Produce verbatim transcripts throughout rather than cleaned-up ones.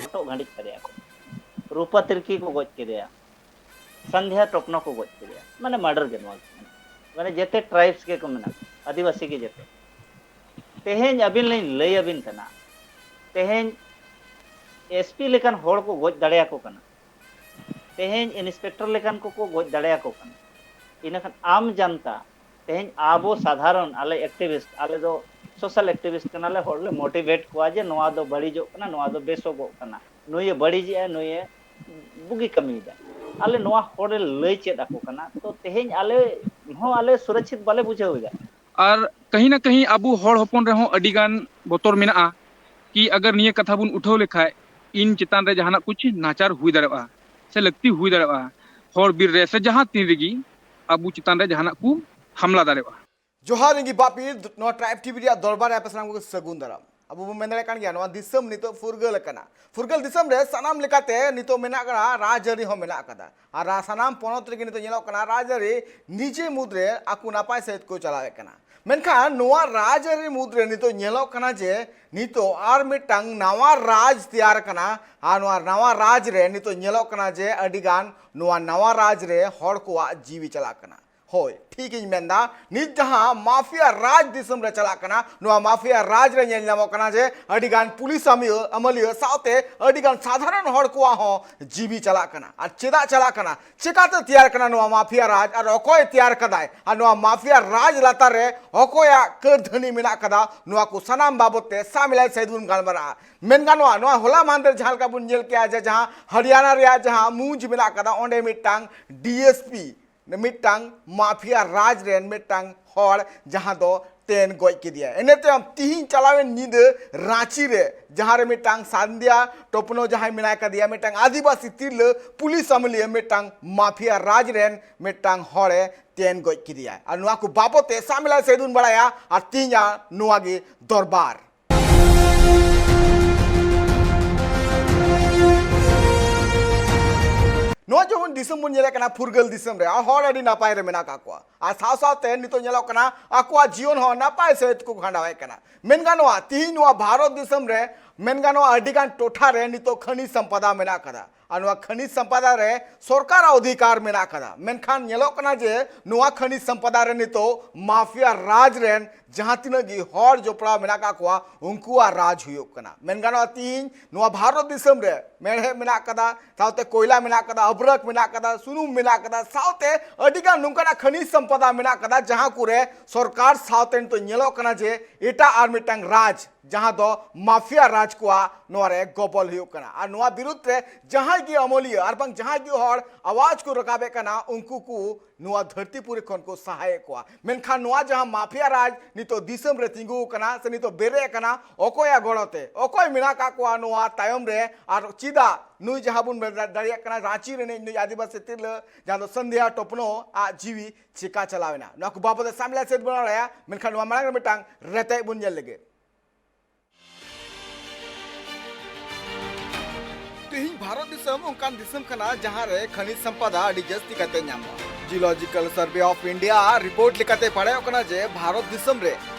ᱦᱚᱴᱚᱜ ᱜᱷᱟᱹᱰᱤᱡ ᱠᱮᱫᱮᱭᱟ ᱠᱚ, ᱨᱩᱯᱟ ᱛᱤᱨᱠᱤ ᱠᱚ ᱜᱚᱡ ᱠᱮᱫᱮᱭᱟ, ᱥᱟᱱᱫᱷᱭᱟ ᱴᱚᱯᱱᱚ ᱠᱚ ᱜᱚᱡ ᱠᱮᱫᱮᱭᱟ, ᱢᱟᱱᱮ ᱢᱟᱨᱰᱟᱨ ᱜᱮ ᱱᱚᱣᱟ ᱫᱚ᱾ ᱢᱟᱱᱮ ᱡᱮᱛᱮ ᱴᱨᱟᱭᱤᱵᱥ ᱜᱮᱠᱚ ᱢᱮᱱᱟᱜ ᱠᱚᱣᱟ, ᱟᱹᱫᱤᱵᱟᱹᱥᱤ ᱜᱮ ᱡᱮᱛᱮ᱾ ᱛᱮᱦᱮᱧ ᱟᱹᱵᱤᱱ ᱞᱤᱧ ᱞᱟᱹᱭ ᱟᱹᱵᱤᱱ ᱠᱟᱱᱟ, ᱛᱮᱦᱮᱧ ᱮᱥᱯᱤ ᱞᱮᱠᱟᱱ ᱦᱚᱲ ᱠᱚ ᱜᱚᱡ ᱫᱟᱲᱮᱭᱟᱠᱚ ᱠᱟᱱᱟ, ᱛᱮᱦᱮᱧ ᱤᱱᱥᱯᱮᱠᱴᱚᱨ ᱞᱮᱠᱟᱱ ᱠᱚᱠᱚ ᱜᱚᱡ ᱫᱟᱲᱮᱭᱟᱠᱚ ᱠᱟᱱᱟ, ᱤᱱᱟᱹᱠᱷᱟᱱ ᱟᱢ ᱡᱟᱱᱛᱟ, ᱛᱮᱦᱮᱧ ᱟᱵᱚ ᱥᱟᱫᱷᱟᱨᱚᱱ, ᱟᱞᱮ ᱮᱠᱴᱤᱵᱷᱤᱥᱴ, ᱟᱞᱮ ᱫᱚ ᱥᱳᱥᱟᱞ ᱮᱠᱴᱤᱵᱷᱤᱥᱴ ᱠᱟᱱᱟᱞᱮ, ᱦᱚᱲ ᱞᱮ ᱢᱳᱴᱤᱵᱷᱮᱴ ᱠᱚᱣᱟ ᱡᱮ ᱱᱚᱣᱟ ᱫᱚ ᱵᱟᱹᱲᱤᱡᱚᱜ ᱠᱟᱱᱟ, ᱱᱚᱣᱟ ᱫᱚ ᱵᱮᱥᱚᱜᱚᱜ ᱠᱟᱱᱟ, ᱱᱩᱭᱮ ᱵᱟᱹᱲᱤᱡᱮᱜᱼᱟ, ᱱᱩᱭᱮ ᱵᱩᱜᱤ ᱠᱟᱹᱢᱤᱭᱮᱫᱟ᱾ ᱟᱞᱮ ᱱᱚᱣᱟ ᱦᱚᱲ ᱞᱮ ᱞᱟᱹᱭ ᱪᱮᱫ ᱟᱠᱚ ᱠᱟᱱᱟ, ᱛᱚ ᱛᱮᱦᱮᱧ ᱟᱞᱮ ᱦᱚᱸ ᱟᱞᱮ ᱥᱩᱨᱚᱠᱪᱷᱤᱛ ᱵᱟᱞᱮ ᱵᱩᱡᱷᱟᱹᱣ ᱮᱫᱟ᱾ ᱟᱨ ᱠᱟᱹᱦᱤ ᱱᱟ ᱠᱟᱹᱦᱤ ᱟᱵᱚ ᱦᱚᱲ ᱦᱚᱯᱚᱱ ᱨᱮᱦᱚᱸ ᱟᱹᱰᱤ ᱜᱟᱱ ᱵᱚᱛᱚᱨ ᱢᱮᱱᱟᱜᱼᱟ ᱠᱤ ᱟᱜᱟᱨ ᱱᱤᱭᱟᱹ ᱠᱟᱛᱷᱟ ᱵᱚᱱ ᱩᱴᱷᱟᱹᱣ ᱞᱮᱠᱷᱟᱡ ᱤᱧ ᱪᱮᱛᱟᱱ ᱨᱮ ᱡᱟᱦᱟᱱᱟᱜ ᱠᱩᱪ ᱱᱟᱪᱟᱨ ᱦᱩᱭ ᱫᱟᱲᱮᱭᱟᱜᱼᱟ ᱥᱮ ᱞᱟᱹᱠᱛᱤ ᱦᱩᱭ ᱫᱟᱲᱮᱭᱟᱜᱼᱟ, ᱦᱚᱲ ᱵᱤᱨ ᱨᱮ ᱥᱮ ᱡᱟᱦᱟᱸ ᱛᱤᱱ ᱨᱮᱜᱮ ᱟᱵᱚ ᱪᱮᱛᱟᱱ ᱨᱮ ᱡᱟᱦᱟᱱᱟᱜ ᱠᱚ ᱦᱟᱢᱞᱟ ᱫᱟᱲᱮᱭᱟᱜᱼᱟ᱾ ᱡᱚᱦᱟᱨ ᱤᱧ ᱜᱮ ᱵᱟᱯᱤ, ᱱᱚᱣᱟ ᱴᱨᱟᱭᱤᱵ ᱴᱤᱵᱷᱤ ᱨᱮᱭᱟᱜ ᱫᱚᱨᱵᱟᱨ ᱨᱮ ᱟᱯᱮ ᱥᱟᱱᱟᱢ ᱠᱚᱜᱮ ᱥᱟᱹᱜᱩᱱ ᱫᱟᱨᱟᱢ᱾ ᱟᱵᱚ ᱵᱚᱱ ᱢᱮᱱ ᱫᱟᱲᱮᱭᱟᱜ ᱠᱟᱱ ᱜᱮᱭᱟ, ᱱᱚᱣᱟ ᱫᱤᱥᱚᱢ ᱱᱤᱛᱚᱜ ᱯᱷᱩᱨᱜᱟᱹᱞ ᱟᱠᱟᱱᱟ᱾ ᱯᱷᱩᱨᱜᱟᱹᱞ ᱫᱤᱥᱚᱢ ᱨᱮ ᱥᱟᱱᱟᱢ ᱞᱮᱠᱟᱛᱮ ᱱᱤᱛᱚᱜ ᱢᱮᱱᱟᱜ ᱠᱟᱱᱟ, ᱨᱟᱡᱽᱟᱹᱨᱤ ᱦᱚᱸ ᱢᱮᱱᱟᱜ ᱟᱠᱟᱫᱟ᱾ ᱟᱨ ᱨᱟ-, ᱥᱟᱱᱟᱢ ᱯᱚᱱᱚᱛ ᱨᱮᱜᱮ ᱱᱤᱛᱚᱜ ᱧᱮᱞᱚᱜ ᱠᱟᱱᱟ, ᱨᱟᱡᱽᱟᱹᱨᱤ ᱱᱤᱡᱮ ᱢᱩᱫᱽᱨᱮ ᱟᱠᱚ ᱱᱟᱯᱟᱭ ᱥᱟᱹᱦᱤᱡ ᱠᱚ ᱪᱟᱞᱟᱣᱮᱫ ᱠᱟᱱᱟ᱾ ᱢᱮᱱᱠᱷᱟᱱ ᱱᱚᱣᱟ ᱨᱟᱡᱽᱟᱹᱨᱤ ᱢᱩᱫᱽᱨᱮ ᱱᱤᱛᱚᱜ ᱧᱮᱞᱚᱜ ᱠᱟᱱᱟ ᱡᱮ ᱱᱤᱛᱚᱜ ᱟᱨ ᱢᱤᱫᱴᱟᱝ ᱱᱟᱣᱟ ᱨᱟᱡᱽ ᱛᱮᱭᱟᱨ ᱠᱟᱱᱟ᱾ ᱟᱨ ᱱᱚᱣᱟ ᱱᱟᱣᱟ ᱨᱟᱡᱽ ᱨᱮ ᱱᱤᱛᱚᱜ ᱧᱮᱞᱚᱜ ᱠᱟᱱᱟ ᱡᱮ ᱟᱹᱰᱤᱜᱟᱱ ᱱᱚᱣᱟ ᱱᱟᱣᱟ ᱨᱟᱡᱽ ᱨᱮ ᱦᱚᱲ ᱠᱚᱣᱟᱜ ᱡᱤᱣᱤ ᱪᱟᱞᱟᱜ ᱠᱟᱱᱟ᱾ ᱦᱳᱭ, ᱴᱷᱤᱠ ᱤᱧ ᱢᱮᱱᱫᱟ, ᱱᱤᱛ ᱡᱟᱦᱟᱸ ᱢᱟᱯᱷᱤᱭᱟ ᱨᱟᱡᱽ ᱫᱤᱥᱚᱢ ᱨᱮ ᱪᱟᱞᱟᱜ ᱠᱟᱱᱟ, ᱱᱚᱣᱟ ᱢᱟᱯᱷᱤᱭᱟ ᱨᱟᱡᱽ ᱨᱮ ᱧᱮᱞ ᱧᱟᱢᱚᱜ ᱠᱟᱱᱟ ᱡᱮ ᱟᱹᱰᱤᱜᱟᱱ ᱯᱩᱞᱤᱥ ᱟᱹᱢᱤᱭᱟᱹ, ᱟᱹᱢᱟᱹᱞᱤᱭᱟᱹ ᱥᱟᱶᱛᱮ ᱟᱹᱰᱤᱜᱟᱱ ᱥᱟᱫᱷᱟᱨᱚᱱ ᱦᱚᱲ ᱠᱚᱣᱟᱜ ᱦᱚᱸ ᱡᱤᱣᱤ ᱪᱟᱞᱟᱜ ᱠᱟᱱᱟ᱾ ᱟᱨ ᱪᱮᱫᱟᱜ ᱪᱟᱞᱟᱜ ᱠᱟᱱᱟ? ᱪᱮᱠᱟᱛᱮ ᱛᱮᱭᱟᱨ ᱠᱟᱱᱟ ᱱᱚᱣᱟ ᱢᱟᱯᱷᱤᱭᱟ ᱨᱟᱡᱽ ᱟᱨ ᱚᱠᱚᱭ ᱛᱮᱭᱟᱨ ᱠᱟᱫᱟᱭ? ᱟᱨ ᱱᱚᱣᱟ ᱢᱟᱯᱷᱤᱭᱟ ᱨᱟᱡᱽ ᱞᱟᱛᱟᱨ ᱨᱮ ᱚᱠᱚᱭᱟᱜ ᱠᱟᱹᱨᱫᱷᱟᱹᱱᱤ ᱢᱮᱱᱟᱜ ᱠᱟᱫᱟ? ᱱᱚᱣᱟ ᱠᱚ ᱥᱟᱱᱟᱢ ᱵᱟᱵᱚᱛ ᱛᱮ ᱥᱟᱢᱤᱞᱟᱭ ᱥᱟᱹᱦᱤᱡ ᱵᱚᱱ ᱜᱟᱞᱢᱟᱨᱟᱜᱼᱟ᱾ ᱢᱮᱱ ᱜᱟᱱᱚᱜᱼᱟ, ᱱᱚᱣᱟ ᱦᱚᱞᱟ ᱢᱟᱦᱫᱮᱨ ᱡᱟᱦᱟᱸ ᱞᱮᱠᱟ ᱵᱚᱱ ᱧᱮᱞ ᱠᱮᱜᱼᱟ ᱡᱮ ᱡᱟᱦᱟᱸ ᱦᱚᱨᱤᱭᱟᱱᱟ ᱨᱮᱭᱟᱜ ᱡᱟᱦᱟᱸ ᱢᱩᱸᱡᱽ ᱢᱮᱱᱟᱜ ᱠᱟᱫᱟ, ᱚᱸᱰᱮ ᱢᱤᱫᱴᱟᱝ ᱰᱤ ᱮᱥ ᱯᱤ, ᱢᱤᱫᱴᱟᱝ ᱢᱟᱯᱷᱤᱭᱟ ᱨᱟᱡᱽ ᱨᱮᱱ ᱢᱤᱫᱴᱟᱝ ᱦᱚᱲ, ᱡᱟᱦᱟᱸ ᱫᱚ ᱛᱮᱱ ᱜᱚᱡ ᱠᱮᱫᱮᱭᱟ᱾ ᱤᱱᱟᱹ ᱛᱟᱭᱚᱢ ᱛᱤᱦᱤᱧ ᱪᱟᱞᱟᱣᱮᱱ ᱧᱤᱫᱟᱹ ᱨᱟᱸᱪᱤ ᱨᱮ, ᱡᱟᱦᱟᱸ ᱨᱮ ᱢᱤᱫᱴᱟᱝ ᱥᱟᱱᱫᱷᱭᱟ ᱴᱚᱯᱱᱳ ᱡᱟᱦᱟᱸᱭ ᱢᱮᱱᱟᱭ ᱠᱟᱫᱮᱭᱟ, ᱢᱤᱫᱴᱟᱝ ᱟᱹᱫᱤᱵᱟᱹᱥᱤ ᱛᱤᱨᱞᱟᱹ ᱯᱩᱞᱤᱥ ᱟᱢᱞᱤᱭᱟᱹ ᱢᱤᱫᱴᱟᱝ ᱢᱟᱯᱷᱤᱭᱟ ᱨᱟᱡᱽ ᱨᱮᱱ ᱢᱤᱫᱴᱟᱝ ᱦᱚᱲᱮ ᱛᱮᱱ ᱜᱚᱡ ᱠᱮᱫᱮᱭᱟ᱾ ᱟᱨ ᱱᱚᱣᱟ ᱠᱚ ᱵᱟᱵᱚᱛ ᱛᱮ ᱥᱟᱢᱤᱞᱟ ᱥᱮᱫ ᱵᱚᱱ ᱵᱟᱲᱟᱭᱟ ᱟᱨ ᱛᱤᱦᱤᱧᱟᱜ ᱱᱚᱣᱟ ᱜᱮ ᱫᱚᱨᱵᱟᱨ᱾ ᱱᱚᱣᱟ ᱡᱮᱢᱚᱱ ᱫᱤᱥᱚᱢ ᱵᱚᱱ ᱧᱮᱞᱮᱫ ᱠᱟᱱᱟ, ᱯᱷᱩᱨᱜᱟᱹᱞ ᱫᱤᱥᱚᱢ ᱨᱮ ᱟᱨ ᱦᱚᱲ ᱟᱹᱰᱤ ᱱᱟᱯᱟᱭ ᱨᱮ ᱢᱮᱱᱟᱜ ᱟᱠᱟᱫ ᱠᱚᱣᱟ, ᱟᱨ ᱥᱟᱶ ᱥᱟᱶᱛᱮ ᱱᱤᱛᱚᱜ ᱧᱮᱞᱚᱜ ᱠᱟᱱᱟ ᱟᱠᱚᱣᱟᱜ ᱡᱤᱭᱚᱱ ᱦᱚᱸ ᱱᱟᱯᱟᱭ ᱥᱮᱫ ᱠᱚ ᱠᱷᱟᱸᱰᱟᱣᱮᱫ ᱠᱟᱱᱟ᱾ ᱢᱮᱱ ᱜᱟᱱᱚᱜᱼᱟ, ᱛᱤᱦᱤᱧ ᱱᱚᱣᱟ ᱵᱷᱟᱨᱚᱛ ᱫᱤᱥᱚᱢ ᱨᱮ ᱢᱮᱱ ᱜᱟᱱᱚᱜᱼᱟ, ᱟᱹᱰᱤ ᱜᱟᱱ ᱴᱚᱴᱷᱟ ᱨᱮ ᱱᱤᱛᱚᱜ ᱠᱷᱟᱹᱱᱤᱡ ᱥᱚᱢᱯᱚᱫᱟ ᱢᱮᱱᱟᱜ ᱟᱠᱟᱫᱟ᱾ ᱟᱨ ᱱᱚᱣᱟ ᱠᱷᱟᱹᱱᱤᱡ ᱥᱚᱢᱯᱚᱫᱟ ᱨᱮ ᱥᱚᱨᱠᱟᱨᱟᱜ ᱚᱫᱷᱤᱠᱟᱨ ᱢᱮᱱᱟᱜ ᱟᱠᱟᱫᱟ, ᱢᱮᱱᱠᱷᱟᱱ ᱧᱮᱞᱚᱜ ᱠᱟᱱᱟ ᱡᱮ ᱱᱚᱣᱟ ᱠᱷᱟᱹᱱᱤᱡ ᱥᱚᱢᱯᱚᱫᱟ ᱨᱮ ᱱᱤᱛᱚᱜ ᱢᱟᱯᱷᱤᱭᱟ ᱨᱟᱡᱽ ᱨᱮᱱ ᱡᱟᱦᱟᱸ ᱛᱤᱱᱟᱹᱜ ᱜᱮ ᱦᱚᱲ ᱡᱚᱯᱲᱟᱣ ᱢᱮᱱᱟᱜ ᱟᱠᱟᱫ ᱠᱚᱣᱟ, ᱩᱱᱠᱩᱣᱟᱜ ᱨᱟᱡᱽ ᱦᱩᱭᱩᱜ ᱠᱟᱱᱟ᱾ ᱢᱮᱱ ᱜᱟᱱᱚᱜᱼᱟ, ᱛᱤᱦᱤᱧ ᱱᱚᱣᱟ ᱵᱷᱟᱨᱚᱛ ᱫᱤᱥᱚᱢ ᱨᱮ ᱢᱮᱲᱦᱮᱫ ᱢᱮᱱᱟᱜ ᱟᱠᱟᱫᱟ, ᱥᱟᱶᱛᱮ ᱠᱚᱭᱞᱟ ᱢᱮᱱᱟᱜ ᱟᱠᱟᱫᱟ, ᱟᱵᱨᱟᱠ ᱢᱮᱱᱟᱜ ᱟᱠᱟᱫᱟ, ᱥᱩᱱᱩᱢ ᱢᱮᱱᱟᱜ ᱟᱠᱟᱫᱟ, ᱥᱟᱶᱛᱮ ᱟᱹᱰᱤ ᱜᱟᱱ ᱱᱚᱝᱠᱟᱱᱟᱜ ᱠᱷᱟᱹᱱᱤᱡ ᱥᱚᱢᱯᱚᱫᱟ ᱢᱮᱱᱟᱜ ᱟᱠᱟᱫᱟ, ᱡᱟᱦᱟᱸ ᱠᱚᱨᱮ ᱥᱚᱨᱠᱟᱨ ᱥᱟᱶᱛᱮ ᱱᱤᱛᱚᱜ ᱧᱮᱞᱚᱜ ᱠᱟᱱᱟ ᱡᱮ ᱮᱴᱟᱜ ᱟᱨ ᱢᱤᱫᱴᱟᱝ ᱨᱟᱡᱽ, ᱡᱟᱦᱟᱸ ᱫᱚ ᱢᱟᱯᱷᱤᱭᱟ ᱨᱟᱡᱽ ᱠᱚᱣᱟᱜ, ᱱᱚᱣᱟ ᱨᱮ ᱜᱚᱵᱚᱞ ᱦᱩᱭᱩᱜ ᱠᱟᱱᱟ᱾ ᱟᱨ ᱱᱚᱣᱟ ᱵᱤᱨᱩᱫᱽ ᱨᱮ ᱡᱟᱦᱟᱸᱭ ᱜᱮ ᱟᱹᱢᱟᱹᱞᱤᱭᱟᱹ ᱟᱨ ᱵᱟᱝ ᱡᱟᱦᱟᱸᱭ ᱜᱮ ᱦᱚᱲ ᱟᱣᱟᱡᱽ ᱠᱚ ᱨᱟᱠᱟᱵᱮᱫ ᱠᱟᱱᱟ, ᱩᱱᱠᱩ ᱠᱚ ᱱᱚᱣᱟ ᱫᱷᱟᱹᱨᱛᱤ ᱯᱩᱨᱤ ᱠᱷᱚᱱ ᱠᱚ ᱥᱟᱦᱟᱭᱮᱫ ᱠᱚᱣᱟ᱾ ᱢᱮᱱᱠᱷᱟᱱ ᱱᱚᱣᱟ ᱡᱟᱦᱟᱸ ᱢᱟᱯᱷᱤᱭᱟ ᱨᱟᱡᱽ ᱱᱤᱛᱚᱜ ᱫᱤᱥᱚᱢ ᱨᱮ ᱛᱤᱸᱜᱩ ᱟᱠᱟᱱᱟ ᱥᱮ ᱱᱤᱛᱚᱜ ᱵᱮᱨᱮᱫ ᱟᱠᱟᱱᱟ, ᱚᱠᱚᱭᱟᱜ ᱜᱚᱲᱚ ᱛᱮ, ᱚᱠᱚᱭ ᱢᱮᱱᱟᱜ ᱟᱠᱟᱫ ᱠᱚᱣᱟ ᱱᱚᱣᱟ ᱛᱟᱭᱚᱢ ᱨᱮ, ᱟᱨ ᱪᱮᱫᱟᱜ ᱱᱩᱭ ᱡᱟᱦᱟᱸ ᱵᱚᱱ ᱢᱮᱱ ᱫᱟᱲᱮᱭᱟᱜ ᱠᱟᱱᱟ ᱨᱟᱸᱪᱤ ᱨᱤᱱᱤᱡ ᱱᱩᱭ ᱟᱹᱫᱤᱵᱟᱹᱥᱤ ᱛᱤᱨᱞᱟᱹ ᱡᱟᱦᱟᱸ ᱫᱚ ᱥᱚᱱᱫᱷᱭᱟ ᱴᱚᱯᱱᱳ ᱟᱜ ᱡᱤᱣᱤ ᱪᱤᱠᱟ ᱪᱟᱞᱟᱣ ᱮᱱᱟ, ᱱᱚᱣᱟ ᱠᱚ ᱵᱟᱵᱚᱫ ᱛᱮ ᱥᱟᱢᱤᱞᱟ ᱥᱮᱫ ᱵᱚᱱ ᱵᱟᱲᱟᱭᱟ᱾ ᱢᱮᱱᱠᱷᱟᱱ ᱱᱚᱣᱟ ᱢᱟᱲᱟᱝ ᱨᱮ ᱢᱤᱫᱴᱟᱝ ᱨᱮᱛᱮᱫ ᱵᱚᱱ ᱧᱮᱞ ᱞᱮᱜᱮ᱾ ᱛᱮᱦᱮᱧ ᱵᱷᱟᱨᱚᱛ ᱫᱤᱥᱚᱢ ᱚᱱᱠᱟᱱ ᱫᱤᱥᱚᱢ ᱠᱟᱱᱟ, ᱡᱟᱦᱟᱸ ᱨᱮ ᱠᱷᱟᱱᱤᱡᱽ ᱥᱚᱢᱯᱚᱫᱟ ᱟᱹᱰᱤ ᱡᱟᱹᱥᱛᱤ ᱠᱟᱛᱮ ᱧᱟᱢᱚᱜᱼᱟ᱾ Geological Survey of India report ᱞᱮᱠᱟᱛᱮ ᱵᱟᱲᱟᱭᱚᱜ ᱠᱟᱱᱟ ᱡᱮ ᱵᱷᱟᱨᱚᱛ ᱫᱤᱥᱚᱢ ᱨᱮ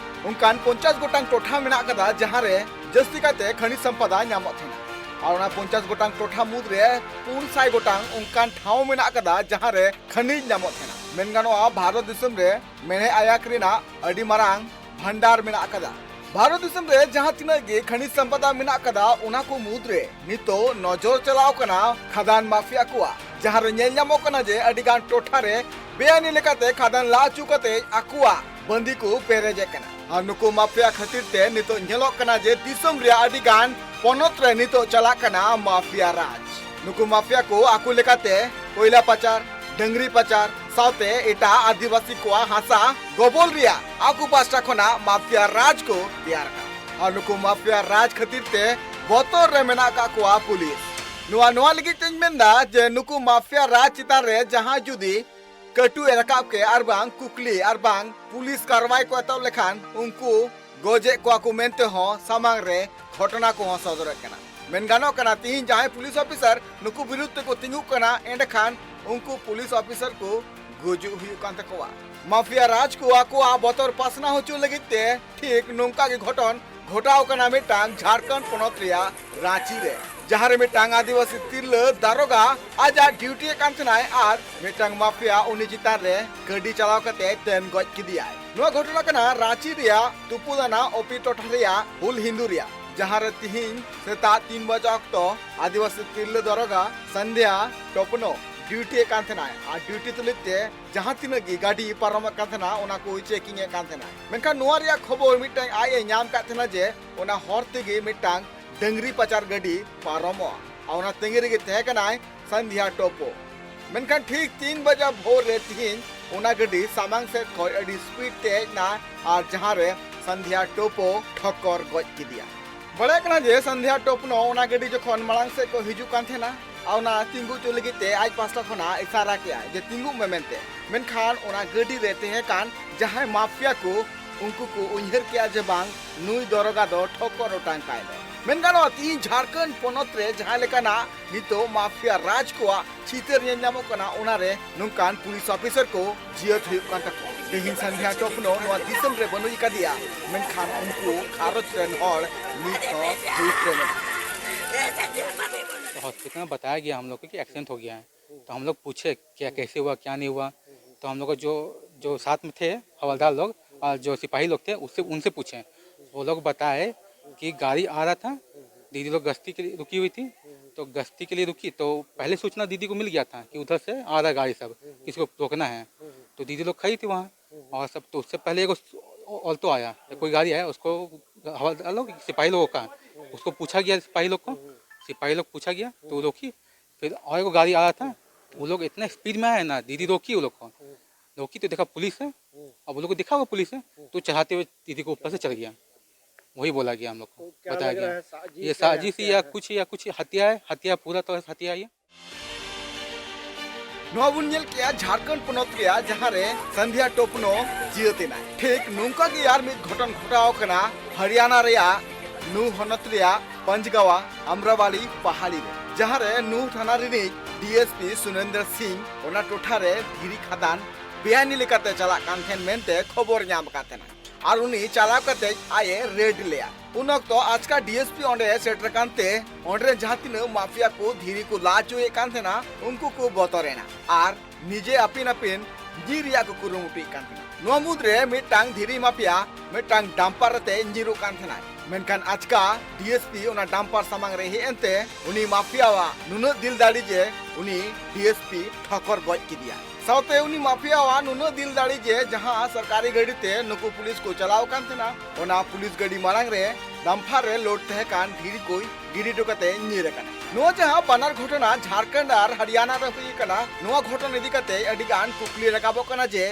ᱚᱱᱠᱟᱱ ᱯᱚᱧᱪᱟᱥ ᱜᱚᱴᱟᱝ ᱴᱚᱴᱷᱟ ᱢᱮᱱᱟᱜ ᱟᱠᱟᱫᱟ, ᱡᱟᱦᱟᱸ ᱨᱮ ᱡᱟᱹᱥᱛᱤ ᱠᱟᱛᱮ ᱠᱷᱟᱱᱤᱡᱽ ᱥᱚᱢᱯᱚᱫᱟ ᱧᱟᱢᱚᱜ ᱛᱟᱦᱮᱱᱟ᱾ ᱟᱨ ᱚᱱᱟ ᱯᱚᱧᱪᱟᱥ ᱜᱚᱴᱟᱝ ᱴᱚᱴᱷᱟ ᱢᱩᱫᱽᱨᱮ ᱯᱩᱱ ᱥᱟᱭ ᱜᱚᱴᱟᱝ ᱚᱱᱠᱟᱱ ᱴᱷᱟᱶ ᱢᱮᱱᱟᱜ ᱟᱠᱟᱫᱟ, ᱡᱟᱦᱟᱸ ᱨᱮ ᱠᱷᱟᱱᱤᱡᱽ ᱧᱟᱢᱚᱜ ᱛᱟᱦᱮᱱᱟ᱾ ᱢᱮᱱ ᱜᱟᱱᱚᱜᱼᱟ, ᱵᱷᱟᱨᱚᱛ ᱫᱤᱥᱚᱢ ᱨᱮ ᱢᱮᱬᱦᱮᱫ ᱟᱭᱟᱠ ᱨᱮᱱᱟᱜ ᱟᱹᱰᱤ ᱢᱟᱨᱟᱝ ᱵᱷᱟᱱᱰᱟᱨ ᱢᱮᱱᱟᱜ ᱟᱠᱟᱫᱟ᱾ ᱵᱷᱟᱨᱚᱛ ᱫᱤᱥᱚᱢ ᱨᱮ ᱡᱟᱦᱟᱸ ᱛᱤᱱᱟᱹᱜ ᱜᱮ ᱠᱷᱟᱱᱤᱡᱽ ᱥᱚᱢᱯᱚᱫᱟ ᱢᱮᱱᱟᱜ ᱟᱠᱟᱫᱟ, ᱚᱱᱟ ᱠᱚ ᱢᱩᱫᱽᱨᱮ ᱱᱤᱛᱚᱜ ᱱᱚᱡᱚᱨ ᱪᱟᱞᱟᱣ ᱠᱟᱱᱟ ᱠᱷᱟᱫᱟᱱ ᱢᱟᱯᱷᱤᱭᱟ ᱠᱚᱣᱟᱜ, ᱡᱟᱦᱟᱸ ᱨᱮ ᱧᱮᱞ ᱧᱟᱢᱚᱜ ᱠᱟᱱᱟ ᱡᱮ ᱟᱹᱰᱤ ᱜᱟᱱ ᱴᱚᱴᱷᱟ ᱨᱮ ᱵᱮᱟᱭᱤᱱ ᱞᱮᱠᱟᱛᱮ ᱠᱷᱟᱫᱟᱱ ᱞᱟ ᱦᱚᱪᱚ ᱠᱟᱛᱮ ᱟᱠᱚᱣᱟᱜ ᱵᱟᱸᱫᱤ ᱠᱚ ᱯᱮᱨᱮᱡᱮᱫ ᱠᱟᱱᱟ᱾ ᱟᱨ ᱱᱩᱠᱩ ᱢᱟᱯᱷᱤᱭᱟ ᱠᱷᱟᱹᱛᱤᱨ ᱛᱮ ᱱᱤᱛᱚᱜ ᱧᱮᱞᱚᱜ ᱠᱟᱱᱟ ᱡᱮ ᱫᱤᱥᱚᱢ ᱨᱮᱭᱟᱜ ᱟᱹᱰᱤ ᱜᱟᱱ ᱯᱚᱱᱚᱛ ᱨᱮ ᱱᱤᱛᱚᱜ ᱪᱟᱞᱟᱜ ᱠᱟᱱᱟ ᱢᱟᱯᱷᱤᱭᱟ ᱨᱟᱡᱽ᱾ ᱱᱩᱠᱩ ᱢᱟᱯᱷᱤᱭᱟ ᱠᱚ ᱟᱠᱚ ᱞᱮᱠᱟᱛᱮ ᱠᱚᱭᱞᱟ ᱯᱟᱪᱟᱨ, ᱰᱟᱹᱝᱨᱤ ᱯᱟᱪᱟᱨ, ᱥᱟᱶᱛᱮ ᱮᱴᱟᱜ ᱟᱹᱫᱤᱵᱟᱹᱥᱤ ᱠᱚᱣᱟᱜ ᱦᱟᱥᱟ ᱜᱚᱵᱚᱞ ᱨᱮᱭᱟᱜ ᱟᱠᱚ ᱯᱟᱥᱴᱟ ᱠᱷᱚᱱᱟᱜ ᱢᱟᱯᱷᱤᱭᱟ ᱨᱟᱡᱽ ᱠᱚ ᱛᱮᱭᱟᱨ ᱟᱠᱟᱫ᱾ ᱟᱨ ᱱᱩᱠᱩ ᱢᱟᱯᱷᱤᱭᱟ ᱨᱟᱡᱽ ᱠᱷᱟᱹᱛᱤᱨ ᱛᱮ ᱵᱚᱛᱚᱨ ᱨᱮ ᱢᱮᱱᱟᱜ ᱟᱠᱟᱫ ᱠᱚᱣᱟ ᱯᱩᱞᱤᱥ᱾ ᱱᱚᱣᱟ, ᱱᱚᱣᱟ ᱞᱟᱹᱜᱤᱫ ᱛᱮᱧ ᱢᱮᱱᱫᱟ ᱡᱮ ᱱᱩᱠᱩ ᱢᱟᱯᱷᱤᱭᱟ ᱨᱟᱡᱽ ᱪᱮᱛᱟᱱ ᱨᱮ ᱡᱟᱦᱟᱸᱭ ᱡᱩᱫᱤ ᱠᱟᱹᱴᱩ ᱮ ᱨᱟᱠᱟᱵ ᱠᱮ ᱟᱨ ᱵᱟᱝ ᱠᱩᱠᱞᱤ ᱟᱨ ᱵᱟᱝ ᱯᱩᱞᱤᱥ ᱠᱟᱨᱣᱟᱭ ᱠᱚ ᱮᱛᱚᱦᱚᱵ ᱞᱮᱠᱷᱟᱱ ᱩᱱᱠᱩ ᱜᱚᱡᱮᱫ ᱠᱚᱣᱟ ᱠᱚ ᱢᱮᱱᱛᱮ ᱦᱚᱸ ᱥᱟᱢᱟᱝ ᱨᱮ ᱜᱷᱚᱴᱚᱱᱟ ᱠᱚᱦᱚᱸ ᱥᱚᱫᱚᱨᱚᱜ ᱠᱟᱱᱟ᱾ ᱢᱮᱱ ᱜᱟᱱᱚᱜ ᱠᱟᱱᱟ, ᱛᱤᱦᱤᱧ ᱡᱟᱦᱟᱸᱭ ᱯᱩᱞᱤᱥ ᱚᱯᱷᱤᱥᱟᱨ ᱱᱩᱠᱩ ᱵᱤᱨᱩᱫᱷ ᱛᱮᱠᱚ ᱛᱤᱸᱜᱩᱜ ᱠᱟᱱᱟ, ᱮᱸᱰᱮᱠᱷᱟᱱ ᱩᱱᱠᱩ ᱯᱩᱞᱤᱥ ᱚᱯᱷᱤᱥᱟᱨ ᱠᱚ ᱜᱩᱡᱩᱜ ᱦᱩᱭᱩᱜ ᱠᱟᱱ ᱛᱟᱠᱚᱣᱟ᱾ ᱢᱟᱯᱷᱤᱭᱟ ᱨᱟᱡᱽ ᱠᱚ ᱟᱠᱚᱣᱟᱜ ᱵᱚᱛᱚᱨ ᱯᱟᱥᱱᱟᱣ ᱦᱚᱪᱚ ᱞᱟᱹᱜᱤᱫ ᱛᱮ ᱴᱷᱤᱠ ᱱᱚᱝᱠᱟ ᱜᱮ ᱜᱷᱚᱴᱚᱱ ᱜᱷᱚᱴᱟᱣ ᱠᱟᱱᱟ ᱢᱤᱫᱴᱟᱝ ᱡᱷᱟᱲᱠᱷᱚᱸᱰ ᱯᱚᱱᱚᱛ ᱨᱮᱭᱟᱜ ᱨᱟᱸᱪᱤ ᱨᱮ, ᱡᱟᱦᱟᱸ ᱨᱮ ᱢᱤᱫᱴᱟᱝ ᱟᱹᱫᱤᱵᱟᱹᱥᱤ ᱛᱤᱨᱞᱟᱹ ᱫᱟᱨᱚᱜᱟ ᱟᱡᱟᱜ ᱰᱤᱭᱩᱴᱤ ᱭᱮᱫ ᱠᱟᱱ ᱛᱟᱦᱮᱱᱟᱭ ᱟᱨ ᱢᱤᱫᱴᱟᱝ ᱢᱟᱯᱷᱤᱭᱟ ᱩᱱᱤ ᱪᱮᱛᱟᱱ ᱨᱮ ᱜᱟᱹᱰᱤ ᱪᱟᱞᱟᱣ ᱠᱟᱛᱮ ᱛᱮᱱ ᱜᱚᱡ ᱠᱮᱫᱮᱭᱟᱭ᱾ ᱱᱚᱣᱟ ᱜᱷᱚᱴᱚᱱᱟ ᱠᱟᱱᱟ ᱨᱟᱸᱪᱤ ᱨᱮᱭᱟᱜ ᱛᱩᱯᱩᱫᱟᱱᱟ ᱳᱯᱤ ᱴᱚᱴᱷᱟ ᱨᱮᱭᱟᱜ ᱦᱩᱞ ᱦᱤᱱᱫᱩ ᱨᱮᱭᱟᱜ, ᱡᱟᱦᱟᱸ ᱨᱮ ᱛᱤᱦᱤᱧ ᱥᱮᱛᱟᱜ ᱛᱤᱱ ᱵᱟᱡᱟ ᱚᱠᱛᱚ ᱟᱹᱫᱤᱵᱟᱹᱥᱤ ᱛᱤᱨᱞᱟᱹ ᱫᱟᱨᱚᱜᱟ ᱥᱟᱱᱫᱷᱭᱟ ᱴᱚᱯᱱᱳ ᱰᱤᱭᱩᱴᱤ ᱭᱮᱫ ᱠᱟᱱ ᱛᱟᱦᱮᱱᱟᱭ ᱟᱨ ᱰᱤᱭᱩᱴᱤ ᱛᱩᱞᱩᱡ ᱛᱮ ᱡᱟᱦᱟᱸ ᱛᱤᱱᱟᱹᱜ ᱜᱮ ᱜᱟᱹᱰᱤ ᱯᱟᱨᱚᱢᱚᱜ ᱠᱟᱱ ᱛᱟᱦᱮᱱᱟ, ᱚᱱᱟ ᱠᱚ ᱪᱮᱠᱤᱝ ᱮᱫ ᱠᱟᱱ ᱛᱟᱦᱮᱱᱟ᱾ ᱢᱮᱱᱠᱷᱟᱱ ᱱᱚᱣᱟ ᱨᱮᱭᱟᱜ ᱠᱷᱚᱵᱚᱨ ᱢᱤᱫᱴᱟᱝ ᱟᱡ ᱮ ᱧᱟᱢ ᱠᱟᱫ ᱛᱟᱦᱮᱱᱟ ᱡᱮ ᱚᱱᱟ ᱦᱚᱨ ᱛᱮᱜᱮ ᱢᱤᱫᱴᱟᱝ ᱰᱟᱹᱝᱨᱤ ᱯᱟᱪᱟᱨ ᱜᱟᱹᱰᱤ ᱯᱟᱨᱚᱢᱚᱜᱼᱟ, ᱟᱨ ᱚᱱᱟ ᱛᱟᱺᱜᱤ ᱨᱮᱜᱮ ᱛᱟᱦᱮᱸ ᱠᱟᱱᱟᱭ ᱥᱟᱱᱫᱷᱭᱟ ᱴᱳᱯᱳ᱾ ᱢᱮᱱᱠᱷᱟᱱ ᱴᱷᱤᱠ ᱛᱤᱱ ᱵᱟᱡᱟ ᱵᱷᱳᱨ ᱨᱮ ᱛᱤᱦᱤᱧ ᱚᱱᱟ ᱜᱟᱹᱰᱤ ᱥᱟᱢᱟᱝ ᱥᱮᱫ ᱠᱷᱚᱱ ᱟᱹᱰᱤ ᱥᱯᱤᱰ ᱛᱮ ᱦᱮᱡ ᱮᱱᱟ ᱟᱨ ᱡᱟᱦᱟᱸ ᱨᱮ ᱥᱟᱱᱫᱷᱭᱟ ᱴᱳᱯᱳ ᱴᱷᱚᱠᱚᱨ ᱜᱚᱡ ᱠᱮᱫᱮᱭᱟ᱾ ᱵᱟᱲᱟᱭ ᱠᱟᱱᱟ ᱡᱮ ᱥᱟᱱᱫᱷᱭᱟ ᱴᱳᱯᱱᱳ ᱚᱱᱟ ᱜᱟᱹᱰᱤ ᱡᱚᱠᱷᱚᱱ ᱢᱟᱲᱟᱝ ᱥᱮᱫ ᱠᱚ ᱦᱤᱡᱩᱜ ᱠᱟᱱ ᱛᱟᱦᱮᱱᱟ, ᱟᱨ ᱚᱱᱟ ᱛᱤᱸᱜᱩ ᱦᱚᱪᱚ ᱞᱟᱹᱜᱤᱫ ᱛᱮ ᱟᱡ ᱯᱟᱥᱴᱟ ᱠᱷᱚᱱᱟᱜ ᱤᱥᱟᱨᱟ ᱠᱮᱜᱼᱟᱭ ᱡᱮ, "ᱛᱤᱸᱜᱩᱜ ᱢᱮ" ᱢᱮᱱᱛᱮ᱾ ᱢᱮᱱᱠᱷᱟᱱ ᱚᱱᱟ ᱜᱟᱹᱰᱤ ᱨᱮ ᱛᱟᱦᱮᱸ ᱠᱟᱱ ᱡᱟᱦᱟᱸᱭ ᱢᱟᱯᱷᱤᱭᱟ ᱠᱚ, ᱩᱱᱠᱩ ᱠᱚ ᱩᱭᱦᱟᱹᱨ ᱠᱮᱜᱼᱟ ᱡᱮ, "ᱵᱟᱝ, ᱱᱩᱭ ᱫᱚᱨᱚᱜᱟ ᱫᱚ ᱴᱷᱚᱠᱚᱨ ᱚᱴᱟᱝ ᱠᱟᱭ ᱢᱮ᱾" ᱢᱮᱱ ᱜᱟᱱᱚᱜᱼᱟ, ᱛᱤᱦᱤᱧ ᱡᱷᱟᱲᱠᱷᱚᱸᱰ ᱯᱚᱱᱚᱛ ᱨᱮ ᱡᱟᱦᱟᱸ ᱞᱮᱠᱟᱱᱟᱜ ᱱᱤᱛᱚᱜ ᱢᱟᱯᱷᱤᱭᱟ ᱨᱟᱡᱽ ᱠᱚᱣᱟᱜ ᱪᱤᱛᱟᱹᱨ ᱧᱮᱞ ᱧᱟᱢᱚᱜ ᱠᱟᱱᱟ, ᱚᱱᱟᱨᱮ ᱱᱚᱝᱠᱟᱱ ᱯᱩᱞᱤᱥ ᱚᱯᱷᱤᱥᱟᱨ ᱠᱚ ᱡᱤᱭᱟᱹᱛ ᱦᱩᱭᱩᱜ ᱠᱟᱱ ᱛᱟᱠᱚᱣᱟ᱾ ᱛᱮᱦᱮᱧ ᱥᱟᱱᱫᱷᱭᱟ ᱴᱚᱯᱱᱳ ᱱᱚᱣᱟ ᱫᱤᱥᱚᱢ ᱨᱮ ᱵᱟᱹᱱᱩᱭ ᱠᱟᱫᱮᱭᱟ, ᱢᱮᱱᱠᱷᱟᱱ ᱩᱱᱠᱩ ᱜᱷᱟᱨᱚᱸᱡᱽ ᱨᱮᱱ ᱦᱚᱲ ᱱᱤᱛ ᱦᱚᱸ ᱫᱩᱠ ᱨᱮ ᱢᱮᱱᱟᱜ ᱠᱚᱣᱟ᱾ तो हॉस्पिटल में बताया गया हम लोग को कि एक्सीडेंट हो गया है। तो हम लोग पूछे क्या, कैसे हुआ, क्या नहीं हुआ। तो हम लोग को जो, जो साथ में थे हवलदार लोग और जो सिपाही लोग थे, उससे, उनसे पूछे। वो लोग बताए कि गाड़ी आ रहा था, दीदी लोग गश्ती के लिए रुकी हुई थी, तो गश्ती के लिए रुकी तो पहले सूचना दीदी को मिल गया था कि उधर से आ रहा है गाड़ी सब, किसी को रोकना है। तो दीदी लोग खड़ी थी वहाँ और सब, तो उससे पहले एक ऑल्टो आया, कोई गाड़ी आया, उसको हवलदार लोग, सिपाही लोगों का, उसको पूछा गया सिपाही लोग को, सिपाही लोग पूछा गया तो वो लोग की फिर और एक गाड़ी आ रहा था, वो लोग इतने स्पीड में आए ना, दीदी रोकी वो लोग को, रोकी तो देखा पुलिस है। अब वो लोग को देखा हुआ पुलिस है, तो चढ़ाते हुए दीदी को ऊपर से चढ़ गया। वही बोला गया हम लोग को, बताया गया। ये साजिश या कुछ, या कुछ हत्या है, हत्या, पूरा तरह से हत्या है ये। ᱱᱚᱣᱟ ᱵᱚᱱ ᱧᱮᱞ ᱠᱮᱜᱼᱟ ᱡᱷᱟᱲᱠᱷᱚᱸᱰ ᱯᱚᱱᱚᱛ ᱨᱮᱭᱟᱜ ᱡᱟᱦᱟᱸ ᱨᱮ ᱥᱟᱱᱫᱷᱤᱭᱟ ᱴᱚᱯᱱᱳ ᱡᱤᱭᱟᱹᱛ ᱮᱱᱟᱭ᱾ ᱴᱷᱤᱠ ᱱᱚᱝᱠᱟ ᱜᱮ ᱟᱨ ᱢᱤᱫ ᱜᱷᱚᱴᱚᱱ ᱜᱷᱚᱴᱟᱣ ᱟᱠᱟᱱᱟ ᱦᱟᱨᱤᱭᱟᱱᱟ ᱨᱮᱭᱟᱜ ᱱᱩ ᱦᱚᱱᱚᱛ ᱨᱮᱭᱟᱜ ᱯᱚᱧᱪᱜᱟᱣᱟ ᱟᱢᱨᱟᱣᱟᱞᱤ ᱯᱟᱦᱟᱲᱤ ᱨᱮ, ᱡᱟᱦᱟᱸ ᱨᱮ ᱱᱩ ᱛᱷᱟᱱᱟ ᱨᱤᱱᱤᱡ ᱰᱤᱮᱥᱯᱤ ᱥᱩᱱᱮᱱᱫᱨᱚ ᱥᱤᱝ ᱚᱱᱟ ᱴᱚᱴᱷᱟ ᱨᱮ ᱫᱷᱤᱨᱤ ᱠᱷᱟᱫᱟᱱ ᱵᱮᱟᱭᱱᱤ ᱞᱮᱠᱟᱛᱮ ᱪᱟᱞᱟᱜ ᱠᱟᱱ ᱛᱟᱦᱮᱱ ᱢᱮᱱᱛᱮ ᱠᱷᱚᱵᱚᱨ ᱧᱟᱢ ᱟᱠᱟᱫ ᱛᱟᱦᱮᱱᱟ᱾ ᱟᱨ ᱩᱱᱤ ᱪᱟᱞᱟᱣ ᱠᱟᱛᱮ ᱟᱡ ᱮ ᱨᱮᱰ ᱞᱮᱭᱟ᱾ ᱩᱱ ᱚᱠᱛᱚ ᱟᱪᱠᱟ ᱰᱤᱮᱥᱯᱤ ᱚᱸᱰᱮ ᱥᱮᱴᱮᱨ ᱠᱟᱱᱛᱮ ᱚᱸᱰᱮ ᱨᱮᱱ ᱡᱟᱦᱟᱸ ᱛᱤᱱᱟᱹᱜ ᱢᱟᱯᱷᱤᱭᱟ ᱠᱚ ᱫᱷᱤᱨᱤ ᱠᱚ ᱞᱟ ᱦᱚᱪᱚᱭᱮᱫ ᱠᱟᱱ ᱛᱟᱦᱮᱱᱟ, ᱩᱱᱠᱩ ᱠᱚ ᱵᱚᱛᱚᱨ ᱮᱱᱟ ᱟᱨ ᱱᱤᱡᱮ ᱟᱹᱯᱤᱱ ᱟᱹᱯᱤᱱ ᱧᱤᱨ ᱨᱮᱭᱟᱜ ᱠᱚ ᱠᱩᱨᱩᱢᱩᱴᱩᱭᱮᱫ ᱠᱟᱱ ᱛᱟᱦᱮᱱᱟ᱾ ᱱᱚᱣᱟ ᱢᱩᱫᱽᱨᱮ ᱢᱤᱫᱴᱟᱝ ᱫᱷᱤᱨᱤ ᱢᱟᱯᱷᱤᱭᱟ ᱢᱤᱫᱴᱟᱝ ᱰᱟᱢᱯᱟᱨ ᱟᱛᱮ ᱧᱤᱨᱚᱜ ᱠᱟᱱ ᱛᱟᱦᱮᱱᱟᱭ᱾ ᱢᱮᱱᱠᱷᱟᱱ ᱟᱪᱠᱟ ᱰᱤᱮᱥᱯᱤ ᱚᱱᱟ ᱰᱟᱢᱯᱟᱨ ᱥᱟᱢᱟᱝ ᱨᱮ ᱦᱮᱡ ᱮᱱᱛᱮ ᱩᱱᱤ ᱢᱟᱯᱷᱤᱭᱟᱣᱟᱜ ᱱᱩᱱᱟᱹᱜ ᱫᱤᱞ ᱫᱟᱲᱮ ᱡᱮ ᱩᱱᱤ ᱰᱤᱮᱥᱯᱤ ᱴᱷᱚᱠᱚᱨ ᱜᱚᱡ ᱠᱮᱫᱮᱭᱟ᱾ ᱥᱟᱶᱛᱮ ᱩᱱᱤ ᱢᱟᱯᱷᱤᱭᱟᱣᱟᱜ ᱱᱩᱱᱟᱹᱜ ᱫᱤᱞ ᱫᱟᱲᱮ ᱡᱮ ᱡᱟᱦᱟᱸ ᱥᱚᱨᱠᱟᱨᱤ ᱜᱟᱹᱰᱤ ᱛᱮ ᱱᱩᱠᱩ ᱯᱩᱞᱤᱥ ᱠᱚ ᱪᱟᱞᱟᱣ ᱠᱟᱱ ᱛᱟᱦᱮᱱᱟ, ᱚᱱᱟ ᱯᱩᱞᱤᱥ ᱜᱟᱹᱰᱤ ᱢᱟᱲᱟᱝ ᱨᱮ ᱰᱟᱢᱯᱷᱟᱨ ᱨᱮ ᱞᱳᱰ ᱛᱟᱦᱮᱸ ᱠᱟᱱ ᱫᱷᱤᱨᱤ ᱠᱚᱭ ᱜᱤᱰᱤ ᱦᱚᱴᱚ ᱠᱟᱛᱮ ᱧᱤᱨ ᱟᱠᱟᱱᱟ᱾ ᱱᱚᱣᱟ ᱡᱟᱦᱟᱸ ᱵᱟᱱᱟᱨ ᱜᱷᱚᱴᱚᱱᱟ ᱡᱷᱟᱲᱠᱷᱚᱸᱰ ᱟᱨ ᱦᱟᱨᱤᱭᱟᱱᱟ ᱨᱮ ᱦᱩᱭ ᱟᱠᱟᱱᱟ, ᱱᱚᱣᱟ ᱜᱷᱚᱴᱚᱱ ᱤᱫᱤ ᱠᱟᱛᱮ ᱟᱹᱰᱤ ᱜᱟᱱ ᱠᱩᱠᱞᱤ ᱨᱟᱠᱟᱵᱚᱜ ᱠᱟᱱᱟ ᱡᱮ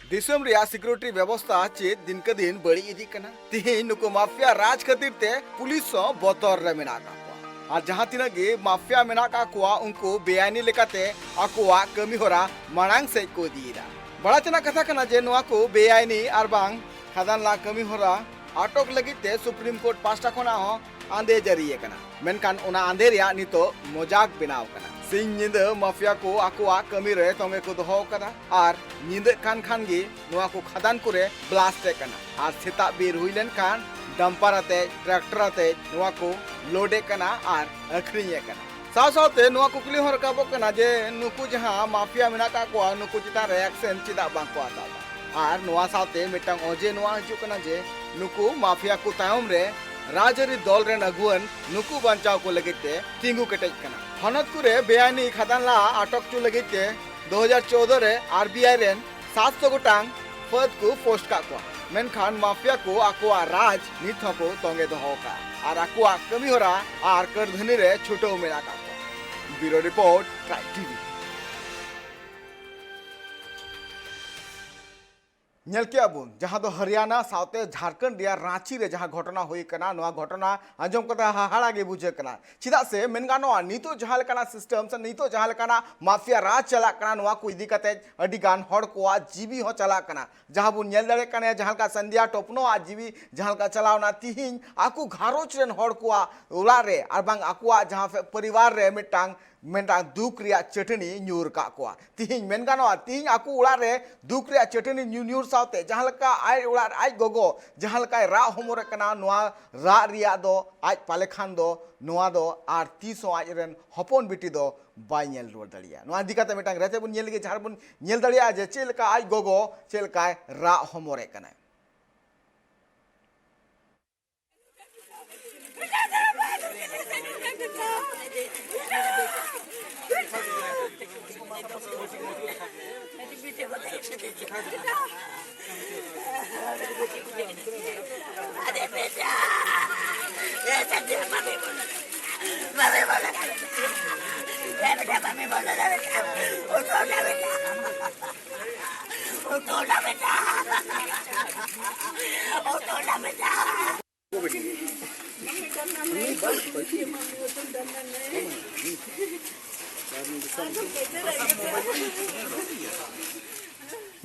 ᱫᱤᱥᱚᱢ ᱨᱮᱭᱟᱜ ᱥᱤᱠᱩᱨᱤᱴᱤ ᱵᱮᱵᱚᱥᱛᱟ ᱪᱮᱫ ᱫᱤᱱᱠᱮ ᱫᱤᱱ ᱵᱟᱹᱲᱤᱡ ᱤᱫᱤᱜ ᱠᱟᱱᱟ? ᱛᱤᱦᱤᱧ ᱱᱩᱠᱩ ᱢᱟᱯᱷᱤᱭᱟ ᱨᱟᱡᱽ ᱠᱷᱟᱹᱛᱤᱨ ᱛᱮ ᱯᱩᱞᱤᱥ ᱦᱚᱸ ᱵᱚᱛᱚᱨ ᱨᱮ ᱢᱮᱱᱟᱜ ᱟᱠᱟᱫ ᱠᱚᱣᱟ᱾ ᱟᱨ ᱡᱟᱦᱟᱸ ᱛᱤᱱᱟᱹᱜ ᱜᱮ ᱢᱟᱯᱷᱤᱭᱟ ᱢᱮᱱᱟᱜ ᱟᱠᱟᱫ ᱠᱚᱣᱟ, ᱩᱱᱠᱩ ᱵᱮᱟᱭᱱᱤ ᱞᱮᱠᱟᱛᱮ ᱟᱠᱚᱣᱟᱜ ᱠᱟᱹᱢᱤ ᱦᱚᱨᱟ ᱢᱟᱲᱟᱝ ᱥᱮᱫ ᱠᱚ ᱤᱫᱤᱭᱮᱫᱟ᱾ ᱵᱟᱲᱟᱭ ᱛᱮᱱᱟᱜ ᱠᱟᱛᱷᱟ ᱠᱟᱱᱟ ᱡᱮ ᱱᱚᱣᱟ ᱠᱚ ᱵᱮᱟᱭᱱᱤ ᱟᱨ ᱵᱟᱝ ᱠᱷᱟᱫᱟᱱ ᱞᱟ ᱠᱟᱹᱢᱤ ᱦᱚᱨᱟ ᱟᱴᱚᱠ ᱞᱟᱹᱜᱤᱫ ᱛᱮ ᱥᱩᱯᱨᱤᱢ ᱠᱳᱨᱴ ᱯᱟᱦᱴᱟ ᱠᱷᱚᱱᱟᱜ ᱦᱚᱸ ᱟᱸᱫᱮ ᱡᱟᱹᱨᱤ ᱟᱠᱟᱱᱟ᱾ ᱢᱮᱱᱠᱷᱟᱱ ᱚᱱᱟ ᱟᱸᱫᱮ ᱨᱮᱭᱟᱜ ᱱᱤᱛᱚᱜ ᱢᱚᱡᱟᱠ ᱵᱮᱱᱟᱣ ᱟᱠᱟᱱᱟ᱾ ᱥᱤᱧ ᱧᱤᱫᱟᱹ ᱢᱟᱯᱷᱤᱭᱟ ᱠᱚ ᱟᱠᱚᱣᱟᱜ ᱠᱟᱹᱢᱤ ᱨᱮ ᱛᱚᱸᱜᱮ ᱠᱚ ᱫᱚᱦᱚ ᱟᱠᱟᱫᱟ ᱟᱨ ᱧᱤᱫᱟᱹᱜ ᱠᱟᱱ ᱠᱷᱟᱱ ᱜᱮ ᱱᱚᱣᱟ ᱠᱚ ᱠᱷᱟᱫᱟᱱ ᱠᱚᱨᱮ ᱵᱞᱟᱥᱴ ᱮᱫ ᱠᱟᱱᱟ ᱟᱨ ᱥᱮᱛᱟᱜ ᱵᱮᱨ ᱦᱩᱭ ᱞᱮᱱᱠᱷᱟᱱ ᱰᱟᱢᱯᱟᱨ ᱟᱛᱮ, ᱴᱨᱟᱠᱴᱚᱨ ᱟᱛᱮ ᱱᱚᱣᱟ ᱠᱚ ᱞᱳᱰ ᱮᱫ ᱠᱟᱱᱟ ᱟᱨ ᱟᱹᱠᱷᱨᱤᱧ ᱮᱫ ᱠᱟᱱᱟ᱾ ᱥᱟᱶ ᱥᱟᱶᱛᱮ ᱱᱚᱣᱟ ᱠᱩᱠᱞᱤ ᱦᱚᱸ ᱨᱟᱠᱟᱵᱚᱜ ᱠᱟᱱᱟ ᱡᱮ ᱱᱩᱠᱩ ᱡᱟᱦᱟᱸ ᱢᱟᱯᱷᱤᱭᱟ ᱢᱮᱱᱟᱜ ᱟᱠᱟᱫ ᱠᱚᱣᱟ, ᱱᱩᱠᱩ ᱪᱮᱛᱟᱱ ᱨᱮ ᱮᱠᱥᱮᱱ ᱪᱮᱫᱟᱜ ᱵᱟᱝ ᱠᱚ ᱦᱟᱛᱟᱣ ᱮᱫᱟ? ᱟᱨ ᱱᱚᱣᱟ ᱥᱟᱶᱛᱮ ᱢᱤᱫᱴᱟᱝ ᱚᱡᱮ ᱱᱚᱣᱟ ᱦᱤᱡᱩᱜ ᱠᱟᱱᱟ ᱡᱮ ᱱᱩᱠᱩ ᱢᱟᱯᱷᱤᱭᱟ ᱠᱚ ᱛᱟᱭᱚᱢ ᱨᱮ ᱨᱟᱡᱽᱟᱹᱨᱤ ᱫᱚᱞ ᱨᱮᱱ ᱟᱹᱜᱩᱣᱟᱹᱱ ᱱᱩᱠᱩ ᱵᱟᱧᱪᱟᱣ ᱠᱚ ᱞᱟᱹᱜᱤᱫ ᱛᱮ ᱛᱤᱸᱜᱩ ᱠᱮᱴᱮᱡ ᱠᱟᱱᱟ᱾ ᱦᱚᱱᱚᱛ ᱠᱚᱨᱮ ᱵᱮᱟᱭᱱᱤ ᱠᱷᱟᱫᱟᱱ ᱞᱟ ᱟᱴᱚᱠ ᱦᱚᱪᱚ ᱞᱟᱹᱜᱤᱫ ᱛᱮ ᱫᱩ ᱦᱟᱡᱟᱨ ᱪᱳᱣᱫᱚ ᱨᱮ ᱟᱨᱵᱤᱟᱭ ᱨᱮᱱ ᱥᱟᱛᱥᱚ ᱜᱚᱴᱟᱝ ᱯᱷᱟᱹᱫ ᱠᱚ ᱯᱳᱥᱴ ᱠᱟᱜ ᱠᱚᱣᱟ, ᱢᱮᱱᱠᱷᱟᱱ ᱢᱟᱯᱷᱤᱭᱟ ᱠᱚ ᱟᱠᱚᱣᱟᱜ ᱨᱟᱡᱽ ᱱᱤᱛ ᱦᱚᱸᱠᱚ ᱛᱚᱸᱜᱮ ᱫᱚᱦᱚ ᱟᱠᱟᱫᱼᱟ ᱟᱨ ᱟᱠᱚᱣᱟᱜ ᱠᱟᱹᱢᱤᱦᱚᱨᱟ ᱟᱨ ᱠᱟᱹᱨᱫᱷᱟᱹᱱᱤ ᱨᱮ ᱪᱷᱩᱴᱟᱹᱣ ᱢᱮᱱᱟᱜ ᱟᱠᱟᱫ ᱠᱚᱣᱟ᱾ ᱵᱤᱭᱩᱨᱳ ᱨᱤᱯᱳᱨᱴ, ᱴᱨᱟᱭᱤᱵᱽ ᱴᱤᱵᱷᱤ᱾ ᱧᱮᱞ ᱠᱮᱜᱼᱟ ᱵᱚᱱ, ᱡᱟᱦᱟᱸ ᱫᱚ ᱦᱚᱨᱤᱭᱟᱱᱟ ᱥᱟᱶᱛᱮ ᱡᱷᱟᱲᱠᱷᱚᱸᱰ ᱨᱮᱭᱟᱜ ᱨᱟᱸᱪᱤ ᱨᱮ ᱡᱟᱦᱟᱸ ᱜᱷᱚᱴᱚᱱᱟ ᱦᱩᱭ ᱠᱟᱱᱟ, ᱱᱚᱣᱟ ᱜᱷᱚᱴᱚᱱᱟ ᱟᱸᱡᱚᱢ ᱠᱟᱛᱮ ᱦᱟᱦᱟᱲᱟ ᱜᱮ ᱵᱩᱡᱷᱟᱹᱜ ᱠᱟᱱᱟ᱾ ᱪᱮᱫᱟᱜ ᱥᱮ ᱢᱮᱱ ᱜᱟᱱᱚᱜᱼᱟ, ᱱᱤᱛᱚᱜ ᱡᱟᱦᱟᱸ ᱞᱮᱠᱟᱱᱟᱜ system ᱥᱮ ᱱᱤᱛᱚᱜ ᱡᱟᱦᱟᱸ ᱞᱮᱠᱟᱱᱟᱜ ᱢᱟᱯᱷᱤᱭᱟ ᱨᱟᱡᱽ ᱪᱟᱞᱟᱜ ᱠᱟᱱᱟ, ᱱᱚᱣᱟ ᱠᱚ ᱤᱫᱤ ᱠᱟᱛᱮ ᱟᱹᱰᱤ ᱜᱟᱱ ᱦᱚᱲ ᱠᱚᱣᱟᱜ ᱡᱤᱣᱤ ᱦᱚᱸ ᱪᱟᱞᱟᱜ ᱠᱟᱱᱟ᱾ ᱡᱟᱦᱟᱸ ᱵᱚᱱ ᱧᱮᱞ ᱫᱟᱲᱮᱭᱟᱜ ᱠᱟᱱᱟ, ᱡᱟᱦᱟᱸ ᱞᱮᱠᱟ ᱥᱟᱱᱫᱷᱤᱭᱟ ᱴᱚᱯᱱᱚ ᱟᱜ ᱡᱤᱣᱤ ᱡᱟᱦᱟᱸ ᱞᱮᱠᱟ ᱪᱟᱞᱟᱣᱱᱟ, ᱛᱤᱦᱤᱧ ᱟᱠᱚ ᱜᱷᱟᱨᱚᱸᱡᱽ ᱨᱮᱱ ᱦᱚᱲ ᱠᱚᱣᱟᱜ ᱚᱲᱟᱜ ᱨᱮ ᱟᱨ ᱵᱟᱝ ᱟᱠᱚᱣᱟᱜ ᱡᱟᱦᱟᱸ ᱯᱚᱨᱤᱵᱟᱨ ᱨᱮ ᱢᱤᱫᱴᱟᱝ ᱢᱤᱫᱴᱟᱝ ᱫᱩᱠ ᱨᱮᱭᱟᱜ ᱪᱟᱹᱴᱟᱹᱱᱤ ᱧᱩᱨ ᱟᱠᱟᱫ ᱠᱚᱣᱟ᱾ ᱛᱤᱦᱤᱧ ᱢᱮᱱ ᱜᱟᱱᱚᱜᱼᱟ, ᱛᱤᱦᱤᱧ ᱟᱠᱚ ᱚᱲᱟᱜ ᱨᱮ ᱫᱩᱠ ᱨᱮᱭᱟᱜ ᱪᱟᱹᱴᱟᱹᱱᱤ ᱧᱩ-, ᱧᱩᱨ ᱥᱟᱶᱛᱮ ᱡᱟᱦᱟᱸ ᱞᱮᱠᱟ ᱟᱡ ᱚᱲᱟᱜ ᱨᱮ ᱟᱡ ᱜᱚᱜᱚ ᱡᱟᱦᱟᱸ ᱞᱮᱠᱟᱭ ᱨᱟᱜ ᱦᱚᱢᱚᱨᱮᱫ ᱠᱟᱱᱟ, ᱱᱚᱣᱟ ᱨᱟᱜ ᱨᱮᱭᱟᱜ ᱫᱚ ᱟᱡ ᱯᱟᱞᱮ ᱠᱷᱟᱱ ᱫᱚ ᱱᱚᱣᱟ ᱫᱚ ᱟᱨ ᱛᱤᱥ ᱦᱚᱸ ᱟᱡ ᱨᱮᱱ ᱦᱚᱯᱚᱱ ᱵᱤᱴᱤ ᱫᱚ ᱵᱟᱭ ᱧᱮᱞ ᱨᱩᱣᱟᱹᱲ ᱫᱟᱲᱮᱭᱟᱜᱼᱟ᱾ ᱱᱚᱣᱟ ᱤᱫᱤ ᱠᱟᱛᱮ ᱢᱤᱫᱴᱟᱝ ᱨᱮᱛᱮ ᱵᱚᱱ ᱧᱮᱞ ᱞᱮᱜᱮ, ᱡᱟᱦᱟᱸ ᱨᱮᱵᱚᱱ ᱧᱮᱞ ᱫᱟᱲᱮᱭᱟᱜᱼᱟ ᱡᱮ ᱪᱮᱫ ᱞᱮᱠᱟ ᱟᱡ ᱜᱚᱜᱚ ᱪᱮᱫ ᱞᱮᱠᱟᱭ ᱨᱟᱜ ᱦᱚᱢᱚᱨᱮᱫ ᱠᱟᱱᱟᱭ᱾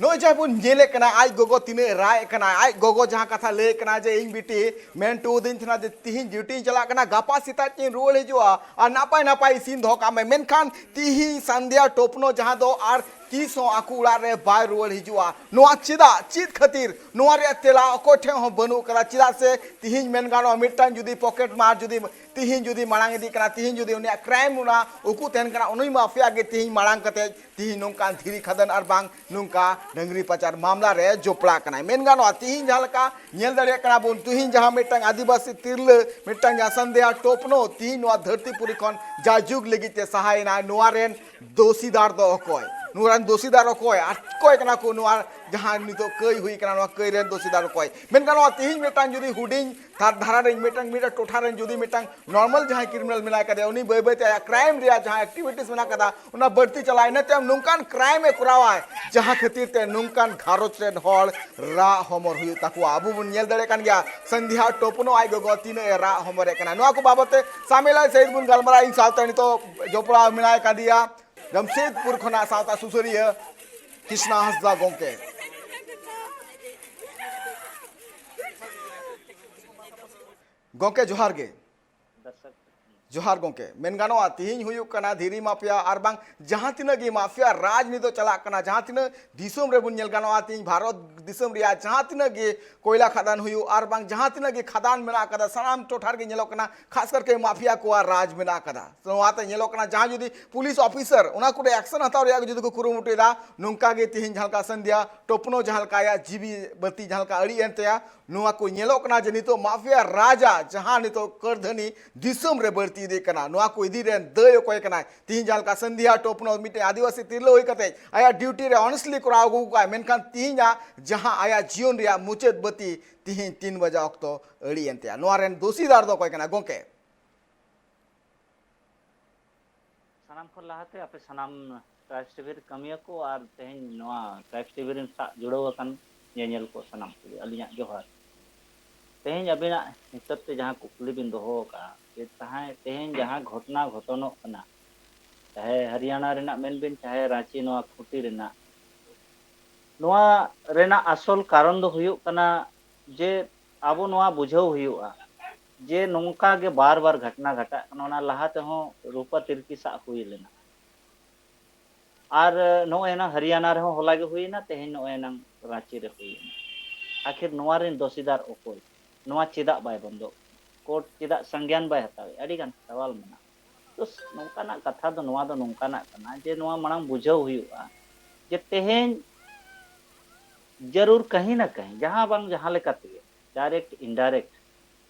ᱱᱚᱜᱼᱚᱭ ᱡᱟᱦᱟᱸ ᱵᱚᱱ ᱧᱮᱞᱮᱫ ᱠᱟᱱᱟ, ᱟᱡ ᱜᱚᱜᱚ ᱛᱤᱱᱟᱹᱜ ᱨᱟᱜ ᱮᱫ ᱠᱟᱱᱟ, ᱟᱡ ᱜᱚᱜᱚ ᱡᱟᱦᱟᱸ ᱠᱟᱛᱷᱟ ᱞᱟᱹᱭ ᱠᱟᱱᱟ ᱡᱮ, "ᱤᱧ ᱵᱤᱴᱤ ᱢᱮᱱ ᱦᱚᱴᱚ ᱟᱹᱫᱤᱧ ᱛᱟᱦᱮᱱᱟ ᱡᱮ ᱛᱤᱦᱤᱧ ᱰᱤᱭᱩᱴᱤᱧ ᱪᱟᱞᱟᱜ ᱠᱟᱱᱟ, ᱜᱟᱯᱟ ᱥᱮᱛᱟᱜ ᱤᱧ ᱨᱩᱣᱟᱹᱲ ᱦᱤᱡᱩᱜᱼᱟ ᱟᱨ ᱱᱟᱯᱟᱭ ᱱᱟᱯᱟᱭ ᱤᱥᱤᱱ ᱫᱚᱦᱚ ᱠᱟᱜ ᱢᱮ", ᱢᱮᱱᱠᱷᱟᱱ ᱛᱤᱦᱤᱧ ᱥᱟᱱᱫᱷᱭᱟ ᱴᱚᱯᱱᱚ ᱡᱟᱦᱟᱸ ᱫᱚ ᱟᱨ ᱛᱤᱥ ᱦᱚᱸ ᱟᱠᱚ ᱚᱲᱟᱜ ᱨᱮ ᱵᱟᱭ ᱨᱩᱣᱟᱹᱲ ᱦᱤᱡᱩᱜᱼᱟ᱾ ᱱᱚᱣᱟ ᱪᱮᱫᱟᱜ, ᱪᱮᱫ ᱠᱷᱟᱹᱛᱤᱨ, ᱱᱚᱣᱟ ᱨᱮᱭᱟᱜ ᱛᱮᱞᱟ ᱚᱠᱚᱭ ᱴᱷᱮᱱ ᱦᱚᱸ ᱵᱟᱹᱱᱩᱜ ᱠᱟᱫᱟ᱾ ᱪᱮᱫᱟᱜ ᱥᱮ ᱛᱤᱦᱤᱧ ᱢᱮᱱ ᱜᱟᱱᱚᱜᱼᱟ, ᱢᱤᱫᱴᱟᱝ ᱡᱩᱫᱤ ᱯᱚᱠᱮᱴ ᱢᱟᱨ ᱡᱩᱫᱤ ᱛᱤᱦᱤᱧ ᱡᱩᱫᱤ ᱢᱟᱲᱟᱝ ᱤᱫᱤᱜ ᱠᱟᱱᱟ, ᱛᱤᱦᱤᱧ ᱡᱩᱫᱤ ᱩᱱᱤᱭᱟᱜ ᱠᱨᱟᱭᱤᱢ ᱚᱱᱟ ᱩᱠᱩ ᱛᱟᱦᱮᱱ ᱠᱟᱱᱟ, ᱩᱱᱤ ᱢᱟᱯᱷᱤᱭᱟ ᱜᱮ ᱛᱤᱦᱤᱧ ᱢᱟᱲᱟᱝ ᱠᱟᱛᱮ ᱛᱤᱦᱤᱧ ᱱᱚᱝᱠᱟᱱ ᱫᱷᱤᱨᱤ ᱠᱷᱟᱫᱟᱱ ᱟᱨ ᱵᱟᱝ ᱱᱚᱝᱠᱟ ᱰᱟᱹᱝᱨᱤ ᱯᱟᱪᱟᱨ ᱢᱟᱢᱞᱟ ᱨᱮ ᱡᱚᱯᱲᱟᱜ ᱠᱟᱱᱟᱭ᱾ ᱢᱮᱱ ᱜᱟᱱᱚᱜᱼᱟ, ᱛᱤᱦᱤᱧ ᱡᱟᱦᱟᱸ ᱞᱮᱠᱟ ᱧᱮᱞ ᱫᱟᱲᱮᱭᱟᱜ ᱠᱟᱱᱟ ᱵᱚᱱ, ᱛᱤᱦᱤᱧ ᱡᱟᱦᱟᱸ ᱢᱤᱫᱴᱟᱝ ᱟᱹᱫᱤᱵᱟᱹᱥᱤ ᱛᱤᱨᱞᱟᱹ, ᱢᱤᱫᱴᱟᱝ ᱡᱟᱦᱟᱸ ᱥᱟᱱᱫᱷᱭᱟ ᱴᱚᱯᱱᱚ ᱛᱤᱦᱤᱧ ᱱᱚᱣᱟ ᱫᱷᱟᱹᱨᱛᱤ ᱯᱩᱨᱤ ᱠᱷᱚᱱ ᱡᱟᱭᱡᱩᱜᱽ ᱞᱟᱹᱜᱤᱫ ᱛᱮ ᱥᱟᱦᱟᱭᱮᱱᱟᱭ, ᱱᱚᱣᱟ ᱨᱮᱱ ᱫᱳᱥᱤᱫᱟᱨ ᱫᱚ ᱚᱠᱚᱭ? ᱱᱚᱣᱟ ᱨᱮᱱ ᱫᱳᱥᱤᱫᱟᱨ ᱚᱠᱚᱭ ᱟᱨ ᱚᱠᱚᱭ ᱠᱟᱱᱟ ᱠᱚ? ᱱᱚᱣᱟ ᱡᱟᱦᱟᱸ ᱱᱤᱛᱚᱜ ᱠᱟᱹᱭ ᱦᱩᱭ ᱠᱟᱱᱟ, ᱱᱚᱣᱟ ᱠᱟᱹᱭ ᱨᱮᱱ ᱫᱳᱥᱤᱫᱟᱨ ᱚᱠᱚᱭ? ᱢᱮᱱ ᱜᱟᱱᱚᱜᱼᱟ, ᱛᱮᱦᱮᱧ ᱢᱤᱫᱴᱟᱝ ᱡᱩᱫᱤ ᱦᱩᱰᱤᱧ ᱫᱷᱟᱨ ᱫᱷᱟᱨᱟ ᱨᱮᱱ ᱢᱤᱫᱴᱟᱝ, ᱢᱤᱫᱴᱟᱝ ᱴᱚᱴᱷᱟ ᱨᱮᱱ ᱡᱩᱫᱤ ᱢᱤᱫᱴᱟᱝ ᱱᱚᱨᱢᱟᱞ ᱡᱟᱦᱟᱸᱭ ᱠᱨᱤᱢᱤᱱᱟᱞ ᱢᱮᱱᱟᱭ ᱠᱟᱫᱮᱭᱟ, ᱩᱱᱤ ᱵᱟᱹᱭ ᱵᱟᱹᱭ ᱛᱮ ᱟᱭᱟᱜ ᱠᱨᱟᱭᱤᱢ ᱨᱮᱭᱟᱜ ᱡᱟᱦᱟᱸ ᱮᱠᱴᱤᱵᱷᱤᱴᱤᱥ ᱢᱮᱱᱟᱜ ᱠᱟᱫᱟ, ᱚᱱᱟ ᱵᱟᱹᱲᱛᱤ ᱪᱟᱞᱟᱜᱼᱟ᱾ ᱤᱱᱟᱹ ᱛᱟᱭᱚᱢ ᱱᱚᱝᱠᱟᱱ ᱠᱨᱟᱭᱤᱢ ᱮ ᱠᱚᱨᱟᱣᱟᱭ, ᱡᱟᱦᱟᱸ ᱠᱷᱟᱹᱛᱤᱨ ᱛᱮ ᱱᱚᱝᱠᱟᱱ ᱜᱷᱟᱨᱚᱸᱡᱽ ᱨᱮᱱ ᱦᱚᱲ ᱨᱟᱜ ᱦᱚᱢᱚᱨ ᱦᱩᱭᱩᱜ ᱛᱟᱠᱚᱣᱟ᱾ ᱟᱵᱚ ᱵᱚᱱ ᱧᱮᱞ ᱫᱟᱲᱮᱭᱟᱜ ᱠᱟᱱ ᱜᱮᱭᱟ, ᱥᱟᱱᱫᱷᱤᱦᱟ ᱴᱚᱯᱱᱚ ᱟᱡ ᱜᱚᱜᱚ ᱛᱤᱱᱟᱹᱜ ᱮ ᱨᱟᱜ ᱦᱚᱢᱚᱨᱮᱫ ᱠᱟᱱᱟ᱾ ᱱᱚᱣᱟ ᱠᱚ ᱵᱟᱵᱚᱛ ᱛᱮ ᱥᱟᱢᱮᱞᱟᱭ ᱥᱟᱹᱦᱤᱡ ᱵᱚᱱ ᱜᱟᱞᱢᱟᱨᱟᱣᱟ᱾ ᱤᱧ ᱥᱟᱶᱛᱮ ᱱᱤᱛᱚᱜ ᱡᱚᱯᱲᱟᱣ ᱢᱮᱱᱟᱭ ᱠᱟᱫᱮᱭᱟ ᱡᱟᱢᱥᱮᱫᱽᱯᱩᱨ ᱠᱷᱚᱱᱟᱜ ᱥᱟᱶᱛᱟ ᱥᱩᱥᱟᱹᱨᱤᱭᱟᱹ ᱠᱨᱤᱥᱱᱟ ᱦᱟᱸᱥᱫᱟ ᱜᱚᱢᱠᱮ᱾ ᱜᱚᱢᱠᱮ, ᱡᱚᱦᱟᱨ ᱜᱮ᱾ ᱫᱚᱨᱥᱚᱠ᱾ ᱡᱚᱦᱟᱨ ᱜᱚᱢᱠᱮ᱾ ᱢᱮᱱ ᱜᱟᱱᱚᱜᱼᱟ, ᱛᱤᱦᱤᱧ ᱦᱩᱭᱩᱜ ᱠᱟᱱᱟ ᱫᱷᱤᱨᱤ ᱢᱟᱯᱷᱤᱭᱟ ᱟᱨ ᱵᱟᱝ ᱡᱟᱦᱟᱸ ᱛᱤᱱᱟᱹᱜ ᱜᱮ ᱢᱟᱯᱷᱤᱭᱟ ᱨᱟᱡᱽ ᱱᱤᱛᱚᱜ ᱪᱟᱞᱟᱜ ᱠᱟᱱᱟ, ᱡᱟᱦᱟᱸ ᱛᱤᱱᱟᱹᱜ ᱫᱤᱥᱚᱢ ᱨᱮᱵᱚᱱ ᱧᱮᱞ ᱜᱟᱱᱚᱜᱼᱟ, ᱛᱤᱦᱤᱧ ᱵᱷᱟᱨᱚᱛ ᱫᱤᱥᱚᱢ ᱨᱮᱭᱟᱜ ᱡᱟᱦᱟᱸ ᱛᱤᱱᱟᱹᱜ ᱜᱮ ᱠᱚᱭᱞᱟ ᱠᱷᱟᱫᱟᱱ ᱦᱩᱭᱩᱜ ᱟᱨ ᱵᱟᱝ ᱡᱟᱦᱟᱸ ᱛᱤᱱᱟᱹᱜ ᱜᱮ ᱠᱷᱟᱫᱟᱱ ᱢᱮᱱᱟᱜ ᱟᱠᱟᱫᱟ, ᱥᱟᱱᱟᱢ ᱴᱚᱴᱷᱟ ᱨᱮᱜᱮ ᱧᱮᱞᱚᱜ ᱠᱟᱱᱟ, ᱠᱷᱟᱥ ᱠᱟᱨ ᱠᱮ ᱢᱟᱯᱷᱤᱭᱟ ᱠᱚᱣᱟᱜ ᱨᱟᱡᱽ ᱢᱮᱱᱟᱜ ᱟᱠᱟᱫᱟ᱾ ᱱᱚᱣᱟᱛᱮ ᱧᱮᱞᱚᱜ ᱠᱟᱱᱟ, ᱡᱟᱦᱟᱸ ᱡᱩᱫᱤ ᱯᱩᱞᱤᱥ ᱚᱯᱷᱤᱥᱟᱨ ᱚᱱᱟ ᱠᱚᱨᱮ ᱮᱠᱥᱮᱱ ᱦᱟᱛᱟᱣ ᱨᱮᱭᱟᱜ ᱜᱮ ᱡᱩᱫᱤ ᱠᱚ ᱠᱩᱨᱩᱢᱩᱴᱩᱭᱮᱫᱟ, ᱱᱚᱝᱠᱟ ᱜᱮ ᱛᱤᱦᱤᱧ ᱡᱟᱦᱟᱸ ᱞᱮᱠᱟ ᱥᱟᱱᱫᱷᱤᱭᱟ ᱴᱚᱯᱱᱚ ᱡᱟᱦᱟᱸ ᱞᱮᱠᱟ ᱟᱭᱟᱜ ᱡᱤᱣᱤ ᱵᱟᱹᱛᱤ ᱡᱟᱦᱟᱸ ᱞᱮᱠᱟ ᱟᱹᱲᱤᱡ ᱮᱱ ᱛᱟᱭᱟ, ᱱᱚᱣᱟ ᱠᱚ ᱧᱮᱞᱚᱜ ᱠᱟᱱᱟ ᱡᱮ ᱱᱤᱛᱚᱜ ᱢᱟᱯᱷᱤᱭᱟ ᱨᱟᱡᱽ ᱟᱜ ᱡᱟᱦᱟᱸ ᱱᱤᱛᱚᱜ ᱠᱟᱹᱨᱫᱷᱟᱹᱱᱤ ᱫᱤᱥᱚᱢ ᱨᱮ ᱵᱟᱹᱲᱛᱤ ᱤᱫᱤᱜ ᱠᱟᱱᱟ, ᱱᱚᱣᱟ ᱠᱚ ᱤᱫᱤ ᱨᱮᱱ ᱫᱟᱹᱭ ᱚᱠᱚᱭ ᱠᱟᱱᱟᱭ? ᱛᱤᱦᱤᱧ ᱡᱟᱦᱟᱸ ᱞᱮᱠᱟ ᱥᱟᱱᱫᱷᱤᱭᱟ ᱴᱚᱯᱱᱚ ᱢᱤᱫᱴᱮᱱ ᱟᱹᱫᱤᱵᱟᱹᱥᱤ ᱛᱤᱨᱞᱟᱹ ᱦᱩᱭ ᱠᱟᱛᱮ ᱟᱭᱟᱜ ᱰᱤᱭᱩᱴᱤ ᱨᱮ ᱚᱱᱮᱥᱴᱞᱤ ᱠᱚᱨᱟᱣ ᱟᱹᱜᱩ ᱠᱟᱜᱼᱟᱭ, ᱢᱮᱱᱠᱷᱟᱱ ᱛᱤᱦᱤᱧᱟᱜ ᱡᱟᱦᱟᱸ ᱟᱭᱟᱜ ᱡᱤᱭᱚᱱ ᱨᱮᱭᱟᱜ ᱢᱩᱪᱟᱹᱫ ᱵᱟᱹᱛᱤ ᱛᱤᱦᱤᱧ ᱛᱤᱱ ᱵᱟᱡᱟ ᱚᱠᱛᱚ ᱟᱹᱲᱤ ᱮᱱ ᱛᱟᱭᱟ᱾ ᱱᱚᱣᱟ ᱨᱮᱱ ᱫᱳᱥᱤᱫᱟᱨ ᱫᱚ ᱚᱠᱚᱭ ᱠᱟᱱᱟ ᱜᱚᱢᱠᱮ? ᱥᱟᱱᱟᱢ ᱠᱷᱚᱱ ᱞᱟᱦᱟᱛᱮ ᱟᱯᱮ ᱥᱟᱱᱟᱢ ᱴᱨᱟᱭᱤᱵᱥ ᱴᱤᱵᱷᱤ ᱨᱮᱱ ᱠᱟᱹᱢᱤᱭᱟᱹ ᱠᱚ ᱟᱨ ᱛᱮᱦᱮᱧ ᱱᱚᱣᱟ ᱴᱨᱟᱭᱤᱵᱥ ᱴᱤᱵᱷᱤ ᱨᱮᱱ ᱥᱟᱶ ᱡᱩᱲᱟᱹᱣ ᱟᱠᱟᱱ ᱧᱮᱧᱮᱞ ᱠᱚ ᱥᱟᱱᱟᱢ ᱠᱚᱜᱮ ᱟᱹᱞᱤᱧᱟᱜ ᱡᱚᱦᱟᱨ᱾ ᱛᱮᱦᱮᱧ ᱟᱹᱵᱤᱱᱟᱜ ᱦᱤᱥᱟᱹᱵ ᱛᱮ ᱡᱟᱦᱟᱸ ᱠᱩᱠᱞᱤ ᱵᱤᱱ ᱫᱚᱦᱚ ᱟᱠᱟᱫᱼᱟ, ᱡᱮ ᱛᱟᱦᱮᱸ ᱛᱮᱦᱮᱧ ᱡᱟᱦᱟᱸ ᱜᱷᱚᱴᱚᱱᱟ ᱜᱷᱚᱴᱚᱱᱚᱜ ᱠᱟᱱᱟ, ᱪᱟᱦᱮ ᱦᱚᱨᱤᱭᱟᱱᱟ ᱨᱮᱱᱟᱜ ᱢᱮᱱ ᱵᱤᱱ, ᱪᱟᱦᱮ ᱨᱟᱸᱪᱤ ᱱᱚᱣᱟ ᱠᱷᱩᱸᱴᱤ ᱨᱮᱱᱟᱜ, ᱱᱚᱣᱟ ᱨᱮᱱᱟᱜ ᱟᱥᱚᱞ ᱠᱟᱨᱚᱱ ᱫᱚ ᱦᱩᱭᱩᱜ ᱠᱟᱱᱟ ᱡᱮ ᱟᱵᱚ ᱱᱚᱣᱟ ᱵᱩᱡᱷᱟᱹᱣ ᱦᱩᱭᱩᱜᱼᱟ ᱡᱮ ᱱᱚᱝᱠᱟ ᱜᱮ ᱵᱟᱨ ᱵᱟᱨ ᱜᱷᱚᱴᱚᱱᱟ ᱜᱷᱚᱴᱟᱜ ᱠᱟᱱᱟ᱾ ᱚᱱᱟ ᱞᱟᱦᱟ ᱛᱮᱦᱚᱸ ᱨᱩᱯᱟ ᱛᱤᱨᱠᱤ ᱥᱟᱵ ᱦᱩᱭ ᱞᱮᱱᱟ᱾ ᱟᱨ ᱱᱚᱜᱼᱚᱭ ᱮᱱᱟᱝ ᱦᱚᱨᱤᱭᱟᱱᱟ ᱨᱮᱦᱚᱸ ᱦᱚᱞᱟ ᱜᱮ ᱦᱩᱭᱮᱱᱟ, ᱛᱮᱦᱮᱧ ᱱᱚᱜᱼᱚᱭ ᱮᱱᱟᱝ ᱨᱟᱸᱪᱤ ᱨᱮ ᱦᱩᱭᱮᱱᱟ᱾ ᱟᱹᱠᱷᱤᱨ ᱱᱚᱣᱟ ᱨᱮᱱ ᱫᱚᱥᱤᱫᱟᱨ ᱚᱠᱚᱭ? ᱱᱚᱣᱟ ᱪᱮᱫᱟᱜ ᱵᱟᱭ ᱵᱚᱱᱫᱚᱜ ᱠᱟᱱᱟ? ᱠᱳᱨᱴ ᱪᱮᱫᱟᱜ ᱥᱚᱝᱜᱮᱭᱟᱱ ᱵᱟᱭ ᱦᱟᱛᱟᱣᱮᱫᱼᱟ? ᱟᱹᱰᱤ ᱜᱟᱱ ᱥᱟᱣᱟᱞ ᱢᱮᱱᱟᱜᱼᱟ᱾ ᱛᱚ, ᱱᱚᱝᱠᱟᱱᱟᱜ ᱠᱟᱛᱷᱟ ᱫᱚ, ᱱᱚᱣᱟ ᱫᱚ ᱱᱚᱝᱠᱟᱱᱟᱜ ᱠᱟᱱᱟ ᱡᱮ ᱱᱚᱣᱟ ᱢᱟᱲᱟᱝ ᱵᱩᱡᱷᱟᱹᱣ ᱦᱩᱭᱩᱜᱼᱟ ᱡᱮ ᱛᱮᱦᱮᱧ ᱡᱟᱹᱨᱩᱲ ᱠᱟᱹᱦᱤ ᱱᱟ ᱠᱟᱹᱦᱤ, ᱡᱟᱦᱟᱸ ᱵᱟᱝ ᱡᱟᱦᱟᱸ ᱞᱮᱠᱟ ᱛᱮᱜᱮ, ᱰᱟᱭᱨᱮᱠᱴ ᱤᱱᱰᱟᱭᱨᱮᱠᱴ,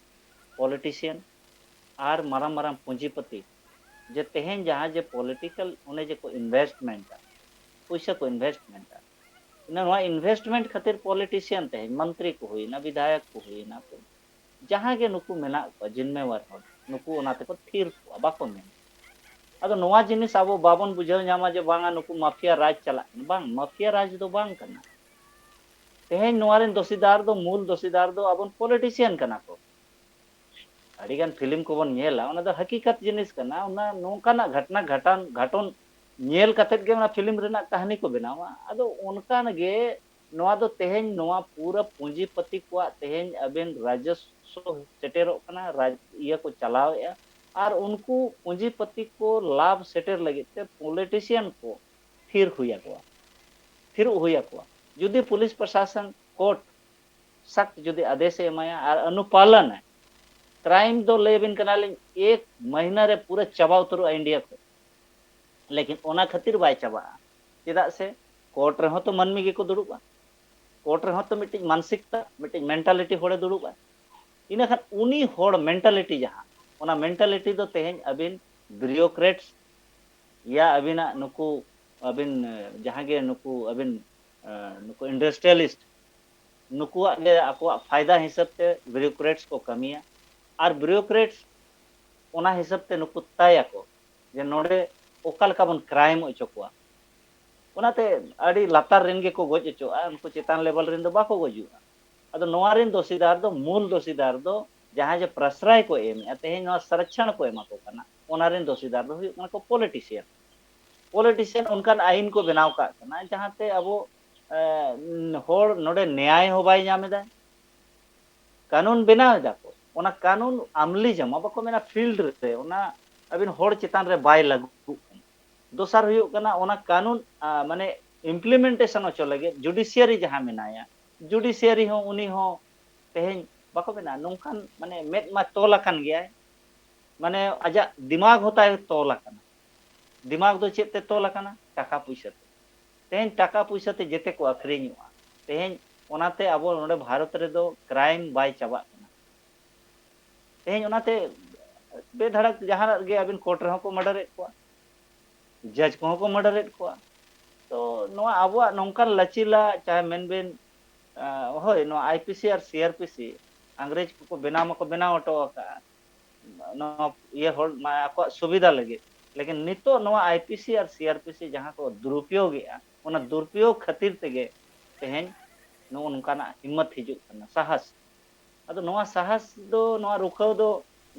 ᱯᱚᱞᱤᱴᱤᱥᱤᱭᱟᱱ ᱟᱨ ᱢᱟᱨᱟᱝ ᱢᱟᱨᱟᱝ ᱯᱩᱸᱡᱤᱯᱚᱛᱤ, ᱡᱮ ᱛᱮᱦᱮᱧ ᱡᱟᱦᱟᱸ ᱡᱮ ᱯᱚᱞᱤᱴᱤᱠᱟᱞ ᱚᱱᱮ ᱡᱮ ᱠᱚ ᱤᱱᱵᱷᱮᱥᱴᱢᱮᱱᱴᱟ, ᱯᱩᱭᱥᱟᱹ ᱠᱚ investment ᱟ᱾ ᱤᱱᱟᱹ ᱱᱚᱣᱟ investment ᱠᱷᱟᱹᱛᱤᱨ politician ᱛᱮᱦᱮᱧ ᱢᱚᱱᱛᱨᱤ ᱠᱚ ᱦᱩᱭᱱᱟ, ᱵᱤᱫᱷᱟᱭᱚᱠ ᱠᱚ ᱦᱩᱭᱱᱟ ᱠᱚ, ᱡᱟᱦᱟᱸ ᱜᱮ ᱱᱩᱠᱩ ᱢᱮᱱᱟᱜ ᱠᱚᱣᱟ ᱡᱤᱢᱢᱮᱣᱟᱨ ᱦᱚᱲ, ᱱᱩᱠᱩ ᱚᱱᱟ ᱛᱮᱠᱚ ᱛᱷᱤᱨ ᱠᱚᱜᱼᱟ, ᱵᱟᱠᱚ ᱢᱮᱱᱟ᱾ ᱟᱫᱚ ᱱᱚᱣᱟ ᱡᱤᱱᱤᱥ ᱟᱵᱚ ᱵᱟᱵᱚᱱ ᱵᱩᱡᱷᱟᱹᱣ ᱧᱟᱢᱟ ᱡᱮ ᱵᱟᱝᱟ ᱱᱩᱠᱩ ᱢᱟᱯᱷᱤᱭᱟ ᱨᱟᱡᱽ ᱪᱟᱞᱟᱜ ᱠᱟᱱᱟ, ᱵᱟᱝ, ᱢᱟᱯᱷᱤᱭᱟ ᱨᱟᱡᱽ ᱫᱚ ᱵᱟᱝ ᱠᱟᱱᱟ᱾ ᱛᱮᱦᱮᱧ ᱱᱚᱣᱟ ᱨᱮᱱ ᱫᱚᱥᱤᱫᱟᱨ ᱫᱚ, ᱢᱩᱞ ᱫᱚᱥᱤᱫᱟᱨ ᱫᱚ ᱟᱵᱚᱱ politician ᱠᱟᱱᱟ ᱠᱚ᱾ ᱟᱹᱰᱤᱜᱟᱱ film ᱠᱚᱵᱚᱱ ᱧᱮᱞᱟ, ᱚᱱᱟ ᱫᱚ ᱦᱟᱹᱠᱤᱠᱟᱛ ᱡᱤᱱᱤᱥ ᱠᱟᱱᱟ, ᱚᱱᱟ ᱱᱚᱝᱠᱟᱱᱟᱜ ᱜᱷᱚᱴᱱᱟ ᱜᱷᱟᱴᱟᱱ ᱜᱷᱚᱴᱚᱱ ᱧᱮᱞ ᱠᱟᱛᱮᱫ ᱜᱮ ᱚᱱᱟ film ᱨᱮᱱᱟᱜ ᱠᱟᱹᱦᱱᱤ ᱠᱚ ᱵᱮᱱᱟᱣᱟ᱾ ᱟᱫᱚ ᱚᱱᱠᱟᱱ ᱜᱮ ᱱᱚᱣᱟ ᱫᱚ ᱛᱮᱦᱮᱧ ᱱᱚᱣᱟ ᱯᱩᱨᱟᱹ ᱯᱩᱸᱡᱤᱯᱟᱹᱛᱤ ᱠᱚᱣᱟᱜ ᱛᱮᱦᱮᱧ ᱟᱵᱮᱱ ᱨᱟᱡᱚᱥᱥᱚ ᱥᱮᱴᱮᱨᱚᱜ ᱠᱟᱱᱟ, ᱨᱟᱡᱽ ᱤᱭᱟᱹ ᱠᱚ ᱪᱟᱞᱟᱣᱮᱫᱼᱟ, ᱟᱨ ᱩᱱᱠᱩ ᱯᱩᱸᱡᱤᱯᱟᱹᱛᱤ ᱠᱚ ᱞᱟᱵᱷ ᱥᱮᱴᱮᱨ ᱞᱟᱹᱜᱤᱫ ᱛᱮ politician ᱠᱚ ᱛᱷᱤᱨ ᱦᱩᱭ ᱟᱠᱚᱣᱟ, ᱛᱷᱤᱨᱚᱜ ᱦᱩᱭ ᱟᱠᱚᱣᱟ᱾ ᱡᱩᱫᱤ ᱯᱩᱞᱤᱥ ᱯᱨᱚᱥᱟᱥᱚᱱ, ᱠᱳᱨᱴ ᱥᱟᱠᱛ ᱡᱩᱫᱤ ᱟᱫᱮᱥ ᱮ ᱮᱢᱟᱭᱟ ᱟᱨ ᱚᱱᱩᱯᱟᱞᱚᱱ ᱮ, crime ᱫᱚ ᱞᱟᱹᱭ ᱟᱵᱤᱱ ᱠᱟᱱᱟᱞᱤᱧ ᱮᱠ ᱢᱟᱹᱦᱱᱟᱹ ᱨᱮ ᱯᱩᱨᱟᱹ ᱪᱟᱵᱟ ᱩᱛᱟᱹᱨᱚᱜᱼᱟ ᱤᱱᱰᱤᱭᱟ ᱠᱷᱚᱱ᱾ ᱞᱮᱠᱤᱱ ᱚᱱᱟ ᱠᱷᱟᱹᱛᱤᱨ ᱵᱟᱭ ᱪᱟᱵᱟᱜᱼᱟ᱾ ᱪᱮᱫᱟᱜ ᱥᱮ ᱠᱳᱨᱴ ᱨᱮᱦᱚᱸ ᱛᱚ ᱢᱟᱹᱱᱢᱤ ᱜᱮᱠᱚ ᱫᱩᱲᱩᱵᱼᱟ, ᱠᱳᱨᱴ ᱨᱮᱦᱚᱸ ᱛᱚ ᱢᱤᱫᱴᱤᱡ ᱢᱟᱱᱥᱤᱠᱛᱟ, ᱢᱤᱫᱴᱤᱡ mentality ᱦᱚᱲᱮ ᱫᱩᱲᱩᱵᱼᱟ᱾ ᱤᱱᱟᱹ ᱠᱷᱟᱱ ᱩᱱᱤ ᱦᱚᱲ mentality ᱡᱟᱦᱟᱸ, ᱚᱱᱟ mentality ᱫᱚ ᱛᱮᱦᱮᱧ ᱟᱹᱵᱤᱱ bureaucrats ᱭᱟ ᱟᱹᱵᱤᱱᱟᱜ ᱱᱩᱠᱩ ᱟᱹᱵᱤᱱ, ᱮ, ᱡᱟᱦᱟᱸ ᱜᱮ ᱱᱩᱠᱩ ᱟᱹᱵᱤᱱ, ᱮ, ᱱᱩᱠᱩ industrialist, ᱱᱩᱠᱩᱣᱟᱜ ᱜᱮ ᱟᱠᱚᱣᱟᱜ ᱯᱷᱟᱭᱫᱟ ᱦᱤᱥᱟᱹᱵ ᱛᱮ bureaucrats ᱠᱚ ᱠᱟᱹᱢᱤᱭᱟ᱾ ᱟᱨ bureaucrats ᱚᱱᱟ ᱦᱤᱥᱟᱹᱵ ᱛᱮ ᱱᱩᱠᱩ ᱛᱟᱭᱟᱠᱚ ᱡᱮ ᱱᱚᱰᱮ ᱚᱠᱟ ᱞᱮᱠᱟ ᱵᱚᱱ crime ᱦᱚᱪᱚ ᱠᱚᱣᱟ᱾ ᱚᱱᱟᱛᱮ ᱟᱹᱰᱤ ᱞᱟᱛᱟᱨ ᱨᱮᱱ ᱜᱮᱠᱚ ᱜᱚᱡ ᱦᱚᱪᱚᱜᱼᱟ, ᱩᱱᱠᱩ ᱪᱮᱛᱟᱱ level ᱨᱮᱱ ᱫᱚ ᱵᱟᱠᱚ ᱜᱩᱡᱩᱜᱼᱟ᱾ ᱟᱫᱚ ᱱᱚᱣᱟ ᱨᱮᱱ ᱫᱚᱥᱤᱫᱟᱨ ᱫᱚ, ᱢᱩᱞ ᱫᱚᱥᱤᱫᱟᱨ ᱫᱚ ᱡᱟᱦᱟᱸᱭ ᱡᱮ ᱯᱨᱚᱥᱨᱟᱭ ᱠᱚ ᱮᱢᱮᱜᱼᱟ, ᱛᱮᱦᱮᱧ ᱱᱚᱣᱟ ᱥᱚᱨᱚᱠᱷᱚᱱ ᱠᱚ ᱮᱢᱟ ᱠᱚ ᱠᱟᱱᱟ, ᱚᱱᱟ ᱨᱮᱱ ᱫᱚᱥᱤᱫᱟᱨ ᱫᱚ ᱦᱩᱭᱩᱜ ᱠᱟᱱᱟ ᱠᱚ politician᱾ Politician ᱚᱱᱠᱟᱱ ᱟᱭᱤᱱ ᱠᱚ ᱵᱮᱱᱟᱣ ᱠᱟᱜ ᱠᱟᱱᱟ ᱡᱟᱦᱟᱸᱛᱮ ᱟᱵᱚ, ᱮ, ᱦᱚᱲ ᱱᱚᱰᱮ ᱱᱮᱭᱟᱭ ᱦᱚᱸ ᱵᱟᱭ ᱧᱟᱢ ᱮᱫᱟ, ᱠᱟᱹᱱᱩᱱ ᱵᱮᱱᱟᱣ ᱮᱫᱟ ᱠᱚ, ᱚᱱᱟ ᱠᱟᱹᱱᱩᱱ ᱟᱢᱞᱤ ᱡᱟᱢᱟ, ᱵᱟᱠᱚ ᱢᱮᱱᱟ field ᱨᱮ, ᱚᱱᱟ ᱟᱹᱵᱤᱱ ᱦᱚᱲ ᱪᱮᱛᱟᱱ ᱨᱮ ᱵᱟᱭ ᱞᱟᱹᱜᱩᱜ ᱠᱟᱱᱟ᱾ ᱫᱚᱥᱟᱨ ᱦᱩᱭᱩᱜ ᱠᱟᱱᱟ ᱚᱱᱟ ᱠᱟᱹᱱᱩᱱ, ᱟ, ᱢᱟᱱᱮ implementation ᱦᱚᱪᱚ ᱞᱟᱹᱜᱤᱫ judiciary ᱡᱟᱦᱟᱸ ᱢᱮᱱᱟᱭᱟ, judiciary ᱦᱚᱸ ᱩᱱᱤ ᱦᱚᱸ ᱛᱮᱦᱮᱧ ᱵᱟᱠᱚ ᱢᱮᱱᱟ ᱱᱚᱝᱠᱟᱱ ᱢᱟᱱᱮ ᱢᱮᱫ ᱢᱟ ᱛᱚᱞ ᱟᱠᱟᱱ ᱜᱮᱭᱟᱭ, ᱢᱟᱱᱮ ᱟᱡᱟᱜ ᱫᱤᱢᱟᱜᱽ ᱦᱚᱸ ᱛᱟᱭ ᱛᱚᱞ ᱟᱠᱟᱱᱟ᱾ ᱫᱤᱢᱟᱜᱽ ᱫᱚ ᱪᱮᱫ ᱛᱮ ᱛᱚᱞ ᱟᱠᱟᱱᱟ? ᱴᱟᱠᱟ ᱯᱩᱭᱥᱟᱹ ᱛᱮ᱾ ᱛᱮᱦᱮᱧ ᱴᱟᱠᱟ ᱯᱩᱭᱥᱟᱹ ᱛᱮ ᱡᱮᱛᱮ ᱠᱚ ᱟᱹᱠᱷᱨᱤᱧᱚᱜᱼᱟ᱾ ᱛᱮᱦᱮᱧ ᱚᱱᱟᱛᱮ ᱟᱵᱚ ᱱᱚᱰᱮ ᱵᱷᱟᱨᱚᱛ ᱨᱮᱫᱚ crime ᱵᱟᱭ ᱪᱟᱵᱟᱜ ᱠᱟᱱᱟ᱾ ᱛᱮᱦᱮᱧ ᱚᱱᱟᱛᱮ ᱵᱮᱫᱷᱟᱲᱟᱠ ᱡᱟᱦᱟᱱᱟᱜ ᱨᱮᱜᱮ ᱟᱹᱵᱤᱱ ᱠᱳᱨᱴ ᱨᱮᱦᱚᱸ ᱠᱚ murder ᱮᱫ ᱠᱚᱣᱟ, ᱡᱟᱡᱽ ᱠᱚᱦᱚᱸ ᱠᱚ murder ᱮᱫ ᱠᱚᱣᱟ᱾ ᱛᱚ ᱱᱚᱣᱟ ᱟᱵᱚᱣᱟᱜ ᱱᱚᱝᱠᱟᱱ ᱞᱟᱹᱪᱤᱞᱟ, ᱪᱟᱦᱮ ᱢᱮᱱ ᱵᱤᱱ, ᱟᱸ, ᱦᱳᱭ, ᱱᱚᱣᱟ I P C R C R P C ᱟᱝᱨᱮᱡᱽ ᱠᱚᱠᱚ ᱵᱮᱱᱟᱣ ᱢᱟᱠᱚ ᱵᱮᱱᱟᱣ ᱦᱚᱴᱚ ᱟᱠᱟᱫᱼᱟ, ᱱᱚᱣᱟ ᱤᱭᱟᱹ ᱦᱚᱲ, ᱢᱟᱱᱮ, ᱟᱠᱚᱣᱟᱜ ᱥᱩᱵᱤᱫᱷᱟ ᱞᱟᱹᱜᱤᱫ᱾ ᱞᱮᱠᱤᱱ ᱱᱤᱛᱚᱜ ᱱᱚᱣᱟ I P C R C R P C ᱡᱟᱦᱟᱸ ᱠᱚ ᱫᱩᱨᱩᱯᱭᱳᱜᱮᱜᱼᱟ, ᱚᱱᱟ ᱫᱩᱨᱩᱯᱭᱳᱜᱽ ᱠᱷᱟᱹᱛᱤᱨ ᱛᱮᱜᱮ ᱛᱮᱦᱮᱧ ᱱᱚᱜᱼᱚ ᱱᱚᱝᱠᱟᱱᱟᱜ ᱦᱤᱢᱢᱚᱛ ᱦᱤᱡᱩᱜ ᱠᱟᱱᱟ, ᱥᱟᱦᱟᱥ᱾ ᱟᱫᱚ ᱱᱚᱣᱟ ᱥᱟᱦᱟᱥ ᱫᱚ, ᱱᱚᱣᱟ ᱨᱩᱠᱷᱟᱹᱣ ᱫᱚ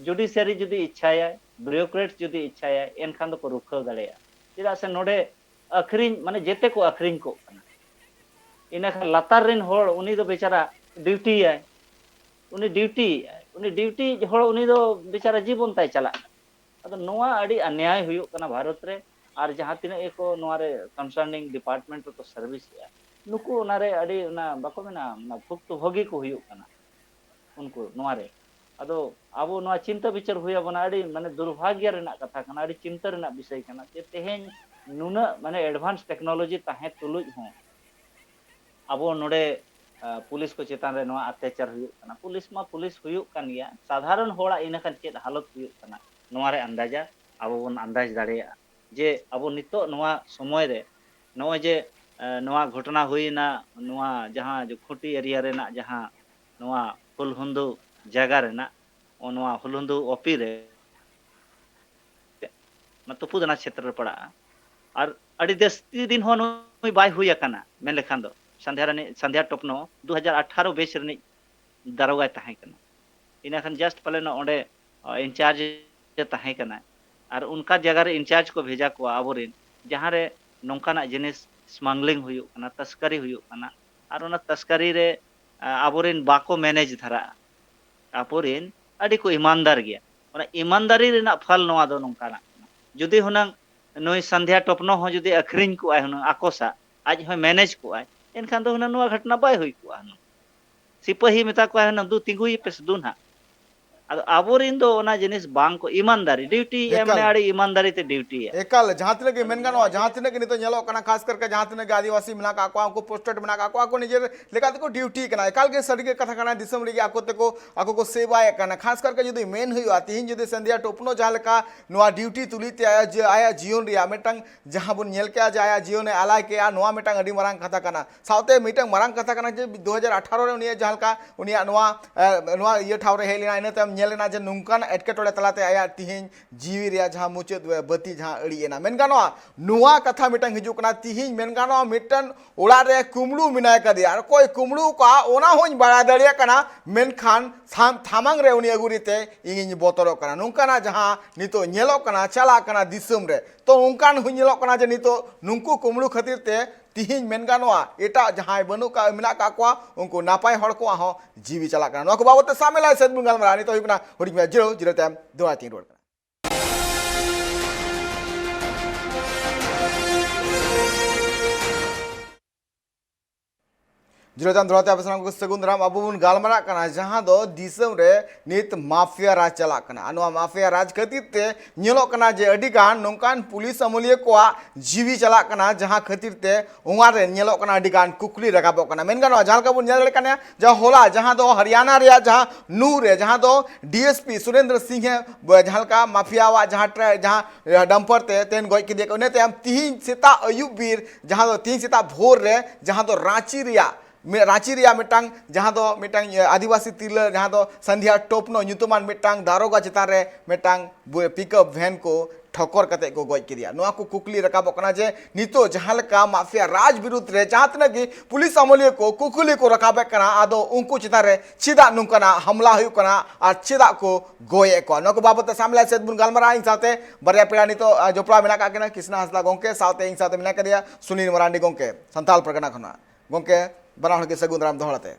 ᱡᱩᱰᱤᱥᱤᱭᱟᱨᱤ ᱡᱩᱫᱤ ᱤᱪᱪᱷᱟᱭᱟᱭ, ᱵᱤᱭᱩᱨᱳᱠᱨᱮᱴ ᱡᱩᱫᱤ ᱤᱪᱪᱷᱟᱭᱟᱭ, ᱮᱱᱠᱷᱟᱱ ᱫᱚᱠᱚ ᱨᱩᱠᱷᱟᱹᱣ ᱫᱟᱲᱮᱭᱟᱜᱼᱟ᱾ ᱪᱮᱫᱟᱜ ᱥᱮ ᱱᱚᱰᱮ ᱟᱹᱠᱷᱨᱤᱧ, ᱢᱟᱱᱮ, ᱡᱮᱛᱮ ᱠᱚ ᱟᱹᱠᱷᱨᱤᱧ ᱠᱚᱜ ᱠᱟᱱᱟ᱾ ᱤᱱᱟᱹ ᱠᱷᱟᱱ ᱞᱟᱛᱟᱨ ᱨᱮᱱ ᱦᱚᱲ, ᱩᱱᱤ ᱫᱚ ᱵᱮᱪᱟᱨᱟ ᱰᱤᱭᱩᱴᱤᱭᱟᱭ, ᱩᱱᱤ ᱰᱤᱭᱩᱴᱤᱭᱮᱫᱼᱟᱭ, ᱩᱱᱤ ᱰᱤᱭᱩᱴᱤᱭᱤᱡ ᱦᱚᱲ, ᱩᱱᱤ ᱫᱚ ᱵᱮᱪᱟᱨᱟ ᱡᱤᱵᱚᱱ ᱛᱟᱭ ᱪᱟᱞᱟᱜ ᱠᱟᱱᱟ᱾ ᱟᱫᱚ ᱱᱚᱣᱟ ᱟᱹᱰᱤ ᱚᱱᱱᱭᱟᱭ ᱦᱩᱭᱩᱜ ᱠᱟᱱᱟ ᱵᱷᱟᱨᱚᱛ ᱨᱮ, ᱟᱨ ᱡᱟᱦᱟᱸ ᱛᱤᱱᱟᱹᱜ ᱜᱮᱠᱚ ᱱᱚᱣᱟ ᱨᱮ ᱠᱚᱱᱥᱟᱨᱱᱤᱝ ᱰᱤᱯᱟᱨᱴᱢᱮᱱᱴ ᱨᱮᱠᱚ ᱥᱟᱨᱵᱷᱤᱥ ᱮᱫᱼᱟ, ᱱᱩᱠᱩ ᱚᱱᱟ ᱨᱮ ᱟᱹᱰᱤ, ᱚᱱᱟ ᱵᱟᱠᱚ ᱢᱮᱱᱟ, ᱚᱱᱟ ᱵᱷᱩᱠᱛᱚ ᱵᱷᱳᱜᱤ ᱠᱚ ᱦᱩᱭᱩᱜ ᱠᱟᱱᱟ ᱩᱱᱠᱩ ᱱᱚᱣᱟ ᱨᱮ᱾ ᱟᱫᱚ ᱟᱵᱚ ᱱᱚᱣᱟ ᱪᱤᱱᱛᱟᱹ ᱵᱤᱪᱟᱹᱨ ᱦᱩᱭ ᱟᱵᱚᱱᱟ, ᱟᱹᱰᱤ, ᱢᱟᱱᱮ, ᱫᱩᱨᱵᱷᱟᱜᱽᱭᱚ ᱨᱮᱱᱟᱜ ᱠᱟᱛᱷᱟ ᱠᱟᱱᱟ, ᱟᱹᱰᱤ ᱪᱤᱱᱛᱟᱹ ᱨᱮᱱᱟᱜ ᱵᱤᱥᱚᱭ ᱠᱟᱱᱟ ᱡᱮ ᱛᱮᱦᱮᱧ ᱱᱩᱱᱟᱹᱜ, ᱢᱟᱱᱮ, ᱮᱰᱵᱷᱟᱱᱥ ᱴᱮᱠᱱᱳᱞᱚᱡᱤ ᱛᱟᱦᱮᱸ ᱛᱩᱞᱩᱡ ᱦᱚᱸ ᱟᱵᱚ ᱱᱚᱰᱮ, ᱟ, ᱯᱩᱞᱤᱥ ᱠᱚ ᱪᱮᱛᱟᱱ ᱨᱮ ᱱᱚᱣᱟ ᱚᱛᱛᱟᱪᱟᱨ ᱦᱩᱭᱩᱜ ᱠᱟᱱᱟ᱾ ᱯᱩᱞᱤᱥ ᱢᱟ ᱯᱩᱞᱤᱥ ᱦᱩᱭᱩᱜ ᱠᱟᱱ ᱜᱮᱭᱟ, ᱥᱟᱫᱷᱟᱨᱚᱱ ᱦᱚᱲᱟᱜ ᱤᱱᱟᱹ ᱠᱷᱟᱱ ᱪᱮᱫ ᱦᱟᱞᱚᱛ ᱦᱩᱭᱩᱜ ᱠᱟᱱᱟ, ᱱᱚᱣᱟ ᱨᱮ ᱟᱱᱫᱟᱡᱟ ᱟᱵᱚ ᱵᱚᱱ ᱟᱱᱫᱟᱡ ᱫᱟᱲᱮᱭᱟᱜᱼᱟ ᱡᱮ ᱟᱵᱚ ᱱᱤᱛᱚᱜ ᱱᱚᱣᱟ ᱥᱚᱢᱚᱭ ᱨᱮ ᱱᱚᱜᱼᱚᱭ ᱡᱮ, ᱮ, ᱱᱚᱣᱟ ᱜᱷᱚᱴᱚᱱᱟ ᱦᱩᱭᱮᱱᱟ, ᱱᱚᱣᱟ ᱡᱟᱦᱟᱸ ᱡᱮ ᱠᱷᱩᱸᱴᱤ ᱮᱨᱤᱭᱟ ᱨᱮᱱᱟᱜ ᱡᱟᱦᱟᱸ ᱱᱚᱣᱟ ᱦᱩᱞᱦᱩᱱᱫᱩ ᱡᱟᱭᱜᱟ ᱨᱮᱱᱟᱜ, ᱱᱚᱣᱟ ᱦᱩᱞᱦᱩᱱᱫᱩ ᱳᱯᱤ ᱨᱮ, ᱚᱱᱟ ᱛᱩᱯᱩᱫ ᱚᱱᱟ ᱪᱷᱮᱛᱨᱚ ᱨᱮ ᱯᱟᱲᱟᱜᱼᱟ᱾ ᱟᱨ ᱟᱹᱰᱤ ᱡᱟᱹᱥᱛᱤ ᱫᱤᱱ ᱦᱚᱸ ᱱᱩᱭ ᱵᱟᱭ ᱦᱩᱭ ᱟᱠᱟᱱᱟ, ᱢᱮᱱ ᱞᱮᱠᱷᱟᱱ ᱫᱚ ᱥᱟᱱᱫᱷᱭᱟ ᱨᱟᱱᱤ, ᱥᱟᱱᱫᱷᱭᱟ ᱴᱚᱯᱱᱚ ᱫᱩ ᱦᱟᱡᱟᱨ ᱟᱴᱷᱟᱨᱚ ᱵᱮᱪ ᱨᱤᱱᱤᱡ ᱫᱟᱨᱚᱜᱟᱭ ᱛᱟᱦᱮᱸ ᱠᱟᱱᱟ᱾ ᱤᱱᱟᱹ ᱠᱷᱟᱱ just ᱯᱟᱞᱮᱱ ᱚᱸᱰᱮ, ᱟ, ᱤᱱᱪᱟᱨᱡᱽ ᱮ ᱛᱟᱦᱮᱸ ᱠᱟᱱᱟ᱾ ᱟᱨ ᱚᱱᱠᱟ ᱡᱟᱭᱜᱟ ᱨᱮ ᱤᱱᱪᱟᱨᱡᱽ ᱠᱚ ᱵᱷᱮᱡᱟ ᱠᱚᱣᱟ ᱟᱵᱚᱨᱮᱱ, ᱡᱟᱦᱟᱸ ᱨᱮ ᱱᱚᱝᱠᱟᱱᱟᱜ ᱡᱤᱱᱤᱥ ᱥᱢᱟᱜᱽᱞᱤᱝ ᱦᱩᱭᱩᱜ ᱠᱟᱱᱟ, ᱛᱟᱥᱠᱟᱨᱤ ᱦᱩᱭᱩᱜ ᱠᱟᱱᱟ, ᱟᱨ ᱚᱱᱟ ᱛᱟᱥᱠᱟᱨᱤ ᱨᱮ, ᱟ, ᱟᱵᱚᱨᱮᱱ ᱵᱟᱠᱚ ᱢᱮᱱᱮᱡᱽ ᱫᱷᱟᱨᱟᱜᱼᱟ᱾ ᱟᱵᱚᱨᱮᱱ ᱟᱹᱰᱤ ᱠᱚ ᱤᱢᱟᱱᱫᱟᱨ ᱜᱮᱭᱟ᱾ ᱚᱱᱟ ᱤᱢᱟᱱᱫᱟᱨᱤ ᱨᱮᱱᱟᱜ ᱯᱷᱚᱞ ᱱᱚᱣᱟ ᱫᱚ ᱱᱚᱝᱠᱟᱱᱟᱜ ᱠᱟᱱᱟ᱾ ᱡᱩᱫᱤ ᱦᱩᱱᱟᱹᱝ ᱱᱩᱭ ᱥᱟᱱᱫᱷᱭᱟ ᱴᱚᱯᱱᱚ ᱦᱚᱸ ᱡᱩᱫᱤ ᱟᱹᱠᱷᱨᱤᱧ ᱠᱚᱜᱼᱟᱭ ᱦᱩᱱᱟᱹᱝ ᱟᱠᱚ ᱥᱟᱜ, ᱟᱡ ᱦᱚᱸᱭ ᱢᱮᱱᱮᱡᱽ ᱠᱚᱜᱼᱟᱭ, ᱮᱱᱠᱷᱟᱱ ᱫᱚ ᱦᱩᱱᱟᱹᱝ ᱱᱚᱣᱟ ᱜᱷᱚᱴᱚᱱᱟ ᱵᱟᱭ ᱦᱩᱭ ᱠᱚᱜᱼᱟ ᱦᱩᱱᱟᱹᱝ᱾ ᱥᱤᱯᱟᱹᱦᱤ ᱢᱮᱛᱟ ᱠᱚᱣᱟᱭ ᱦᱩᱱᱟᱹᱝ, "ᱫᱩ, ᱛᱤᱸᱜᱩᱭᱮᱯᱮ ᱥᱮ ᱫᱩ ᱱᱟᱦᱟᱜ, ᱟᱫᱚ ᱟᱵᱚᱨᱮᱱ ᱫᱚ ᱚᱱᱟ ᱡᱤᱱᱤᱥ ᱵᱟᱝ ᱠᱚ ᱤᱢᱟᱱᱫᱟᱨᱤ, ᱰᱤᱭᱩᱴᱤ ᱮᱢ ᱮᱠᱟᱞ᱾ ᱨᱮ ᱟᱹᱰᱤ ᱤᱢᱟᱱᱫᱟᱨᱤ ᱛᱮ ᱰᱤᱭᱩᱴᱤ ᱮ᱾ ᱮᱠᱟᱞ, ᱡᱟᱦᱟᱸ ᱛᱤᱱᱟᱹᱜ ᱜᱮ ᱢᱮᱱ ᱜᱟᱱᱚᱜᱼᱟ, ᱡᱟᱦᱟᱸ ᱛᱤᱱᱟᱹᱜ ᱜᱮ ᱱᱤᱛᱚᱜ ᱧᱮᱞᱚᱜ ᱠᱟᱱᱟ, ᱠᱷᱟᱥ ᱠᱟᱨᱠᱮ ᱡᱟᱦᱟᱸ ᱛᱤᱱᱟᱹᱜ ᱜᱮ ᱟᱹᱫᱤᱵᱟᱹᱥᱤ ᱢᱮᱱᱟᱜ ᱠᱟᱜ ᱠᱚᱣᱟ, ᱩᱱᱠᱩ ᱯᱳᱥᱴᱮᱰ ᱢᱮᱱᱟᱜ ᱠᱟᱜ ᱠᱚᱣᱟ, ᱟᱠᱚ ᱱᱤᱡᱮᱨ ᱞᱮᱠᱟ ᱛᱮᱠᱚ ᱰᱤᱭᱩᱴᱤ ᱠᱟᱱᱟ᱾ ᱮᱠᱟᱞ ᱜᱮ ᱥᱟᱹᱨᱤ ᱜᱮ ᱠᱟᱛᱷᱟ ᱠᱟᱱᱟ, ᱫᱤᱥᱚᱢ ᱨᱮᱜᱮ ᱟᱠᱚ ᱛᱮᱠᱚ, ᱟᱠᱚ ᱠᱚ ᱥᱮᱵᱟᱭᱮᱫ ᱠᱟᱱᱟ᱾ ᱠᱷᱟᱥ ᱠᱟᱨᱠᱮ ᱡᱩᱫᱤ ᱢᱮᱱ ᱦᱩᱭᱩᱜᱼᱟ, ᱛᱤᱦᱤᱧ ᱡᱩᱫᱤ ᱥᱟᱱᱫᱷᱤᱭᱟ ᱴᱚᱯᱱᱚ ᱡᱟᱦᱟᱸ ᱞᱮᱠᱟ ᱱᱚᱣᱟ ᱰᱤᱭᱩᱴᱤ ᱛᱩᱞᱩᱡ ᱛᱮ ᱟᱭᱟᱜ ᱡᱤ-, ᱟᱭᱟᱜ ᱡᱤᱭᱚᱱ ᱨᱮᱭᱟᱜ ᱢᱤᱫᱴᱟᱝ ᱡᱟᱦᱟᱸ ᱵᱚᱱ ᱧᱮᱞ ᱠᱮᱜᱼᱟ ᱡᱮ ᱟᱭᱟᱜ ᱡᱤᱭᱚᱱᱮ ᱟᱞᱟᱭ ᱠᱮᱜᱼᱟ, ᱱᱚᱣᱟ ᱢᱤᱫᱴᱟᱝ ᱟᱹᱰᱤ ᱢᱟᱨᱟᱝ ᱠᱟᱛᱷᱟ ᱠᱟᱱᱟ᱾ ᱥᱟᱶᱛᱮ ᱢᱤᱫᱴᱟᱝ ᱢᱟᱨᱟᱝ ᱠᱟᱛᱷᱟ ᱠᱟᱱᱟ ᱡᱮ ᱫᱩ ᱦᱟᱡᱟᱨ ᱟᱴᱷᱟᱨᱚ ᱨᱮ ᱩᱱᱤᱭᱟᱜ ᱡᱟᱦᱟᱸ ᱞᱮᱠᱟ ᱩᱱᱤᱭᱟᱜ ᱱᱚᱣᱟ, ᱮ, ᱱᱚᱣᱟ ᱤᱭᱟᱹ ᱴᱷᱟᱶ ᱨᱮ ᱦᱮᱡ ᱞᱮᱱᱟ, ᱤᱱᱟᱹ ᱛᱟᱭᱚᱢ ᱧᱮᱞ ᱞᱮᱱᱟ ᱡᱮ ᱱᱚᱝᱠᱟᱱ ᱮᱴᱠᱮᱴᱚᱬᱮ ᱛᱟᱞᱟᱛᱮ ᱟᱭᱟᱜ ᱛᱤᱦᱤᱧ ᱡᱤᱣᱤ ᱨᱮᱭᱟᱜ ᱡᱟᱦᱟᱸ ᱢᱩᱪᱟᱹᱫ ᱵᱟᱹᱛᱤ ᱡᱟᱦᱟᱸ ᱟᱹᱲᱤᱡ ᱮᱱᱟ᱾ ᱢᱮᱱ ᱜᱟᱱᱚᱜᱼᱟ, ᱱᱚᱣᱟ ᱠᱟᱛᱷᱟ ᱢᱤᱫᱴᱟᱝ ᱦᱤᱡᱩᱜ ᱠᱟᱱᱟ, ᱛᱤᱦᱤᱧ ᱢᱮᱱ ᱜᱟᱱᱚᱜᱼᱟ ᱢᱤᱫᱴᱟᱝ ᱚᱲᱟᱜ ᱨᱮ ᱠᱩᱢᱵᱽᱲᱩ ᱢᱮᱱᱟᱭ ᱠᱟᱫᱮᱭᱟ, ᱟᱨ ᱚᱠᱚᱭ ᱠᱩᱢᱵᱽᱲᱩ ᱠᱟᱜᱼᱟ ᱚᱱᱟ ᱦᱚᱸᱧ ᱵᱟᱲᱟᱭ ᱫᱟᱲᱮᱭᱟᱜ ᱠᱟᱱᱟ, ᱢᱮᱱᱠᱷᱟᱱ ᱥᱟᱢ-, ᱥᱟᱢᱟᱝ ᱨᱮ ᱩᱱᱤ ᱟᱹᱜᱩ ᱨᱮᱛᱮ ᱤᱧᱤᱧ ᱵᱚᱛᱚᱨᱚᱜ ᱠᱟᱱᱟ᱾ ᱱᱚᱝᱠᱟᱱᱟᱜ ᱡᱟᱦᱟᱸ ᱱᱤᱛᱚᱜ ᱧᱮᱞᱚᱜ ᱠᱟᱱᱟ, ᱪᱟᱞᱟᱜ ᱠᱟᱱᱟ ᱫᱤᱥᱚᱢ ᱨᱮ, ᱛᱚ ᱚᱱᱠᱟᱱ ᱦᱚᱸ ᱧᱮᱞᱚᱜ ᱠᱟᱱᱟ ᱡᱮ ᱱᱤᱛᱚᱜ ᱱᱩᱠᱩ ᱠᱩᱢᱵᱽᱲᱩ ᱠᱷᱟᱹᱛᱤᱨ ᱛᱮ ᱛᱤᱦᱤᱧ ᱢᱮᱱ ᱜᱟᱱᱚᱜᱼᱟ ᱮᱴᱟᱜ ᱡᱟᱦᱟᱸᱭ ᱵᱟᱹᱱᱩᱜ ᱠᱟ-, ᱢᱮᱱᱟᱜ ᱠᱟᱜ ᱠᱚᱣᱟ, ᱩᱱᱠᱩ ᱱᱟᱯᱟᱭ ᱦᱚᱲ ᱠᱚᱣᱟᱜ ᱦᱚᱸ ᱡᱤᱣᱤ ᱪᱟᱞᱟᱜ ᱠᱟᱱᱟ᱾ ᱱᱚᱣᱟ ᱠᱚ ᱵᱟᱵᱚᱛ ᱛᱮ ᱥᱟᱢᱮᱞᱟᱭ ᱥᱮᱫ ᱵᱚᱱ ᱜᱟᱞᱢᱟᱨᱟᱜᱼᱟ᱾ ᱱᱤᱛᱚᱜ ᱦᱩᱭᱩᱜ ᱠᱟᱱᱟ ᱦᱩᱰᱤᱧ ᱢᱮ ᱡᱤᱨᱟᱹᱣ, ᱡᱤᱨᱟᱹᱣ ᱛᱟᱭᱚᱢ ᱫᱚᱦᱲᱟ ᱛᱤᱧ ᱨᱩᱣᱟᱹᱲ ᱠᱟᱱᱟ᱾ ᱡᱤᱨᱟᱹᱣ ᱛᱟᱭᱚᱢ ᱫᱚᱦᱲᱟ ᱛᱮ ᱟᱯᱮ ᱥᱟᱱᱟᱢ ᱠᱚ ᱥᱟᱹᱜᱩᱱ ᱫᱟᱨᱟᱢ᱾ ᱟᱵᱚ ᱵᱚᱱ ᱜᱟᱞᱢᱟᱨᱟᱜ ᱠᱟᱱᱟ ᱡᱟᱦᱟᱸ ᱫᱚ ᱫᱤᱥᱚᱢ ᱨᱮ ᱱᱤᱛ ᱢᱟᱯᱷᱤᱭᱟ ᱨᱟᱡᱽ ᱪᱟᱞᱟᱜ ᱠᱟᱱᱟ, ᱟᱨ ᱱᱚᱣᱟ ᱢᱟᱯᱷᱤᱭᱟ ᱨᱟᱡᱽ ᱠᱷᱟᱹᱛᱤᱨ ᱛᱮ ᱧᱮᱞᱚᱜ ᱠᱟᱱᱟ ᱡᱮ ᱟᱹᱰᱤ ᱜᱟᱱ ᱱᱚᱝᱠᱟᱱ ᱯᱩᱞᱤᱥ ᱟᱹᱢᱟᱹᱞᱤᱭᱟᱹ ᱠᱚᱣᱟᱜ ᱡᱤᱣᱤ ᱪᱟᱞᱟᱜ ᱠᱟᱱᱟ, ᱡᱟᱦᱟᱸ ᱠᱷᱟᱹᱛᱤᱨ ᱛᱮ ᱚᱱᱟ ᱨᱮ ᱧᱮᱞᱚᱜ ᱠᱟᱱᱟ ᱟᱹᱰᱤ ᱜᱟᱱ ᱠᱩᱠᱞᱤ ᱨᱟᱠᱟᱵᱚᱜ ᱠᱟᱱᱟ᱾ ᱢᱮᱱ ᱜᱟᱱᱚᱜᱼᱟ, ᱡᱟᱦᱟᱸ ᱞᱮᱠᱟ ᱵᱚᱱ ᱧᱮᱞ ᱫᱟᱲᱮᱭᱟᱜ ᱠᱟᱱᱟ, ᱡᱟᱦᱟᱸ ᱦᱚᱞᱟ, ᱡᱟᱦᱟᱸ ᱫᱚ ᱦᱚᱨᱤᱭᱟᱱᱟ ᱨᱮᱭᱟᱜ ᱡᱟᱦᱟᱸ ᱱᱩᱨ ᱨᱮ, ᱡᱟᱦᱟᱸ ᱫᱚ ᱰᱤ ᱮᱥ ᱯᱤ ᱥᱩᱨᱮᱱᱫᱨᱚ ᱥᱤᱝᱦᱮ ᱵ-, ᱡᱟᱦᱟᱸ ᱞᱮᱠᱟ ᱢᱟᱯᱷᱤᱭᱟᱣᱟᱜ ᱡᱟᱦᱟᱸ ᱴᱨᱟ-, ᱡᱟᱦᱟᱸ, ᱮ, ᱰᱟᱢᱯᱟᱨ ᱛᱮ ᱛᱮᱱ ᱜᱚᱡ ᱠᱮᱫᱮᱭᱟ ᱠᱚ, ᱤᱱᱟᱹ ᱛᱟᱭᱚᱢ ᱛᱤᱦᱤᱧ ᱥᱮᱛᱟᱜ ᱟᱹᱭᱩᱵ ᱵᱤᱨ, ᱡᱟᱦᱟᱸ ᱫᱚ ᱛᱤᱦᱤᱧ ᱥᱮᱛᱟᱜ ᱵᱷᱳᱨ ᱨᱮ, ᱡᱟᱦᱟᱸ ᱫᱚ ᱨᱟᱸᱪᱤ ᱨᱮᱭᱟᱜ, ᱢᱮ-, ᱨᱟᱸᱪᱤ ᱨᱮᱭᱟᱜ ᱢᱤᱫᱴᱟᱝ, ᱡᱟᱦᱟᱸ ᱫᱚ ᱢᱤᱫᱴᱟᱝ, ᱮ, ᱟᱹᱫᱤᱵᱟᱹᱥᱤ ᱛᱤᱨᱞᱟᱹ, ᱡᱟᱦᱟᱸ ᱫᱚ ᱥᱟᱱᱫᱷᱤᱭᱟ ᱴᱳᱯᱱᱳ ᱧᱩᱛᱩᱢᱟᱱ ᱢᱤᱫᱴᱟᱝ ᱫᱟᱨᱳᱜᱟ ᱪᱮᱛᱟᱱ ᱨᱮ ᱢᱤᱫᱴᱟᱝ ᱵᱩ-, ᱯᱤᱠᱟᱯ ᱵᱷᱮᱱ ᱠᱚ ᱴᱷᱚᱠᱚᱨ ᱠᱟᱛᱮ ᱠᱚ ᱜᱚᱡ ᱠᱮᱫᱮᱭᱟ᱾ ᱱᱚᱣᱟ ᱠᱚ ᱠᱩᱠᱞᱤ ᱨᱟᱠᱟᱵᱚᱜ ᱠᱟᱱᱟ ᱡᱮ ᱱᱤᱛᱚᱜ ᱡᱟᱦᱟᱸ ᱞᱮᱠᱟ ᱢᱟᱯᱷᱤᱭᱟ ᱨᱟᱡᱽ ᱵᱤᱨᱩᱫᱽ ᱨᱮ ᱡᱟᱦᱟᱸ ᱛᱤᱱᱟᱹᱜ ᱜᱮ ᱯᱩᱞᱤᱥ ᱟᱹᱢᱟᱹᱞᱤᱭᱟᱹ ᱠᱚ ᱠᱩᱠᱞᱤ ᱠᱚ ᱨᱟᱠᱟᱵᱮᱫ ᱠᱟᱱᱟ, ᱟᱫᱚ ᱩᱱᱠᱩ ᱪᱮᱛᱟᱱ ᱨᱮ ᱪᱮᱫᱟᱜ ᱱᱚᱝᱠᱟᱱᱟᱜ ᱦᱟᱢᱞᱟ ᱦᱩᱭᱩᱜ ᱠᱟᱱᱟ ᱟᱨ ᱪᱮᱫᱟᱜ ᱠᱚ ᱜᱚᱡ ᱮᱫ ᱠᱚᱣᱟ? ᱱᱚᱣᱟ ᱠᱚ ᱵᱟᱵᱚᱛ ᱛᱮ ᱥᱟᱢᱮᱞᱟᱭ ᱥᱮᱫ ᱵᱚᱱ ᱜᱟᱞᱢᱟᱨᱟᱜᱼᱟ᱾ ᱤᱧ ᱥᱟᱶᱛᱮ ᱵᱟᱨᱭᱟ ᱯᱮᱲᱟ ᱱᱤᱛᱚᱜ, ᱟ, ᱡᱚᱯᱲᱟᱣ ᱢᱮᱱᱟᱜ ᱟᱠᱟᱫ ᱠᱤᱱᱟ, ᱠᱨᱤᱥᱱᱟ ᱦᱟᱸᱥᱫᱟ ᱜᱚᱢᱠᱮ, ᱥᱟᱶᱛᱮ ᱤᱧ ᱥᱟᱶᱛᱮ ᱢᱮᱱᱟᱜ ᱟᱠᱟᱫᱮᱭᱟ ᱥᱩᱱᱤᱞ ᱢᱟᱨᱟᱱᱰᱤ ᱜᱚᱢᱠᱮ, ᱥᱟᱱᱛᱟᱲ ᱯᱟᱨᱜᱟᱱᱟ ᱠᱷᱚᱱᱟᱜ᱾ ᱜᱚᱢᱠᱮ, ᱵᱟᱱᱟ ᱦᱚᱲ ᱜᱮ ᱥᱟᱹᱜᱩᱱ ᱫᱟᱨᱟᱢ ᱫᱚᱦᱲᱟ ᱛᱮ᱾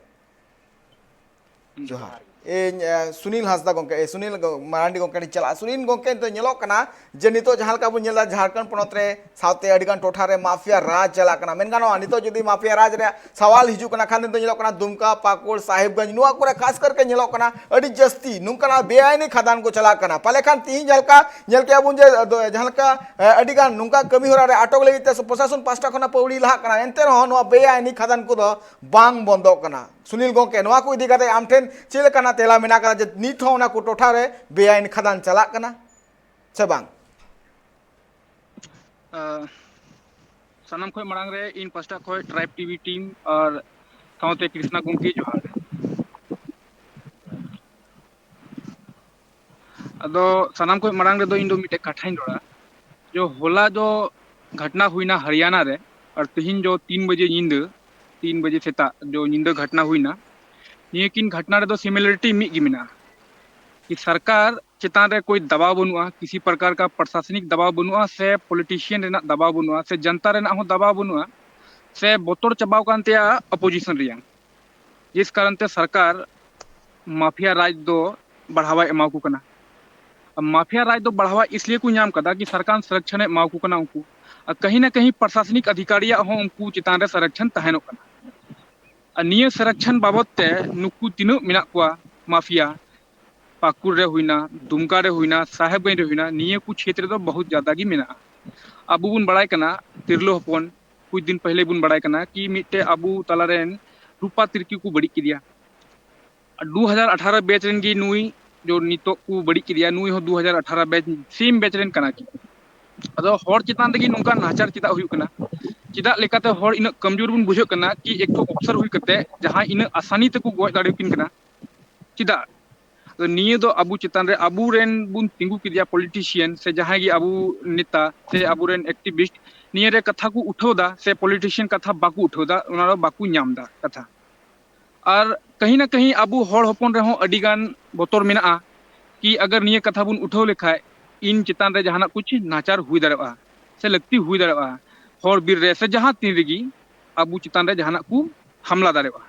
ᱡᱚᱦᱟᱨ᱾ ᱤᱧ, ᱮ, ᱥᱩᱱᱤᱞ ᱦᱟᱸᱥᱫᱟ ᱜᱚᱢᱠᱮ, ᱮ, ᱥᱩᱱᱤᱞ ᱜᱚ-, ᱢᱟᱨᱟᱱᱰᱤ ᱜᱚᱢᱠᱮ ᱴᱷᱮᱱ ᱪᱟᱞᱟᱜᱼᱟ᱾ ᱥᱩᱱᱤᱞ ᱜᱚᱢᱠᱮ, ᱱᱤᱛᱚᱜ ᱧᱮᱞᱚᱜ ᱠᱟᱱᱟ ᱡᱮ ᱱᱤᱛᱚᱜ ᱡᱟᱦᱟᱸ ᱞᱮᱠᱟ ᱵᱚᱱ ᱧᱮᱞ ᱮᱫᱟ, ᱡᱷᱟᱲᱠᱷᱚᱸᱰ ᱯᱚᱱᱚᱛ ᱨᱮ ᱥᱟᱶᱛᱮ ᱟᱹᱰᱤᱜᱟᱱ ᱴᱚᱴᱷᱟ ᱨᱮ ᱢᱟᱯᱷᱤᱭᱟ ᱨᱟᱡᱽ ᱪᱟᱞᱟᱜ ᱠᱟᱱᱟ᱾ ᱢᱮᱱ ᱜᱟᱱᱚᱜᱼᱟ, ᱱᱤᱛᱚᱜ ᱡᱩᱫᱤ ᱢᱟᱯᱷᱤᱭᱟ ᱨᱟᱡᱽ ᱨᱮᱭᱟᱜ ᱥᱟᱣᱟᱞ ᱦᱤᱡᱩᱜ ᱠᱟᱱᱟ ᱠᱷᱟᱱ, ᱱᱤᱛᱚᱜ ᱧᱮᱞᱚᱜ ᱠᱟᱱᱟ ᱫᱩᱢᱠᱟ, ᱯᱟᱹᱠᱩᱲ, ᱥᱟᱦᱮᱵᱽᱜᱚᱸᱡᱽ, ᱱᱚᱣᱟ ᱠᱚᱨᱮ ᱠᱷᱟᱥ ᱠᱟᱨᱠᱮ ᱧᱮᱞᱚᱜ ᱠᱟᱱᱟ ᱟᱹᱰᱤ ᱡᱟᱹᱥᱛᱤ ᱱᱚᱝᱠᱟᱱᱟᱜ ᱵᱮᱟᱭᱤᱱᱤ ᱠᱷᱟᱫᱟᱱ ᱠᱚ ᱪᱟᱞᱟᱜ ᱠᱟᱱᱟ᱾ ᱯᱟᱞᱮ ᱠᱷᱟᱱ ᱛᱤᱦᱤᱧ ᱡᱟᱦᱟᱸ ᱞᱮᱠᱟ ᱧᱮᱞ ᱠᱮᱜᱼᱟ ᱵᱚᱱ ᱡᱮ, ᱟᱫᱚ ᱡᱟᱦᱟᱸ ᱞᱮᱠᱟ, ᱮ, ᱟᱹᱰᱤᱜᱟᱱ ᱱᱚᱝᱠᱟ ᱠᱟᱹᱢᱤ ᱦᱚᱨᱟ ᱨᱮ ᱟᱴᱚᱠ ᱞᱟᱹᱜᱤᱫ ᱛᱮ ᱯᱨᱚᱥᱟᱥᱚᱱ ᱯᱟᱦᱴᱟ ᱠᱷᱚᱱᱟᱜ ᱯᱟᱹᱣᱲᱤ ᱞᱟᱦᱟᱜ ᱠᱟᱱᱟ, ᱮᱱᱛᱮ ᱨᱮᱦᱚᱸ ᱱᱚᱣᱟ ᱵᱮᱟᱭᱤᱱᱤ ᱠᱷᱟᱫᱟᱱ ᱠᱚᱫᱚ ᱵᱟᱝ ᱵᱚᱱᱫᱚᱜ ᱠᱟᱱᱟ᱾ ᱥᱩᱱᱤᱞ ᱜᱚᱢᱠᱮ, ᱱᱚᱣᱟ ᱠᱚ ᱤᱫᱤ ᱠᱟᱛᱮ ᱟᱢ ᱴᱷᱮᱱ ᱪᱮᱫ ᱞᱮᱠᱟᱱᱟᱜ ᱛᱮᱞᱟ ᱢᱮᱱᱟᱜ ᱟᱠᱟᱫᱟ ᱡᱮ ᱱᱤᱛ ᱦᱚᱸ ᱚᱱᱟ ᱠᱚ ᱴᱚᱴᱷᱟ ᱨᱮ ᱵᱮᱟᱭᱤᱱ ᱠᱷᱟᱫᱟᱱ ᱪᱟᱞᱟᱜ ᱠᱟᱱᱟ ᱥᱮ ᱵᱟᱝ? ᱟᱸ, ᱥᱟᱱᱟᱢ ᱠᱷᱚᱱ ᱢᱟᱲᱟᱝ ᱨᱮ ᱤᱧ ᱯᱟᱥᱴᱟ ᱠᱷᱚᱱ ᱴᱨᱟᱭᱤᱵᱽ ᱴᱤᱵᱷᱤ ᱴᱤᱢ ᱟᱨ ᱥᱟᱶᱛᱮ ᱠᱨᱤᱥᱱᱟ ᱜᱚᱢᱠᱮ ᱡᱚᱦᱟᱨ᱾ ᱟᱫᱚ ᱥᱟᱱᱟᱢ ᱠᱷᱚᱱ ᱢᱟᱲᱟᱝ ᱨᱮᱫᱚ ᱤᱧ ᱫᱚ ᱢᱤᱫᱴᱮᱡ ᱠᱟᱛᱷᱟᱧ ᱨᱚᱲᱟ, ᱡᱚ ᱦᱚᱞᱟ ᱫᱚ ᱜᱷᱟᱴᱱᱟ ᱦᱩᱭᱱᱟ ᱦᱚᱨᱤᱭᱟᱱᱟ ᱨᱮ, ᱟᱨ ᱛᱤᱦᱤᱧ ᱡᱚ ᱛᱤᱱ ᱵᱟᱡᱮ ᱧᱤᱫᱟᱹ, ᱛᱤᱱ ᱵᱟᱡᱮ ᱥᱮᱛᱟᱜ ᱡᱚ ᱧᱤᱫᱟᱹ ᱜᱷᱟᱴᱱᱟ ᱦᱩᱭᱱᱟ᱾ ᱱᱤᱭᱟᱹ ᱠᱤᱱ ᱜᱷᱟᱴᱱᱟ ᱨᱮᱫᱚ similarity ᱢᱤᱫ ᱜᱮ ᱢᱮᱱᱟᱜᱼᱟ, ᱠᱤ ᱥᱚᱨᱠᱟᱨ ᱪᱮᱛᱟᱱ ᱨᱮ ᱠᱳᱭ ᱫᱟᱵᱟᱣ ᱵᱟᱹᱱᱩᱜᱼᱟ, ᱠᱤᱥᱤ ᱯᱨᱚᱠᱟᱨ ᱠᱟ ᱯᱨᱚᱥᱟᱥᱚᱱᱤᱠ ᱫᱟᱵᱟᱣ ᱵᱟᱹᱱᱩᱜᱼᱟ, ᱥᱮ ᱯᱚᱞᱤᱴᱤᱥᱤᱭᱟᱱ ᱨᱮᱱᱟᱜ ᱫᱟᱵᱟᱣ ᱵᱟᱹᱱᱩᱜᱼᱟ, ᱥᱮ ᱡᱚᱱᱛᱟ ᱨᱮᱱᱟᱜ ᱦᱚᱸ ᱫᱟᱵᱟᱣ ᱵᱟᱹᱱᱩᱜᱼᱟ, ᱥᱮ ᱵᱚᱛᱚᱨ ᱪᱟᱵᱟᱣ ᱟᱠᱟᱱ ᱛᱟᱭᱟ ᱚᱯᱳᱡᱤᱥᱚᱱ ᱨᱮᱭᱟᱜ᱾ ᱡᱤᱥ ᱠᱟᱨᱚᱱ ᱛᱮ ᱥᱚᱨᱠᱟᱨ ᱢᱟᱯᱷᱤᱭᱟ ᱨᱟᱡᱽ ᱫᱚ ᱵᱟᱲᱦᱟᱣᱟᱭ ᱮᱢᱟ ᱠᱚ ᱠᱟᱱᱟ᱾ ᱢᱟᱯᱷᱤᱭᱟ ᱨᱟᱡᱽ ᱫᱚ ᱵᱟᱲᱦᱟᱣᱟ ᱤᱥᱞᱤᱭᱮ ᱠᱚ ᱧᱟᱢ ᱠᱟᱫᱟ ᱠᱤ ᱥᱚᱨᱠᱟᱨ ᱥᱚᱨᱚᱠᱪᱷᱚᱱᱮ ᱮᱢᱟ ᱠᱚ ᱠᱟᱱᱟ ᱩᱱᱠᱩ, ᱟᱨ ᱠᱟᱹᱦᱤ ᱱᱟ ᱠᱟᱹᱦᱤ ᱯᱨᱚᱥᱟᱥᱚᱱᱤᱠ ᱚᱫᱷᱤᱠᱟᱨᱤᱭᱟᱜ ᱦᱚᱸ ᱩᱱᱠᱩ ᱪᱮᱛᱟᱱ ᱨᱮ ᱥᱚᱨᱚᱠᱪᱷᱚᱱ ᱛᱟᱦᱮᱱᱚᱜ ᱠᱟᱱᱟ᱾ ᱟᱨ ᱱᱤᱭᱟᱹ ᱥᱚᱨᱚᱠᱪᱷᱚᱱ ᱵᱟᱵᱚᱛ ᱛᱮ ᱱᱩᱠᱩ ᱛᱤᱱᱟᱹᱜ ᱢᱮᱱᱟᱜ ᱠᱚᱣᱟ ᱢᱟᱯᱷᱤᱭᱟ, ᱯᱟᱹᱠᱩᱲ ᱨᱮ ᱦᱩᱭᱱᱟ, ᱫᱩᱢᱠᱟ ᱨᱮ ᱦᱩᱭᱱᱟ, ᱥᱟᱦᱮᱵᱽᱜᱚᱸᱡᱽ ᱨᱮ ᱦᱩᱭᱱᱟ, ᱱᱤᱭᱟᱹ ᱠᱚ ᱪᱷᱮᱛᱨᱚ ᱫᱚ ᱵᱚᱦᱩᱛ ᱡᱟᱫᱟ ᱜᱮ ᱢᱮᱱᱟᱜᱼᱟ᱾ ᱟᱵᱚ ᱵᱚᱱ ᱵᱟᱲᱟᱭ ᱠᱟᱱᱟ, ᱛᱤᱨᱞᱟᱹ ᱦᱚᱯᱚᱱ, ᱠᱩᱪ ᱫᱤᱱ ᱯᱟᱦᱞᱮ ᱵᱚᱱ ᱵᱟᱲᱟᱭ ᱠᱟᱱᱟ ᱠᱤ ᱢᱤᱫᱴᱮᱡ ᱟᱵᱚ ᱛᱟᱞᱟᱨᱮᱱ ᱨᱩᱯᱟ ᱛᱤᱨᱠᱤ ᱠᱚ ᱵᱟᱹᱲᱤᱡ ᱠᱮᱫᱮᱭᱟ᱾ ᱟᱨ ᱫᱩ ᱦᱟᱡᱟᱨ ᱟᱴᱷᱟᱨᱚ batch ᱨᱮᱱ ᱜᱮ ᱱᱩᱭ, ᱡᱚ ᱱᱤᱛᱚᱜ ᱠᱚ ᱵᱟᱹᱲᱤᱡ ᱠᱮᱫᱮᱭᱟ, ᱱᱩᱭ ᱦᱚᱸ ᱫᱩ ᱦᱟᱡᱟᱨ ᱟᱴᱷᱟᱨᱚ batch, same batch ᱨᱮᱱ ᱠᱟᱱᱟ ᱠᱤ᱾ ᱟᱫᱚ ᱦᱚᱲ ᱪᱮᱛᱟᱱ ᱨᱮᱜᱮ ᱱᱚᱝᱠᱟ ᱱᱟᱦᱟᱪᱟᱨ ᱪᱮᱫᱟᱜ ᱦᱩᱭᱩᱜ ᱠᱟᱱᱟ? ᱪᱮᱫᱟᱜ ᱞᱮᱠᱟᱛᱮ ᱦᱚᱲ ᱤᱱᱟᱹᱜ ᱠᱚᱢᱡᱳᱨ ᱵᱚᱱ ᱵᱩᱡᱷᱟᱹᱜ ᱠᱟᱱᱟ ᱠᱤ ᱮᱠᱴᱩ ᱚᱯᱥᱚᱨ ᱦᱩᱭ ᱠᱟᱛᱮ ᱡᱟᱦᱟᱸᱭ ᱤᱱᱟᱹᱜ ᱟᱥᱟᱱᱤ ᱛᱮᱠᱚ ᱜᱚᱡ ᱫᱟᱲᱮᱭᱟᱠᱤᱱ ᱠᱟᱱᱟ? ᱪᱮᱫᱟᱜ? ᱟᱫᱚ ᱱᱤᱭᱟᱹ ᱫᱚ ᱟᱵᱚ ᱪᱮᱛᱟᱱ ᱨᱮ, ᱟᱵᱚᱨᱮᱱ ᱵᱚᱱ ᱛᱤᱸᱜᱩ ᱠᱮᱫᱮᱭᱟ politician ᱥᱮ ᱡᱟᱦᱟᱸᱭ ᱜᱮ ᱟᱵᱚ ᱱᱮᱛᱟ ᱥᱮ ᱟᱵᱚᱨᱮᱱ activist, ᱱᱤᱭᱟᱹ ᱨᱮ ᱠᱟᱛᱷᱟ ᱠᱚ ᱩᱴᱷᱟᱹᱣ ᱮᱫᱟ ᱥᱮ politician ᱠᱟᱛᱷᱟ ᱵᱟᱠᱚ ᱩᱴᱷᱟᱹᱣ ᱮᱫᱟ, ᱚᱱᱟ ᱫᱚ ᱵᱟᱠᱚ ᱧᱟᱢ ᱮᱫᱟ ᱠᱟᱛᱷᱟ᱾ ᱟᱨ ᱠᱟᱹᱦᱤ ᱱᱟ ᱠᱟᱹᱦᱤ ᱟᱵᱚ ᱦᱚᱲ ᱦᱚᱯᱚᱱ ᱨᱮᱦᱚᱸ ᱟᱹᱰᱤ ᱜᱟᱱ ᱵᱚᱛᱚᱨ ᱢᱮᱱᱟᱜᱼᱟ ᱠᱤ ᱟᱜᱟᱨ ᱱᱤᱭᱟᱹ ᱠᱟᱛᱷᱟ ᱵᱚᱱ ᱩᱴᱷᱟᱹᱣ ᱞᱮᱠᱷᱟᱡ ᱤᱧ ᱪᱮᱛᱟᱱ ᱨᱮ ᱡᱟᱦᱟᱱᱟᱜ ᱠᱩᱪ ᱱᱟᱦᱟᱪᱟᱨ ᱦᱩᱭ ᱫᱟᱲᱮᱭᱟᱜᱼᱟ ᱥᱮ ᱞᱟᱹᱠᱛᱤ ᱦᱩᱭ ᱫᱟᱲᱮᱭᱟᱜᱼᱟ, ᱦᱚᱲ ᱵᱤᱨ ᱨᱮ ᱥᱮ ᱡᱟᱦᱟᱸ ᱛᱤᱱ ᱨᱮᱜᱮ ᱟᱵᱚ ᱪᱮᱛᱟᱱ ᱨᱮ ᱡᱟᱦᱟᱱᱟᱜ ᱠᱚ ᱦᱟᱢᱞᱟ ᱫᱟᱲᱮᱭᱟᱜᱼᱟ᱾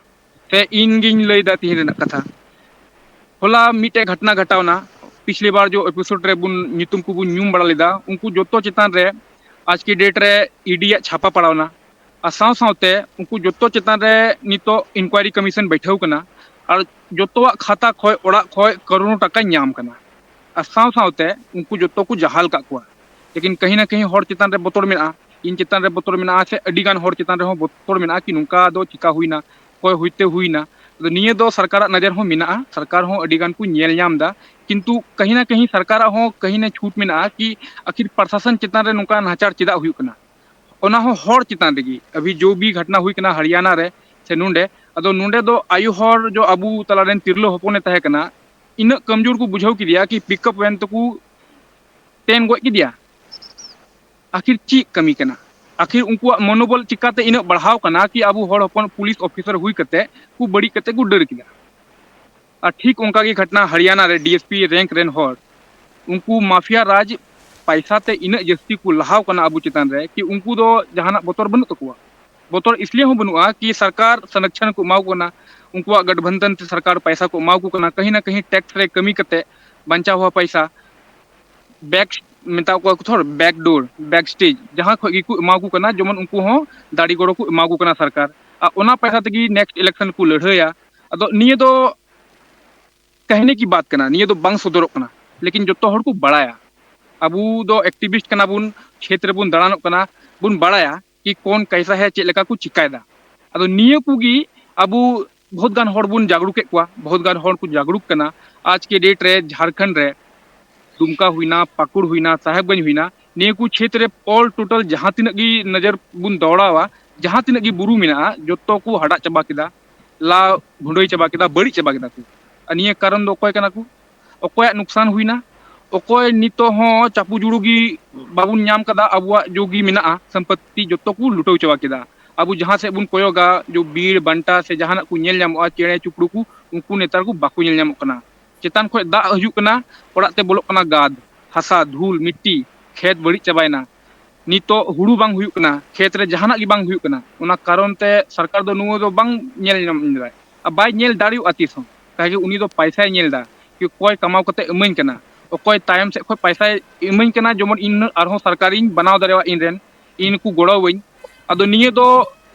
ᱥᱮ ᱤᱧ ᱜᱤᱧ ᱞᱟᱹᱭᱫᱟ ᱛᱤᱦᱤᱧ ᱨᱮᱱᱟᱜ ᱠᱟᱛᱷᱟ, ᱦᱚᱞᱟ ᱢᱤᱫᱴᱮᱡ ᱜᱷᱚᱴᱱᱟ ᱜᱷᱚᱴᱟᱣᱱᱟ᱾ ᱯᱤᱪᱷᱞᱤ ᱵᱟᱨ ᱡᱚ ᱮᱯᱤᱥᱳᱰ ᱨᱮ ᱵᱚᱱ ᱧᱩᱛᱩᱢ ᱠᱚᱵᱚᱱ ᱧᱩᱢ ᱵᱟᱲᱟ ᱞᱮᱫᱟ, ᱩᱱᱠᱩ ᱡᱚᱛᱚ ᱪᱮᱛᱟᱱ ᱨᱮ ᱟᱡ ᱠᱤ ᱰᱮᱴ ᱨᱮ ᱤᱰᱤᱭᱟᱜ ᱪᱷᱟᱯᱟ ᱯᱟᱲᱟᱣᱱᱟ᱾ ᱟᱨ ᱥᱟᱶ ᱥᱟᱶᱛᱮ ᱩᱱᱠᱩ ᱡᱚᱛᱚ ᱪᱮᱛᱟᱱ ᱨᱮ ᱱᱤᱛᱚᱜ ᱤᱱᱠᱩᱣᱟᱨᱤ ᱠᱚᱢᱤᱥᱚᱱ ᱵᱟᱹᱭᱴᱷᱟᱹᱣ ᱠᱟᱱᱟ᱾ ᱟᱨ ᱡᱚᱛᱚᱣᱟᱜ ᱠᱷᱟᱛᱟ ᱠᱷᱚᱡ ᱚᱲᱟᱜ ᱠᱷᱚᱡ ᱠᱟᱨᱳᱲ ᱴᱟᱠᱟᱧ ᱧᱟᱢ ᱠᱟᱱᱟ᱾ ᱟᱨ ᱥᱟᱶ ᱥᱟᱶᱛᱮ ᱩᱱᱠᱩ ᱡᱚᱛᱚ ᱠᱚ ᱡᱟᱦᱟᱞ ᱠᱟᱜ ᱠᱚᱣᱟ᱾ ᱞᱮᱠᱤᱱ ᱠᱟᱹᱦᱤ ᱱᱟ ᱠᱟᱹᱦᱤ ᱦᱚᱲ ᱪᱮᱛᱟᱱ ᱨᱮ ᱵᱚᱛᱚᱨ ᱢᱮᱱᱟᱜᱼᱟ, ᱤᱧ ᱪᱮᱛᱟᱱ ᱨᱮ ᱵᱚᱛᱚᱨ ᱢᱮᱱᱟᱜᱼᱟ, ᱥᱮ ᱟᱹᱰᱤ ᱜᱟᱱ ᱦᱚᱲ ᱪᱮᱛᱟᱱ ᱨᱮᱦᱚᱸ ᱵᱚᱛᱚᱨ ᱢᱮᱱᱟᱜᱼᱟ ᱠᱤ ᱱᱚᱝᱠᱟ ᱫᱚ ᱪᱤᱠᱟ ᱦᱩᱭᱱᱟ, ᱚᱠᱚᱭ ᱦᱩᱭᱛᱮ ᱦᱩᱭᱱᱟ᱾ ᱟᱫᱚ ᱱᱤᱭᱟᱹ ᱫᱚ ᱥᱚᱨᱠᱟᱨᱟᱜ ᱱᱚᱡᱚᱨ ᱦᱚᱸ ᱢᱮᱱᱟᱜᱼᱟ, ᱥᱚᱨᱠᱟᱨ ᱦᱚᱸ ᱟᱹᱰᱤ ᱜᱟᱱ ᱠᱚ ᱧᱮᱞ ᱧᱟᱢ ᱮᱫᱟ᱾ ᱠᱤᱱᱛᱩ ᱠᱟᱹᱦᱤ ᱱᱟ ᱠᱟᱹᱦᱤ ᱥᱚᱨᱠᱟᱨᱟᱜ ᱦᱚᱸ ᱠᱟᱹᱦᱤ ᱱᱟ ᱪᱷᱩᱴ ᱢᱮᱱᱟᱜᱼᱟ ᱠᱤ ᱟᱹᱠᱷᱤᱨ ᱯᱨᱚᱥᱟᱥᱚᱱ ᱪᱮᱛᱟᱱ ᱨᱮ ᱱᱚᱝᱠᱟ ᱱᱟᱦᱟᱪᱟᱨ ᱪᱮᱫᱟᱜ ᱦᱩᱭᱩᱜ ᱠᱟᱱᱟ, ᱚᱱᱟ ᱦᱚᱸ ᱦᱚᱲ ᱪᱮᱛᱟᱱ ᱨᱮᱜᱮ᱾ ᱟᱵᱷᱤ ᱡᱚ ᱵᱷᱤ ᱜᱷᱚᱴᱱᱟ ᱦᱩᱭ ᱠᱟᱱᱟ ᱦᱚᱨᱤᱭᱟᱱᱟ ᱨᱮ ᱥᱮ ᱱᱚᱰᱮ, ᱟᱫᱚ ᱱᱚᱰᱮ ᱫᱚ ᱟᱭᱳ ᱦᱚᱲ ᱡᱚ ᱟᱵᱚ ᱛᱟᱞᱟᱨᱮᱱ ᱛᱤᱨᱞᱟᱹ ᱦᱚᱯᱚᱱᱮ ᱛᱟᱦᱮᱸ ᱠᱟᱱᱟ, ᱤᱱᱟᱹᱜ ᱠᱟᱢᱡᱳᱨ ᱠᱚ ᱵᱩᱡᱷᱟᱹᱣ ᱠᱮᱫᱮᱭᱟ ᱠᱤ ᱯᱤᱠᱟᱯ ᱵᱷᱮᱱ ᱛᱮᱠᱚ ᱛᱮᱱ ᱜᱚᱡ ᱠᱮᱫᱮᱭᱟ᱾ ᱟᱹᱠᱷᱤᱨ ᱪᱮᱫ ᱠᱟᱹᱢᱤ ᱠᱟᱱᱟ? ᱟᱹᱠᱷᱤᱨ ᱩᱱᱠᱩᱣᱟᱜ ᱢᱚᱱᱳᱵᱚᱞ ᱪᱤᱠᱟᱛᱮ ᱤᱱᱟᱹᱜ ᱵᱟᱲᱦᱟᱣ ᱠᱟᱱᱟ ᱠᱤ ᱟᱵᱚ ᱦᱚᱲ ᱦᱚᱯᱚᱱ ᱯᱩᱞᱤᱥ ᱚᱯᱷᱤᱥᱟᱨ ᱦᱩᱭ ᱠᱟᱛᱮ ᱠᱚ ᱵᱟᱹᱲᱤᱡ ᱠᱟᱛᱮ ᱠᱚ ᱰᱟᱹᱨ ᱠᱮᱫᱟ? ᱟᱨ ᱴᱷᱤᱠ ᱚᱱᱠᱟ ᱜᱮ ᱜᱷᱚᱴᱱᱟ ᱦᱚᱨᱤᱭᱟᱱᱟ ᱨᱮ ᱰᱤ ᱮᱥ ᱯᱤ ᱨᱮᱝᱠ ᱨᱮᱱ ᱦᱚᱲ, ᱩᱱᱠᱩ ᱢᱟᱯᱷᱤᱭᱟ ᱨᱟᱡᱽ ᱯᱟᱭᱥᱟ ᱛᱮ ᱤᱱᱟᱹᱜ ᱡᱟᱹᱥᱛᱤ ᱠᱚ ᱞᱟᱦᱟᱣ ᱠᱟᱱᱟ ᱟᱵᱚ ᱪᱮᱛᱟᱱ ᱨᱮ ᱠᱤ ᱩᱱᱠᱩ ᱫᱚ ᱡᱟᱦᱟᱱᱟᱜ ᱵᱚᱛᱚᱨ ᱵᱟᱹᱱᱩᱜ ᱛᱟᱠᱚᱣᱟ᱾ ᱵᱚᱛᱚᱨ ᱤᱥᱞᱤᱭᱮ ᱦᱚᱸ ᱵᱟᱹᱱᱩᱜᱼᱟ ᱠᱤ ᱥᱚᱨᱠᱟᱨ ᱥᱚᱨᱚᱠᱪᱷᱚᱱ ᱠᱚ ᱮᱢᱟ ᱠᱚ ᱠᱟᱱᱟ, ᱩᱱᱠᱩᱣᱟᱜ ᱜᱟᱴᱵᱷᱟᱱᱫᱷᱟᱱ ᱛᱮ ᱥᱚᱨᱠᱟᱨ ᱯᱟᱭᱥᱟ ᱠᱚ ᱮᱢᱟ ᱠᱚ ᱠᱟᱱᱟ, ᱠᱟᱹᱦᱤ ᱱᱟ ᱠᱟᱹᱦᱤ ᱴᱮᱠᱥ ᱨᱮ ᱠᱟᱹᱢᱤ ᱠᱟᱛᱮ ᱵᱟᱧᱪᱟᱣ ᱦᱩᱣᱟ ᱯᱟᱭᱥᱟ, ᱵᱮᱠ ᱢᱮᱛᱟ ᱠᱚᱣᱟ ᱠᱚ ᱛᱷᱚᱨ ᱵᱮᱠ ᱰᱳᱨ ᱵᱮᱠ ᱥᱴᱮᱡᱽ ᱡᱟᱦᱟᱸ ᱠᱷᱚᱡ ᱜᱮᱠᱚ ᱮᱢᱟ ᱠᱚ ᱠᱟᱱᱟ, ᱡᱮᱢᱚᱱ ᱩᱱᱠᱩ ᱦᱚᱸ ᱫᱟᱲᱮ ᱜᱚᱲᱚ ᱠᱚ ᱮᱢᱟ ᱠᱚ ᱠᱟᱱᱟ ᱥᱚᱨᱠᱟᱨ᱾ ᱟᱨ ᱚᱱᱟ ᱯᱟᱭᱥᱟ ᱛᱮᱜᱮ ᱱᱮᱠᱥᱴ ᱤᱞᱮᱠᱥᱚᱱ ᱠᱚ ᱞᱟᱹᱲᱦᱟᱹᱭᱟ᱾ ᱟᱫᱚ ᱱᱤᱭᱟᱹ ᱫᱚ ᱠᱟᱹᱦᱱᱤ ᱠᱤ ᱵᱟᱛ ᱠᱟᱱᱟ, ᱱᱤᱭᱟᱹ ᱫᱚ ᱵᱟᱝ ᱥᱚᱫᱚᱨᱚᱜ ᱠᱟᱱᱟ᱾ ᱞᱮᱠᱤᱱ ᱡᱚᱛᱚ ᱦᱚᱲ ᱠᱚ ᱵᱟᱲᱟᱭᱟ, ᱟᱵᱚ ᱫᱚ ᱮᱠᱴᱤᱵᱷᱤᱥᱴ ᱠᱟᱱᱟ ᱵᱚᱱ, ᱠᱷᱮᱛ ᱨᱮᱵᱚᱱ ᱫᱟᱬᱟᱱᱚᱜ ᱠᱟᱱᱟ, ᱵᱚᱱ ᱵᱟᱲᱟᱭᱟ ᱠᱤ ᱠᱚᱱ ᱠᱟᱭᱥᱟ ᱦᱮ, ᱪᱮᱫ ᱞᱮᱠᱟ ᱠᱚ ᱪᱤᱠᱟᱭᱮᱫᱟ᱾ ᱟᱫᱚ ᱱᱤᱭᱟᱹ ᱠᱚᱜᱮ ᱟᱵᱚ ᱵᱚᱦᱩᱛ ᱜᱟᱱ ᱦᱚᱲ ᱵᱚᱱ ᱡᱟᱜᱽᱨᱩᱠᱮᱫ ᱠᱚᱣᱟ, ᱵᱚᱦᱩᱛ ᱜᱟᱱ ᱦᱚᱲ ᱠᱚ ᱡᱟᱜᱽᱨᱩᱠ ᱠᱟᱱᱟ᱾ ᱟᱡ ᱠᱮ ᱰᱮᱴ ᱨᱮ ᱡᱷᱟᱲᱠᱷᱚᱸᱰ ᱨᱮ ᱫᱩᱢᱠᱟ ᱦᱩᱭᱱᱟ, ᱯᱟᱹᱠᱩᱲ ᱦᱩᱭᱱᱟ, ᱥᱟᱦᱮᱵᱽᱜᱚᱸᱡᱽ ᱦᱩᱭᱱᱟ, ᱱᱤᱭᱟᱹ ᱠᱚ ᱠᱷᱮᱛ ᱨᱮ ᱚᱞ ᱴᱳᱴᱟᱞ ᱡᱟᱦᱟᱸ ᱛᱤᱱᱟᱹᱜ ᱜᱮ ᱱᱚᱡᱚᱨ ᱵᱚᱱ ᱫᱚᱦᱲᱟᱣᱟ, ᱡᱟᱦᱟᱸ ᱛᱤᱱᱟᱹᱜ ᱜᱮ ᱵᱩᱨᱩ ᱢᱮᱱᱟᱜᱼᱟ, ᱡᱚᱛᱚ ᱠᱚ ᱦᱟᱰᱟᱜ ᱪᱟᱵᱟ ᱠᱮᱫᱟ, ᱞᱟ ᱵᱷᱩᱸᱰᱟᱹᱭ ᱪᱟᱵᱟ ᱠᱮᱫᱟ, ᱵᱟᱹᱲᱤᱡ ᱪᱟᱵᱟ ᱠᱮᱫᱟ ᱠᱚ᱾ ᱟᱨ ᱱᱤᱭᱟᱹ ᱠᱟᱨᱚᱱ ᱫᱚ ᱚᱠᱚᱭ ᱠᱟᱱᱟ ᱠᱚ? ᱚᱠᱚᱭᱟᱜ ᱱᱩᱠᱥᱟᱱ ᱦᱩᱭᱱᱟ? ᱚᱠᱚᱭ ᱱᱤᱛᱚᱜ ᱦᱚᱸ ᱪᱟᱯᱩ ᱡᱩᱲᱩ ᱜᱮ ᱵᱟᱵᱚᱱ ᱧᱟᱢ ᱠᱟᱫᱟ, ᱟᱵᱚᱣᱟᱜ ᱡᱚ ᱜᱮ ᱢᱮᱱᱟᱜᱼᱟ, ᱥᱚᱢᱯᱚᱛᱛᱤ ᱡᱚᱛᱚ ᱠᱚ ᱞᱩᱴᱟᱹᱣ ᱪᱟᱵᱟ ᱠᱮᱫᱟ᱾ ᱟᱵᱚ ᱡᱟᱦᱟᱸ ᱥᱮᱫ ᱵᱚᱱ ᱠᱚᱭᱚᱜᱟ, ᱡᱚ ᱵᱤᱨ ᱵᱟᱱᱴᱟ ᱥᱮ ᱡᱟᱦᱟᱱᱟᱜ ᱠᱚ ᱧᱮᱞ ᱧᱟᱢᱚᱜᱼᱟ, ᱪᱮᱬᱮ ᱪᱤᱯᱨᱩ ᱠᱚ, ᱩᱱᱠᱩ ᱱᱮᱛᱟᱨ ᱠᱚ ᱵᱟᱠᱚ ᱧᱮᱞ ᱧᱟᱢᱚᱜ ᱠᱟᱱᱟ᱾ ᱪᱮᱛᱟᱱ ᱠᱷᱚᱡ ᱫᱟᱜ ᱦᱤᱡᱩᱜ ᱠᱟᱱᱟ, ᱚᱲᱟᱜ ᱛᱮ ᱵᱚᱞᱚᱜ ᱠᱟᱱᱟ ᱜᱟᱫ, ᱦᱟᱥᱟ, ᱫᱷᱩᱞ, ᱢᱤᱴᱴᱤ, ᱠᱷᱮᱛ ᱵᱟᱹᱲᱤᱡ ᱪᱟᱵᱟᱭᱮᱱᱟ᱾ ᱱᱤᱛᱚᱜ ᱦᱩᱲᱩ ᱵᱟᱝ ᱦᱩᱭᱩᱜ ᱠᱟᱱᱟ, ᱠᱷᱮᱛ ᱨᱮ ᱡᱟᱦᱟᱱᱟᱜ ᱜᱮ ᱵᱟᱝ ᱦᱩᱭᱩᱜ ᱠᱟᱱᱟ᱾ ᱚᱱᱟ ᱠᱟᱨᱚᱱ ᱛᱮ ᱥᱚᱨᱠᱟᱨ ᱫᱚ ᱱᱚᱣᱟ ᱫᱚ ᱵᱟᱝ ᱧᱮᱞ ᱧᱟᱢ ᱫᱟᱲᱮᱭᱟᱜᱼᱟ, ᱵᱟᱭ ᱧᱮᱞ ᱫᱟᱲᱮᱭᱟᱜᱼᱟ ᱛᱤᱥ ᱦᱚᱸ᱾ ᱠᱟᱡᱮ ᱩᱱᱤ ᱫᱚ ᱯᱟᱭᱥᱟᱭ ᱧᱮᱞ ᱮᱫᱟ ᱠᱤ ᱚᱠᱚᱭ ᱠᱟᱢᱟᱣ ᱠᱟᱛᱮ ᱤᱢᱟᱹᱧ ᱠᱟᱱᱟ, ᱚᱠᱚᱭ ᱛᱟᱭᱚᱢ ᱥᱮᱫ ᱠᱷᱚᱱ ᱯᱟᱭᱥᱟᱭ ᱤᱢᱟᱹᱧ ᱠᱟᱱᱟ, ᱡᱮᱢᱚᱱ ᱤᱧ ᱟᱨᱦᱚᱸ ᱥᱚᱨᱠᱟᱨᱤᱧ ᱵᱮᱱᱟᱣ ᱫᱟᱲᱮᱭᱟᱜᱼᱟ, ᱤᱧ ᱨᱮᱱ, ᱤᱧ ᱱᱩᱠᱩ ᱜᱚᱲᱚᱣᱟᱹᱧ᱾ ᱟᱫᱚ ᱱᱤᱭᱟᱹ ᱫᱚ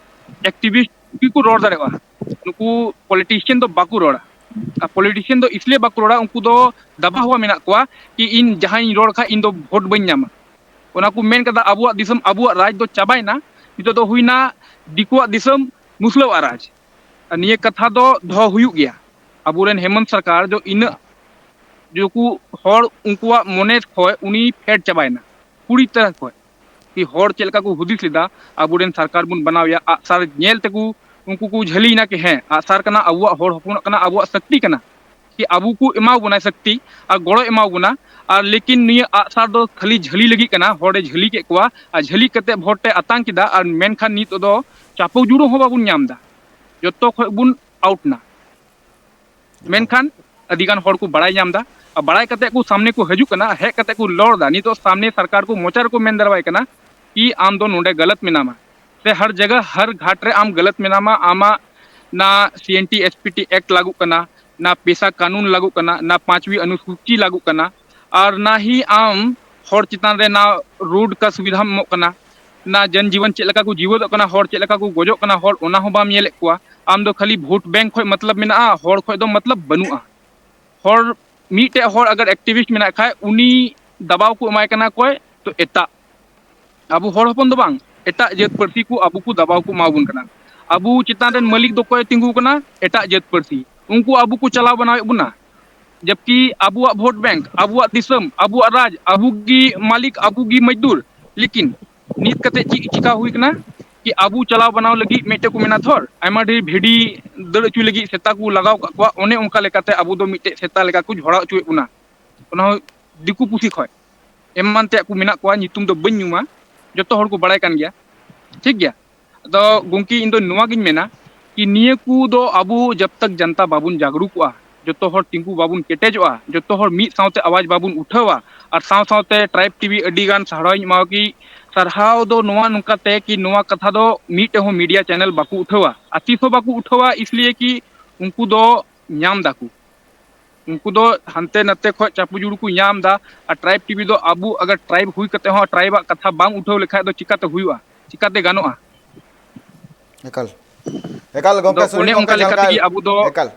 ᱮᱠᱴᱤᱵᱷᱤᱥᱴ ᱜᱮᱠᱚ ᱨᱚᱲ ᱫᱟᱲᱮᱭᱟᱜᱼᱟ, ᱱᱩᱠᱩ ᱯᱚᱞᱤᱴᱤᱥᱤᱭᱟᱱ ᱫᱚ ᱵᱟᱠᱚ ᱨᱚᱲᱟ᱾ ᱟᱨ ᱯᱚᱞᱤᱴᱤᱥᱤᱭᱟᱱ ᱫᱚ ᱤᱥᱞᱤᱭᱮ ᱵᱟᱠᱚ ᱨᱚᱲᱟ, ᱩᱱᱠᱩ ᱫᱚ ᱫᱟᱵᱟ ᱦᱩᱣᱟ ᱢᱮᱱᱟᱜ ᱠᱚᱣᱟ ᱠᱤ ᱤᱧ ᱡᱟᱦᱟᱸᱧ ᱨᱚᱲ ᱠᱷᱟᱡ ᱤᱧ ᱫᱚ ᱵᱷᱳᱴ ᱵᱟᱹᱧ ᱧᱟᱢᱟ᱾ ᱚᱱᱟ ᱠᱚ ᱢᱮᱱ ᱠᱟᱫᱟ, ᱟᱵᱚᱣᱟᱜ ᱫᱤᱥᱚᱢ, ᱟᱵᱚᱣᱟᱜ ᱨᱟᱡᱽ ᱫᱚ ᱪᱟᱵᱟᱭᱮᱱᱟ, ᱱᱤᱛᱚᱜ ᱫᱚ ᱦᱩᱭᱱᱟ ᱫᱤᱠᱩᱣᱟᱜ ᱫᱤᱥᱚᱢ, ᱢᱩᱥᱞᱟᱹᱣᱟᱜ ᱨᱟᱡᱽ᱾ ᱟᱨ ᱱᱤᱭᱟᱹ ᱠᱟᱛᱷᱟ ᱫᱚ ᱫᱚᱦᱚ ᱦᱩᱭᱩᱜ ᱜᱮᱭᱟ᱾ ᱟᱵᱚᱨᱮᱱ ᱦᱮᱢᱚᱱᱛ ᱥᱚᱨᱠᱟᱨ ᱫᱚ ᱤᱱᱟᱹᱜ ᱡᱮᱠᱚ ᱦᱚᱲ ᱩᱱᱠᱩᱣᱟᱜ ᱢᱚᱱᱮ ᱠᱷᱚᱡ ᱩᱱᱤ ᱯᱷᱮᱰ ᱪᱟᱵᱟᱭᱮᱱᱟ ᱠᱩᱲᱤ ᱛᱟᱹᱨᱤᱠᱷ ᱠᱷᱚᱡ᱾ ᱠᱤ ᱦᱚᱲ ᱪᱮᱫ ᱞᱮᱠᱟ ᱠᱚ ᱦᱩᱫᱤᱥ ᱞᱮᱫᱟ, ᱟᱵᱚᱨᱮᱱ ᱥᱚᱨᱠᱟᱨ ᱵᱚᱱ ᱵᱮᱱᱟᱣᱮᱭᱟ, ᱟᱜᱼᱥᱟᱨ ᱧᱮᱞ ᱛᱮᱠᱚ ᱩᱱᱠᱩ ᱠᱚ ᱡᱷᱟᱹᱞᱤᱭᱮᱱᱟ ᱠᱤ ᱦᱮᱸ, ᱟᱜᱼᱥᱟᱨ ᱠᱟᱱᱟ, ᱟᱵᱚᱣᱟᱜ ᱦᱚᱲ ᱦᱚᱯᱚᱱᱟᱜ ᱠᱟᱱᱟ, ᱟᱵᱚᱣᱟᱜ ᱥᱟᱹᱠᱛᱤ ᱠᱟᱱᱟ, ᱠᱤ ᱟᱵᱚ ᱠᱚ ᱮᱢᱟ ᱵᱚᱱᱟ ᱥᱟᱹᱠᱛᱤ ᱟᱨ ᱜᱚᱲᱚ ᱮᱢᱟ ᱵᱚᱱᱟ᱾ ᱟᱨ ᱞᱮᱠᱤᱱ ᱱᱤᱭᱟᱹ ᱟᱜᱼᱥᱟᱨ ᱫᱚ ᱠᱷᱟᱹᱞᱤ ᱡᱷᱟᱹᱞᱤ ᱞᱟᱹᱜᱤᱫ ᱠᱟᱱᱟ, ᱦᱚᱲᱮ ᱡᱷᱟᱹᱞᱤ ᱠᱮᱫ ᱠᱚᱣᱟ ᱟᱨ ᱡᱷᱟᱹᱞᱤ ᱠᱟᱛᱮ ᱵᱷᱳᱴ ᱮ ᱟᱛᱟᱝ ᱠᱮᱫᱟ, ᱟᱨ ᱢᱮᱱᱠᱷᱟᱱ ᱱᱤᱛᱚᱜ ᱫᱚ ᱪᱟᱯᱚ ᱡᱩᱲᱩ ᱦᱚᱸ ᱵᱟᱵᱚᱱ ᱧᱟᱢ ᱮᱫᱟ, ᱡᱚᱛᱚ ᱠᱷᱚᱡ ᱵᱚᱱ ᱟᱣᱩᱴ ᱱᱟ᱾ ᱢᱮᱱᱠᱷᱟᱱ ᱟᱹᱰᱤ ᱜᱟᱱ ᱦᱚᱲ ᱠᱚ ᱵᱟᱲᱟᱭ ᱧᱟᱢ ᱮᱫᱟ, ᱟᱨ ᱵᱟᱲᱟᱭ ᱠᱟᱛᱮ ᱠᱚ ᱥᱟᱢᱱᱮ ᱠᱚ ᱦᱤᱡᱩᱜ ᱠᱟᱱᱟ, ᱦᱮᱡ ᱠᱟᱛᱮ ᱠᱚ ᱨᱚᱲ ᱮᱫᱟ᱾ ᱱᱤᱛᱚᱜ ᱥᱟᱢᱱᱮ ᱥᱚᱨᱠᱟᱨ ᱠᱚ ᱢᱚᱪᱟ ᱨᱮᱠᱚ ᱢᱮᱱ ᱫᱟᱲᱮᱣᱟᱭ ᱠᱟᱱᱟ ᱠᱤ ᱟᱢ ᱫᱚ ᱱᱚᱰᱮ ᱜᱟᱞᱟᱛ ᱢᱮᱱᱟᱢᱟ, ᱥᱮ ᱦᱟᱨ ᱡᱟᱭᱜᱟ ᱦᱟᱨ ᱜᱷᱟᱴ ᱨᱮ ᱟᱢ ᱜᱟᱞᱟᱛ ᱢᱮᱱᱟᱢᱟ, ᱟᱢᱟᱜ ᱱᱟ C N T S P T act ᱞᱟᱜᱩᱜ ᱠᱟᱱᱟ, ᱱᱟ ᱯᱮᱥᱟ ᱠᱟᱱᱩᱱ ᱞᱟᱜᱩᱜ ᱠᱟᱱᱟ, ᱱᱟ ᱯᱟᱸᱪᱣᱤ ᱚᱱᱩᱥᱩᱪᱤ ᱞᱟᱜᱩᱜ ᱠᱟᱱᱟ, ᱟᱨ ᱱᱟ ᱦᱤ ᱟᱢ ᱦᱚᱲ ᱪᱮᱛᱟᱱ ᱨᱮ ᱱᱟ ᱨᱳᱰ ᱠᱟ ᱥᱩᱵᱤᱫᱷᱟᱢ ᱮᱢᱚᱜ ᱠᱟᱱᱟ, ᱱᱟ ᱡᱚᱱ ᱡᱤᱵᱚᱱ ᱪᱮᱫ ᱞᱮᱠᱟ ᱠᱚ ᱡᱤᱣᱮᱫᱚᱜ ᱠᱟᱱᱟ, ᱦᱚᱲ ᱪᱮᱫ ᱞᱮᱠᱟ ᱠᱚ ᱜᱚᱡᱚᱜ ᱠᱟᱱᱟ, ᱦᱚᱲ ᱚᱱᱟ ᱦᱚᱸ ᱵᱟᱢ ᱧᱮᱞᱮᱫ ᱠᱚᱣᱟ᱾ ᱟᱢ ᱫᱚ ᱠᱷᱟᱹᱞᱤ ᱵᱷᱳᱴ ᱵᱮᱝᱠ ᱠᱷᱚᱡ ᱢᱚᱛᱞᱚᱵ ᱢᱮᱱᱟᱜᱼᱟ, ᱦᱚᱲ ᱠᱷᱚᱡ ᱫᱚ ᱢᱚᱛᱞᱚᱵ ᱵᱟᱹᱱᱩᱜᱼᱟ᱾ ᱦᱚᱲ, ᱢᱤᱫᱴᱮᱡ ᱦᱚᱲ ᱟᱜᱟᱨ ᱮᱠᱴᱤᱵᱷᱤᱥᱴ ᱢᱮᱱᱟᱜ ᱠᱷᱟᱡ ᱩᱱᱤ ᱫᱟᱵᱟᱣ ᱠᱚ ᱮᱢᱟᱭ ᱠᱟᱱᱟ ᱚᱠᱚᱭ? ᱛᱚ ᱮᱴᱟᱜ, ᱟᱵᱚ ᱦᱚᱲ ᱦᱚᱯᱚᱱ ᱫᱚ ᱵᱟᱝ, ᱮᱴᱟᱜ ᱡᱟᱹᱛ ᱯᱟᱹᱨᱥᱤ ᱠᱚ ᱟᱵᱚ ᱠᱚ ᱫᱟᱵᱟᱣ ᱠᱚ ᱮᱢᱟ ᱵᱚᱱ ᱠᱟᱱᱟ᱾ ᱟᱵᱚ ᱪᱮᱛᱟᱱ ᱨᱮᱱ ᱢᱟᱹᱞᱤᱠ ᱫᱚ ᱚᱠᱚᱭ ᱛᱤᱸᱜᱩ ᱠᱟᱱᱟ? ᱮᱴᱟᱜ ᱡᱟᱹᱛ ᱯᱟᱹᱨᱥᱤ᱾ ᱩᱱᱠᱩ ᱟᱵᱚ ᱠᱚ ᱪᱟᱞᱟᱣ ᱵᱟᱱᱟᱣᱮᱫ ᱵᱚᱱᱟ, ᱡᱟᱵᱠᱤ ᱟᱵᱚᱣᱟᱜ ᱵᱷᱳᱴ ᱵᱮᱝᱠ, ᱟᱵᱚᱣᱟᱜ ᱫᱤᱥᱚᱢ, ᱟᱵᱚᱣᱟᱜ ᱨᱟᱡᱽ, ᱟᱵᱚ ᱜᱮ ᱢᱟᱹᱞᱤᱠ, ᱟᱵᱚ ᱜᱮ ᱢᱚᱡᱫᱩᱨ᱾ ᱞᱮᱠᱤᱱ ᱱᱤᱛ ᱠᱟᱛᱮ ᱪᱮᱫ ᱪᱤᱠᱟ ᱦᱩᱭ ᱠᱟᱱᱟ ᱠᱤ ᱟᱵᱚ ᱪᱟᱞᱟᱣ ᱵᱟᱱᱟᱣ ᱞᱟᱹᱜᱤᱫ ᱢᱤᱫᱴᱮᱡ ᱠᱚ ᱢᱮᱱᱟ ᱛᱷᱚᱨ, ᱟᱭᱢᱟ ᱰᱷᱮᱨ ᱵᱷᱤᱰᱤ ᱫᱟᱹᱲ ᱦᱚᱪᱚᱭ ᱞᱟᱹᱜᱤᱫ ᱥᱮᱛᱟ ᱠᱚ ᱞᱟᱜᱟᱣ ᱠᱟᱜ ᱠᱚᱣᱟ, ᱚᱱᱮ ᱚᱱᱠᱟ ᱞᱮᱠᱟᱛᱮ ᱟᱵᱚ ᱫᱚ ᱢᱤᱫᱴᱮᱡ ᱥᱮᱛᱟ ᱞᱮᱠᱟ ᱠᱚ ᱡᱷᱚᱲᱟ ᱦᱚᱪᱚᱭᱮᱫ ᱵᱚᱱᱟ᱾ ᱚᱱᱟ ᱦᱚᱸ ᱫᱤᱠᱩ ᱯᱩᱥᱤ ᱠᱷᱚᱡ ᱮᱢᱟᱱ ᱛᱮᱭᱟᱜ ᱠᱚ ᱢᱮᱱᱟᱜ ᱠᱚᱣᱟ, ᱧᱩᱛᱩᱢ ᱫᱚ ᱵᱟᱹᱧ ᱧᱩᱢᱟ, ᱡᱚᱛᱚ ᱦᱚᱲ ᱠᱚ ᱵᱟᱲᱟᱭ ᱠᱟᱱ ᱜᱮᱭᱟ, ᱴᱷᱤᱠ ᱜᱮᱭᱟ᱾ ᱟᱫᱚ ᱜᱚᱢᱠᱮ, ᱤᱧ ᱫᱚ ᱱᱚᱣᱟ ᱜᱤᱧ ᱢᱮᱱᱟ ᱠᱤ ᱱᱤᱭᱟᱹ ᱠᱚ ᱫᱚ ᱟᱵᱚ ᱡᱟᱵ ᱛᱟᱠ ᱡᱟᱱᱛᱟ ᱵᱟᱵᱚᱱ ᱡᱟᱜᱽᱨᱩᱠᱚᱜᱼᱟ, ᱡᱚᱛᱚ ᱦᱚᱲ ᱛᱤᱸᱜᱩ ᱵᱟᱵᱚᱱ ᱠᱮᱴᱮᱡᱚᱜᱼᱟ, ᱡᱚᱛᱚ ᱦᱚᱲ ᱢᱤᱫ ᱥᱟᱶᱛᱮ ᱟᱣᱟᱡᱽ ᱵᱟᱵᱚᱱ ᱩᱴᱷᱟᱹᱣᱟ, ᱟᱨ ᱥᱟᱶ ᱥᱟᱶᱛᱮ ᱴᱨᱟᱭᱤᱵᱽ ᱴᱤᱵᱷᱤ ᱟᱹᱰᱤ ᱜᱟᱱ ᱥᱟᱨᱦᱟᱣ ᱤᱧ ᱮᱢᱟᱣᱟ ᱠᱤ ᱥᱟᱨᱦᱟᱣ ᱫᱚ ᱱᱚᱣᱟ ᱱᱚᱝᱠᱟ ᱛᱮ ᱠᱤ ᱱᱚᱣᱟ ᱠᱟᱛᱷᱟ ᱫᱚ ᱢᱤᱫᱴᱮᱡ ᱦᱚᱸ ᱢᱤᱰᱤᱭᱟ ᱪᱮᱱᱮᱞ ᱵᱟᱠᱚ ᱩᱴᱷᱟᱹᱣᱟ, ᱟᱨ ᱛᱤᱥ ᱦᱚᱸ ᱵᱟᱠᱚ ᱩᱴᱷᱟᱹᱣᱟ, ᱤᱥᱞᱤᱭᱮ ᱠᱤ ᱩᱱᱠᱩ ᱫᱚ ᱧᱟᱢ ᱫᱟᱠᱚ᱾ ᱩᱱᱠᱩ ᱫᱚ ᱦᱟᱱᱛᱮ ᱱᱟᱛᱮ ᱠᱷᱚᱱ ᱪᱟᱯᱚ ᱡᱩᱲᱩ ᱠᱚ ᱧᱟᱢ ᱮᱫᱟ᱾ ᱟᱨ ᱴᱨᱟᱭᱤᱵᱽ ᱴᱤᱵᱷᱤ ᱫᱚ ᱟᱵᱚ ᱟᱜᱟᱨ ᱴᱨᱟᱭᱤᱵᱽ ᱦᱩᱭ ᱠᱟᱛᱮ ᱦᱚᱸ ᱴᱨᱟᱭᱤᱵᱽ ᱟᱜ ᱠᱟᱛᱷᱟ ᱵᱟᱝ ᱩᱴᱷᱟᱹᱣ ᱞᱮᱠᱷᱟᱡ ᱫᱚ ᱪᱤᱠᱟᱛᱮ ᱦᱩᱭᱩᱜᱼᱟ? ᱪᱤᱠᱟᱛᱮ ᱜᱟᱱᱚᱜᱼᱟ? ᱮᱠᱟᱞ ᱮᱠᱟᱞ ᱜᱚᱝᱠᱮ, ᱚᱱᱮ ᱥᱩᱱᱤᱞ ᱜᱚᱝᱠᱮ ᱚᱱᱠᱟ ᱞᱮᱠᱟ ᱡᱟᱦᱟᱸ ᱛᱮᱜᱮ ᱞᱮᱠᱟ ᱮᱠᱟᱞ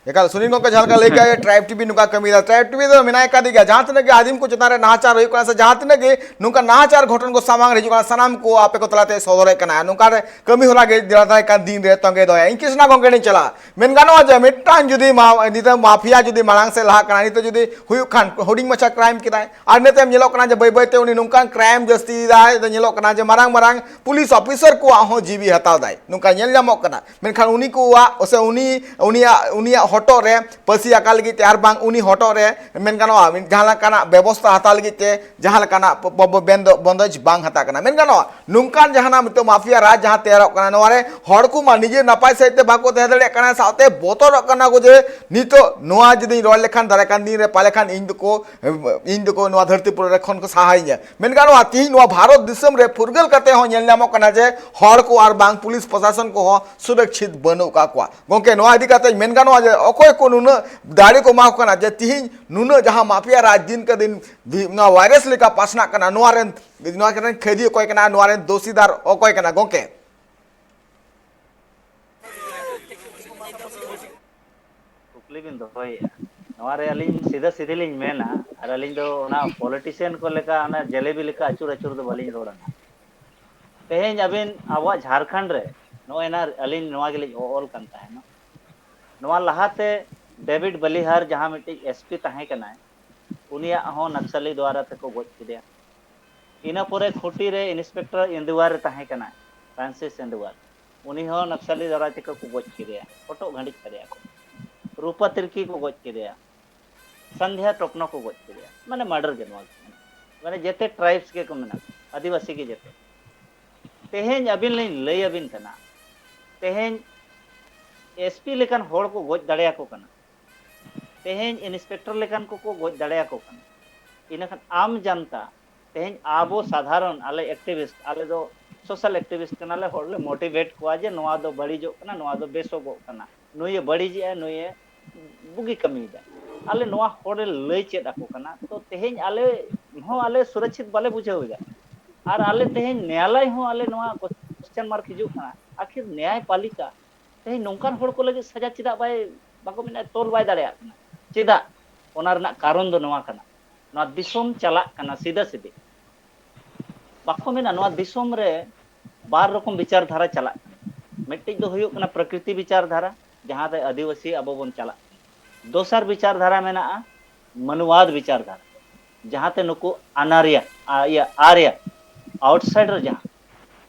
ᱮᱠᱟᱞ ᱥᱩᱱᱤᱞ ᱜᱚᱝᱠᱮ ᱡᱟᱦᱟᱸ ᱞᱮᱠᱟ ᱞᱟᱹᱭ ᱠᱮᱜᱼᱟ, ᱴᱨᱟᱭᱤᱵᱽ ᱴᱤᱵᱷᱤ ᱱᱚᱝᱠᱟ ᱠᱟᱹᱢᱤᱭᱮᱫᱟ᱾ ᱴᱨᱟᱭᱤᱵᱽ ᱴᱤᱵᱷᱤ ᱫᱚ ᱢᱮᱱᱟᱭ ᱠᱟᱫᱮ ᱜᱮᱭᱟ, ᱡᱟᱦᱟᱸ ᱛᱤᱱᱟᱹᱜ ᱜᱮ ᱟᱹᱫᱤᱢ ᱠᱚ ᱪᱮᱛᱟᱱ ᱨᱮ ᱱᱟᱦᱟᱪᱟᱨ ᱦᱩᱭᱩᱜ ᱠᱟᱱᱟ ᱥᱮ ᱡᱟᱦᱟᱸ ᱛᱤᱱᱟᱹᱜ ᱜᱮ ᱱᱚᱝᱠᱟ ᱱᱟᱦᱟᱪᱟᱨ ᱜᱷᱚᱴᱚᱱ ᱠᱚ ᱥᱟᱢᱟᱝ ᱨᱮ ᱦᱤᱡᱩᱜ ᱠᱟᱱᱟ, ᱥᱟᱱᱟᱢ ᱠᱚ ᱟᱯᱮ ᱠᱚ ᱛᱟᱞᱟᱛᱮ ᱥᱚᱫᱚᱨᱮᱫ ᱠᱟᱱᱟ᱾ ᱱᱚᱝᱠᱟ ᱨᱮ ᱠᱟᱹᱢᱤ ᱦᱚᱨᱟ ᱜᱮ ᱫᱟᱨᱟᱭ ᱠᱟᱱ ᱫᱤᱱ ᱨᱮ ᱛᱚᱸᱜᱮ ᱫᱚᱦᱚᱭᱟ᱾ ᱤᱧ ᱠᱨᱤᱥᱱᱟ ᱜᱚᱝᱠᱮ ᱴᱷᱮᱱ ᱪᱟᱞᱟᱜᱼᱟ᱾ ᱢᱮᱱ ᱜᱟᱱᱚᱜᱼᱟ ᱡᱮ ᱢᱤᱫᱴᱟᱝ ᱡᱩᱫᱤ ᱢᱟ-, ᱱᱤᱛᱚᱜ ᱢᱟᱯᱷᱤᱭᱟ ᱡᱩᱫᱤ ᱢᱟᱲᱟᱝ ᱥᱮᱫ ᱞᱟᱦᱟᱜ ᱠᱟᱱᱟ, ᱱᱤᱛᱚᱜ ᱡᱩᱫᱤ ᱦᱩᱭᱩᱜ ᱠᱷᱟᱱ ᱦᱩᱰᱤᱧ ᱢᱟᱪᱷᱟ ᱠᱨᱟᱭᱤᱢ ᱠᱮᱫᱟᱭ, ᱟᱨ ᱱᱤᱛᱚᱜ ᱧᱮᱞᱚᱜ ᱠᱟᱱᱟ ᱡᱮ ᱵᱟᱹᱭ ᱵᱟᱹᱭᱛᱮ ᱩᱱᱤ ᱱᱚᱝᱠᱟᱱ ᱠᱨᱟᱭᱤᱢ ᱡᱟᱹᱥᱛᱤᱭᱮᱫᱟᱭ, ᱧᱮᱞᱚᱜ ᱠᱟᱱᱟ ᱡᱮ ᱢᱟᱨᱟᱝ ᱢᱟᱨᱟᱝ ᱯᱩᱞᱤᱥ ᱚᱯᱷᱤᱥᱟᱨ ᱠᱚᱣᱟᱜ ᱦᱚᱸ ᱡᱤᱣᱤ ᱦᱟᱛᱟᱣ ᱫᱟᱭ, ᱱᱚᱝᱠᱟ ᱧᱮᱞ ᱧᱟᱢᱚᱜ ᱠᱟᱱᱟ᱾ ᱢᱮᱱᱠᱷᱟᱱ ᱩᱱᱤ ᱠᱚᱣᱟᱜ ᱥᱮ ᱩᱱᱤ ᱩᱱᱤᱭᱟᱜ ᱩᱱᱤᱭᱟᱜ ᱦᱚᱴᱚᱜ ᱨᱮ ᱯᱟᱹᱥᱤ ᱟᱠᱟᱫ ᱞᱟᱹᱜᱤᱫ ᱛᱮ ᱟᱨ ᱵᱟᱝ ᱩᱱᱤ ᱦᱚᱴᱚᱜ ᱨᱮ ᱢᱮᱱ ᱜᱟᱱᱚᱜᱼᱟ ᱢᱤᱫ ᱡᱟᱦᱟᱸ ᱞᱮᱠᱟᱱᱟᱜ ᱵᱮᱵᱚᱥᱛᱷᱟ ᱦᱟᱛᱟᱣ ᱞᱟᱹᱜᱤᱫ ᱛᱮ ᱡᱟᱦᱟᱸ ᱞᱮᱠᱟᱱᱟᱜ ᱵᱚ-, ᱵᱚ-, ᱵᱮᱱᱫᱚ-, ᱵᱚᱱᱫᱮᱡᱽ ᱵᱟᱝ ᱦᱟᱛᱟᱣ ᱠᱟᱱᱟ᱾ ᱢᱮᱱ ᱜᱟᱱᱚᱜᱼᱟ ᱱᱚᱝᱠᱟᱱ ᱡᱟᱦᱟᱱᱟᱜ ᱢᱤᱫᱴᱟᱝ ᱢᱟᱯᱷᱤᱭᱟ ᱨᱟᱡᱽ ᱡᱟᱦᱟᱸ ᱛᱮᱭᱟᱨᱚᱜ ᱠᱟᱱᱟ, ᱱᱚᱣᱟ ᱨᱮ ᱦᱚᱲ ᱠᱚᱢᱟ ᱱᱤᱡᱮ ᱱᱟᱯᱟᱭ ᱥᱟᱺᱦᱤᱡ ᱛᱮ ᱵᱟᱠᱚ ᱛᱟᱦᱮᱸ ᱫᱟᱲᱮᱭᱟᱜ ᱠᱟᱱᱟ, ᱥᱟᱶᱛᱮ ᱵᱚᱛᱚᱨᱚᱜ ᱠᱟᱱᱟ ᱠᱚ ᱡᱮ ᱱᱤᱛᱚᱜ ᱱᱚᱣᱟ ᱡᱩᱫᱤᱧ ᱨᱚᱲ ᱞᱮᱠᱷᱟᱱ ᱫᱟᱨᱟᱭ ᱠᱟᱱ ᱫᱤᱱ ᱨᱮ ᱯᱟᱞᱮ ᱠᱷᱟᱱ ᱤᱧ ᱫᱚᱠᱚ ᱤᱧ ᱫᱚᱠᱚ ᱱᱚᱣᱟ ᱫᱷᱟᱹᱨᱛᱤ ᱯᱩᱨᱤ ᱨᱮ ᱠᱷᱚᱱ ᱠᱚ ᱥᱟᱦᱟᱭᱤᱧᱟ᱾ ᱢᱮᱱ ᱜᱟᱱᱚᱜᱼᱟ ᱛᱤᱦᱤᱧ ᱱᱚᱣᱟ ᱵᱷᱟᱨᱚᱛ ᱫᱤᱥᱚᱢ ᱨᱮ ᱯᱷᱩᱨᱜᱟᱹᱞ ᱠᱟᱛᱮ ᱦᱚᱸ ᱧᱮᱞ ᱧᱟᱢᱚᱜ ᱠᱟᱱᱟ ᱡᱮ ᱦᱚᱲ ᱠᱚ ᱟᱨ ᱵᱟᱝ ᱯᱩᱞᱤᱥ ᱯᱨᱚᱥᱟᱥᱚᱱ ᱠᱚᱦᱚᱸ ᱥᱩᱨᱚᱠᱪᱷᱤᱛ ᱵᱟᱹᱱᱩᱜ ᱟᱠᱟᱫ ᱠᱚᱣᱟ᱾ ᱜᱚᱝᱠᱮ, ᱱᱚᱣᱟ ᱤᱫᱤ ᱠᱟᱛᱮ ᱢᱮᱱ ᱜᱟᱱᱚᱜᱼᱟ ᱡᱮ ᱚᱠᱚᱭ ᱠᱚ ᱱᱩᱱᱟᱹᱜ ᱫᱟᱲᱮ ᱠᱚ ᱮᱢᱟ ᱠᱚ ᱠᱟᱱᱟ ᱡᱮ ᱛᱤᱦᱤᱧ ᱱᱩᱱᱟᱹᱜ ᱡᱟᱦᱟᱸ ᱢᱟᱯᱷᱤᱭᱟ ᱨᱟᱡᱽ ᱫᱤᱱ ᱠᱮ ᱫᱤᱱ ᱫᱤ-, ᱱᱚᱣᱟ ᱵᱷᱟᱭᱨᱟᱥ ᱞᱮᱠᱟ ᱯᱟᱥᱱᱟᱜ ᱠᱟᱱᱟ, ᱱᱚᱣᱟ ᱨᱮᱱ ᱱᱚᱣᱟ ᱨᱮᱱ ᱠᱷᱮᱫᱤ ᱚᱠᱚᱭ ᱠᱟᱱᱟ, ᱱᱚᱣᱟ ᱨᱮᱱ ᱫᱳᱥᱤᱫᱟᱨ ᱚᱠᱚᱭ ᱠᱟᱱᱟ ᱜᱚᱝᱠᱮ? ᱠᱩᱠᱞᱤ ᱵᱤᱱ ᱫᱚᱦᱚᱭᱮᱫᱼᱟ, ᱱᱚᱣᱟ ᱨᱮ ᱟᱹᱞᱤᱧ ᱥᱤᱫᱷᱟᱹ ᱥᱤᱫᱷᱤ ᱞᱤᱧ ᱢᱮᱱᱟ, ᱟᱨ ᱟᱹᱞᱤᱧ ᱫᱚ ᱚᱱᱟ ᱯᱚᱞᱤᱴᱤᱥᱤᱭᱟᱱ ᱠᱚ ᱞᱮᱠᱟ ᱚᱱᱟ ᱡᱮᱞᱮᱵᱤ ᱞᱮᱠᱟ ᱟᱹᱪᱩᱨ ᱟᱹᱪᱩᱨ ᱫᱚ ᱵᱟᱹᱞᱤᱧ ᱨᱚᱲᱟ᱾ ᱛᱮᱦᱮᱧ ᱟᱹᱵᱤᱱ ᱟᱵᱚᱣᱟᱜ ᱡᱷᱟᱲᱠᱷᱚᱸᱰ ᱨᱮ ᱱᱚᱜᱼᱚᱭ ᱱᱟ ᱟᱹᱞᱤᱧ ᱱᱚᱣᱟ ᱜᱮᱞᱤᱧ ᱚᱞ ᱠᱟᱱ ᱛᱟᱦᱮᱱᱟ, ᱱᱚᱣᱟ ᱞᱟᱦᱟᱛᱮ ᱰᱮᱵᱷᱤᱰ ᱵᱟᱞᱤᱦᱟᱨ ᱡᱟᱦᱟᱸ ᱢᱤᱫᱴᱤᱡ ᱮᱥᱯᱤ ᱛᱟᱦᱮᱸ ᱠᱟᱱᱟᱭ, ᱩᱱᱤᱭᱟᱜ ᱦᱚᱸ ᱱᱟᱠᱥᱟᱞᱤ ᱫᱣᱟᱨᱟ ᱛᱮᱠᱚ ᱜᱚᱡ ᱠᱮᱫᱮᱭᱟ᱾ ᱤᱱᱟᱹ ᱯᱚᱨᱮ ᱠᱷᱩᱴᱤ ᱨᱮ ᱤᱱᱥᱯᱮᱠᱴᱚᱨ ᱤᱱᱫᱩᱣᱟᱨ ᱨᱮ ᱛᱟᱦᱮᱸ ᱠᱟᱱᱟᱭ, ᱯᱷᱨᱟᱱᱥᱤᱥ ᱤᱱᱫᱩᱣᱟᱨ, ᱩᱱᱤ ᱦᱚᱸ ᱱᱟᱠᱥᱟᱞᱤ ᱫᱟᱨᱟᱭ ᱛᱮᱠᱚ ᱠᱚ ᱜᱚᱡ ᱠᱮᱫᱮᱭᱟ, ᱦᱚᱴᱚᱜ ᱜᱷᱟᱹᱰᱤᱡ ᱠᱮᱫᱮᱭᱟ ᱠᱚ᱾ ᱨᱩᱯᱟ ᱛᱤᱨᱠᱤ ᱠᱚ ᱜᱚᱡ ᱠᱮᱫᱮᱭᱟ, ᱥᱟᱱᱫᱷᱭᱟ ᱴᱚᱯᱱᱚ ᱠᱚ ᱜᱚᱡ ᱠᱮᱫᱮᱭᱟ, ᱢᱟᱱᱮ ᱢᱟᱨᱰᱟᱨ ᱜᱮ ᱱᱚᱣᱟ ᱫᱚ᱾ ᱢᱟᱱᱮ ᱡᱮᱛᱮ ᱴᱨᱟᱭᱤᱵᱥ ᱜᱮᱠᱚ ᱢᱮᱱᱟᱜ ᱠᱚᱣᱟ, ᱟᱹᱫᱤᱵᱟᱹᱥᱤ ᱜᱮ ᱡᱮᱛᱮ᱾ ᱛᱮᱦᱮᱧ ᱟᱹᱵᱤᱱ ᱞᱤᱧ ᱞᱟᱹᱭ ᱟᱹᱵᱤᱱ ᱠᱟᱱᱟ, ᱛᱮᱦᱮᱧ ᱮᱥᱯᱤ ᱞᱮᱠᱟᱱ ᱦᱚᱲ ᱠᱚ ᱜᱚᱡ ᱫᱟᱲᱮᱭᱟᱠᱚ ᱠᱟᱱᱟ, ᱛᱮᱦᱮᱧ ᱤᱱᱥᱯᱮᱠᱴᱚᱨ ᱞᱮᱠᱟᱱ ᱠᱚᱠᱚ ᱜᱚᱡ ᱫᱟᱲᱮᱭᱟᱠᱚ ᱠᱟᱱᱟ᱾ ᱤᱱᱟᱹᱠᱷᱟᱱ ᱟᱢ ᱡᱟᱱᱛᱟ, ᱛᱮᱦᱮᱧ ᱟᱵᱚ ᱥᱟᱫᱷᱟᱨᱚᱱ, ᱟᱞᱮ ᱮᱠᱴᱤᱵᱷᱤᱥᱴ, ᱟᱞᱮ ᱫᱚ ᱥᱳᱥᱟᱞ ᱮᱠᱴᱤᱵᱷᱤᱥᱴ ᱠᱟᱱᱟᱞᱮ, ᱦᱚᱲ ᱞᱮ ᱢᱳᱴᱤᱵᱷᱮᱴ ᱠᱚᱣᱟ ᱡᱮ ᱱᱚᱣᱟ ᱫᱚ ᱵᱟᱹᱲᱤᱡᱚᱜ ᱠᱟᱱᱟ, ᱱᱚᱣᱟ ᱫᱚ ᱵᱮᱥᱚᱜᱚᱜ ᱠᱟᱱᱟ᱾ ᱱᱩᱭᱮ ᱵᱟᱹᱲᱤᱡᱮᱜᱼᱟ, ᱱᱩᱭᱮ ᱵᱩᱜᱤ ᱠᱟᱹᱢᱤᱭᱮᱫᱟ᱾ ᱟᱞᱮ ᱱᱚᱣᱟ ᱦᱚᱲᱮ ᱞᱟᱹᱭ ᱪᱮᱫ ᱟᱠᱚ ᱠᱟᱱᱟ, ᱛᱚ ᱛᱮᱦᱮᱧ ᱟᱞᱮ ᱦᱚᱸ ᱟᱞᱮ ᱥᱩᱨᱚᱠᱪᱷᱤᱛ ᱵᱟᱞᱮ ᱵᱩᱡᱷᱟᱹᱣ ᱮᱫᱟ᱾ ᱟᱨ ᱟᱞᱮ ᱛᱮᱦᱮᱧ ᱱᱮᱭᱟᱞᱟᱭ ᱦᱚᱸ ᱟᱞᱮ ᱱᱚᱣᱟ question mark ᱦᱤᱡᱩᱜ ᱠᱟᱱᱟ, ᱟᱠᱷᱤᱨ ᱱᱮᱭᱟᱭ ᱯᱟᱞᱤᱠᱟ ᱛᱮᱦᱮᱧ ᱱᱚᱝᱠᱟᱱ ᱦᱚᱲ ᱠᱚ ᱞᱟᱹᱜᱤᱫ ᱥᱟᱡᱟ ᱪᱮᱫᱟᱜ ᱵᱟᱭ, ᱵᱟᱠᱚ ᱢᱮᱱᱟ, ᱛᱚᱞ ᱵᱟᱭ ᱫᱟᱲᱮᱭᱟᱜ ᱠᱟᱱᱟ? ᱪᱮᱫᱟᱜ? ᱚᱱᱟ ᱨᱮᱱᱟᱜ ᱠᱟᱨᱚᱱ ᱫᱚ ᱱᱚᱣᱟ ᱠᱟᱱᱟ, ᱱᱚᱣᱟ ᱫᱤᱥᱚᱢ ᱪᱟᱞᱟᱜ ᱠᱟᱱᱟ ᱥᱤᱫᱷᱟᱹ ᱥᱤᱫᱷᱤ᱾ ᱵᱟᱠᱚ ᱢᱮᱱᱟ, ᱱᱚᱣᱟ ᱫᱤᱥᱚᱢ ᱨᱮ ᱵᱟᱨ ᱨᱚᱠᱚᱢ ᱵᱤᱪᱟᱨ ᱫᱷᱟᱨᱟ ᱪᱟᱞᱟᱜ ᱠᱟᱱᱟ᱾ ᱢᱤᱫᱴᱤᱡ ᱫᱚ ᱦᱩᱭᱩᱜ ᱠᱟᱱᱟ ᱯᱨᱚᱠᱨᱤᱛᱤ ᱵᱤᱪᱟᱨ ᱫᱷᱟᱨᱟ, ᱡᱟᱦᱟᱸ ᱨᱮ ᱟᱹᱫᱤᱵᱟᱹᱥᱤ ᱟᱵᱚ ᱵᱚᱱ ᱪᱟᱞᱟᱜ ᱠᱟᱱᱟ᱾ ᱫᱚᱥᱟᱨ ᱵᱤᱪᱟᱨ ᱫᱷᱟᱨᱟ ᱢᱮᱱᱟᱜᱼᱟ ᱢᱟᱱᱩᱣᱟᱫ ᱵᱤᱪᱟᱨ ᱫᱷᱟᱨᱟ, ᱡᱟᱦᱟᱸ ᱛᱮ ᱱᱩᱠᱩ ᱟᱱᱟᱨᱭᱟ, ᱟ, ᱤᱭᱟᱹ, ᱟᱨᱭᱟ, ᱟᱣᱩᱴᱥᱟᱭᱤᱰ ᱨᱮ ᱡᱟᱦᱟᱸ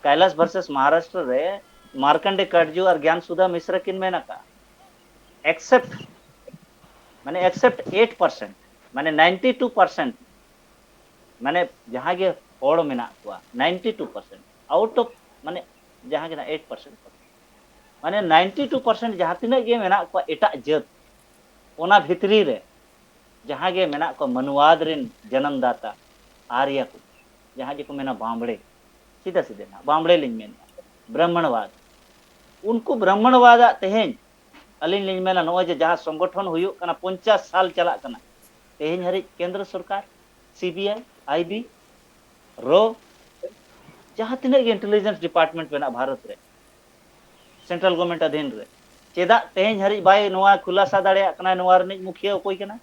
ᱠᱟᱭᱞᱟᱥ ᱵᱷᱟᱨᱥᱮᱥ ᱢᱚᱦᱟᱨᱟᱥᱴᱨᱚ ᱨᱮ ᱢᱟᱨᱠᱟᱱᱰᱮ ᱠᱟᱴᱡᱩ ᱟᱨ ᱜᱮᱭᱟᱱ ᱥᱩᱫᱷᱟ ᱢᱤᱥᱨᱟ ᱠᱤᱱ ᱢᱮᱱ ᱟᱠᱟᱫᱼᱟ, except, ᱢᱟᱱᱮ except eight percent, ᱢᱟᱱᱮ ninety two percent, ᱢᱟᱱᱮ ᱡᱟᱦᱟᱸ ᱜᱮ ᱦᱚᱲ ᱢᱮᱱᱟᱜ ᱠᱚᱣᱟ ninety two percent out of, ᱢᱟᱱᱮ ᱡᱟᱦᱟᱸ ᱜᱮ eight percent, ᱢᱟᱱᱮ ninety two percent ᱡᱟᱦᱟᱸ ᱛᱤᱱᱟᱹᱜ ᱜᱮ ᱢᱮᱱᱟᱜ ᱠᱚᱣᱟ ᱮᱴᱟᱜ ᱡᱟᱹᱛ, ᱚᱱᱟ ᱵᱷᱤᱛᱨᱤ ᱨᱮ ᱡᱟᱦᱟᱸ ᱜᱮ ᱢᱮᱱᱟᱜ ᱠᱚᱣᱟ ᱢᱟᱱᱩᱣᱟᱫ ᱨᱮᱱ ᱡᱟᱱᱟᱢ ᱫᱟᱛᱟ, ᱟᱨᱭᱟ ᱠᱚ, ᱡᱟᱦᱟᱸ ᱜᱮᱠᱚ ᱢᱮᱱᱟ ᱵᱟᱢᱵᱲᱮ, ᱥᱤᱫᱷᱟᱹ ᱥᱤᱫᱷᱟᱹ ᱱᱟᱜ ᱵᱟᱢᱵᱲᱮ ᱞᱤᱧ ᱢᱮᱱᱮᱫᱼᱟ, ᱵᱨᱟᱦᱢᱚᱬᱣᱟᱫ, ᱩᱱᱠᱩ ᱵᱨᱟᱦᱢᱚᱬᱣᱟᱫᱟᱜ ᱛᱮᱦᱮᱧ ᱟᱹᱞᱤᱧ ᱞᱤᱧ ᱢᱮᱱᱟ, ᱱᱚᱜᱼᱚᱭ ᱡᱮ ᱡᱟᱦᱟᱸ ᱥᱚᱝᱜᱚᱴᱷᱚᱱ ᱦᱩᱭᱩᱜ ᱠᱟᱱᱟ, ᱯᱚᱧᱪᱟᱥ ᱥᱟᱞ ᱪᱟᱞᱟᱜ ᱠᱟᱱᱟ, ᱛᱮᱦᱮᱧ ᱦᱟᱹᱨᱤᱡ ᱠᱮᱱᱫᱨᱚ ᱥᱚᱨᱠᱟᱨ, C B I, I B, ᱨᱚ, ᱡᱟᱦᱟᱸ ᱛᱤᱱᱟᱹᱜ ᱜᱮ ᱤᱱᱴᱮᱞᱤᱡᱮᱱᱥ ᱰᱤᱯᱟᱨᱴᱢᱮᱱᱴ ᱢᱮᱱᱟᱜᱼᱟ ᱵᱷᱟᱨᱚᱛ ᱨᱮ, ᱥᱮᱱᱴᱨᱟᱞ ᱜᱚᱵᱷᱚᱨᱱᱢᱮᱱᱴ ᱟᱫᱷᱤᱱ ᱨᱮ, ᱪᱮᱫᱟᱜ ᱛᱮᱦᱮᱧ ᱦᱟᱹᱨᱤᱡ ᱵᱟᱭ ᱱᱚᱣᱟ ᱠᱷᱩᱞᱟᱥᱟ ᱫᱟᱲᱮᱭᱟᱜ ᱠᱟᱱᱟ ᱱᱚᱣᱟ ᱨᱤᱱᱤᱡ ᱢᱩᱠᱷᱤᱭᱟᱹ ᱚᱠᱚᱭ ᱠᱟᱱᱟ?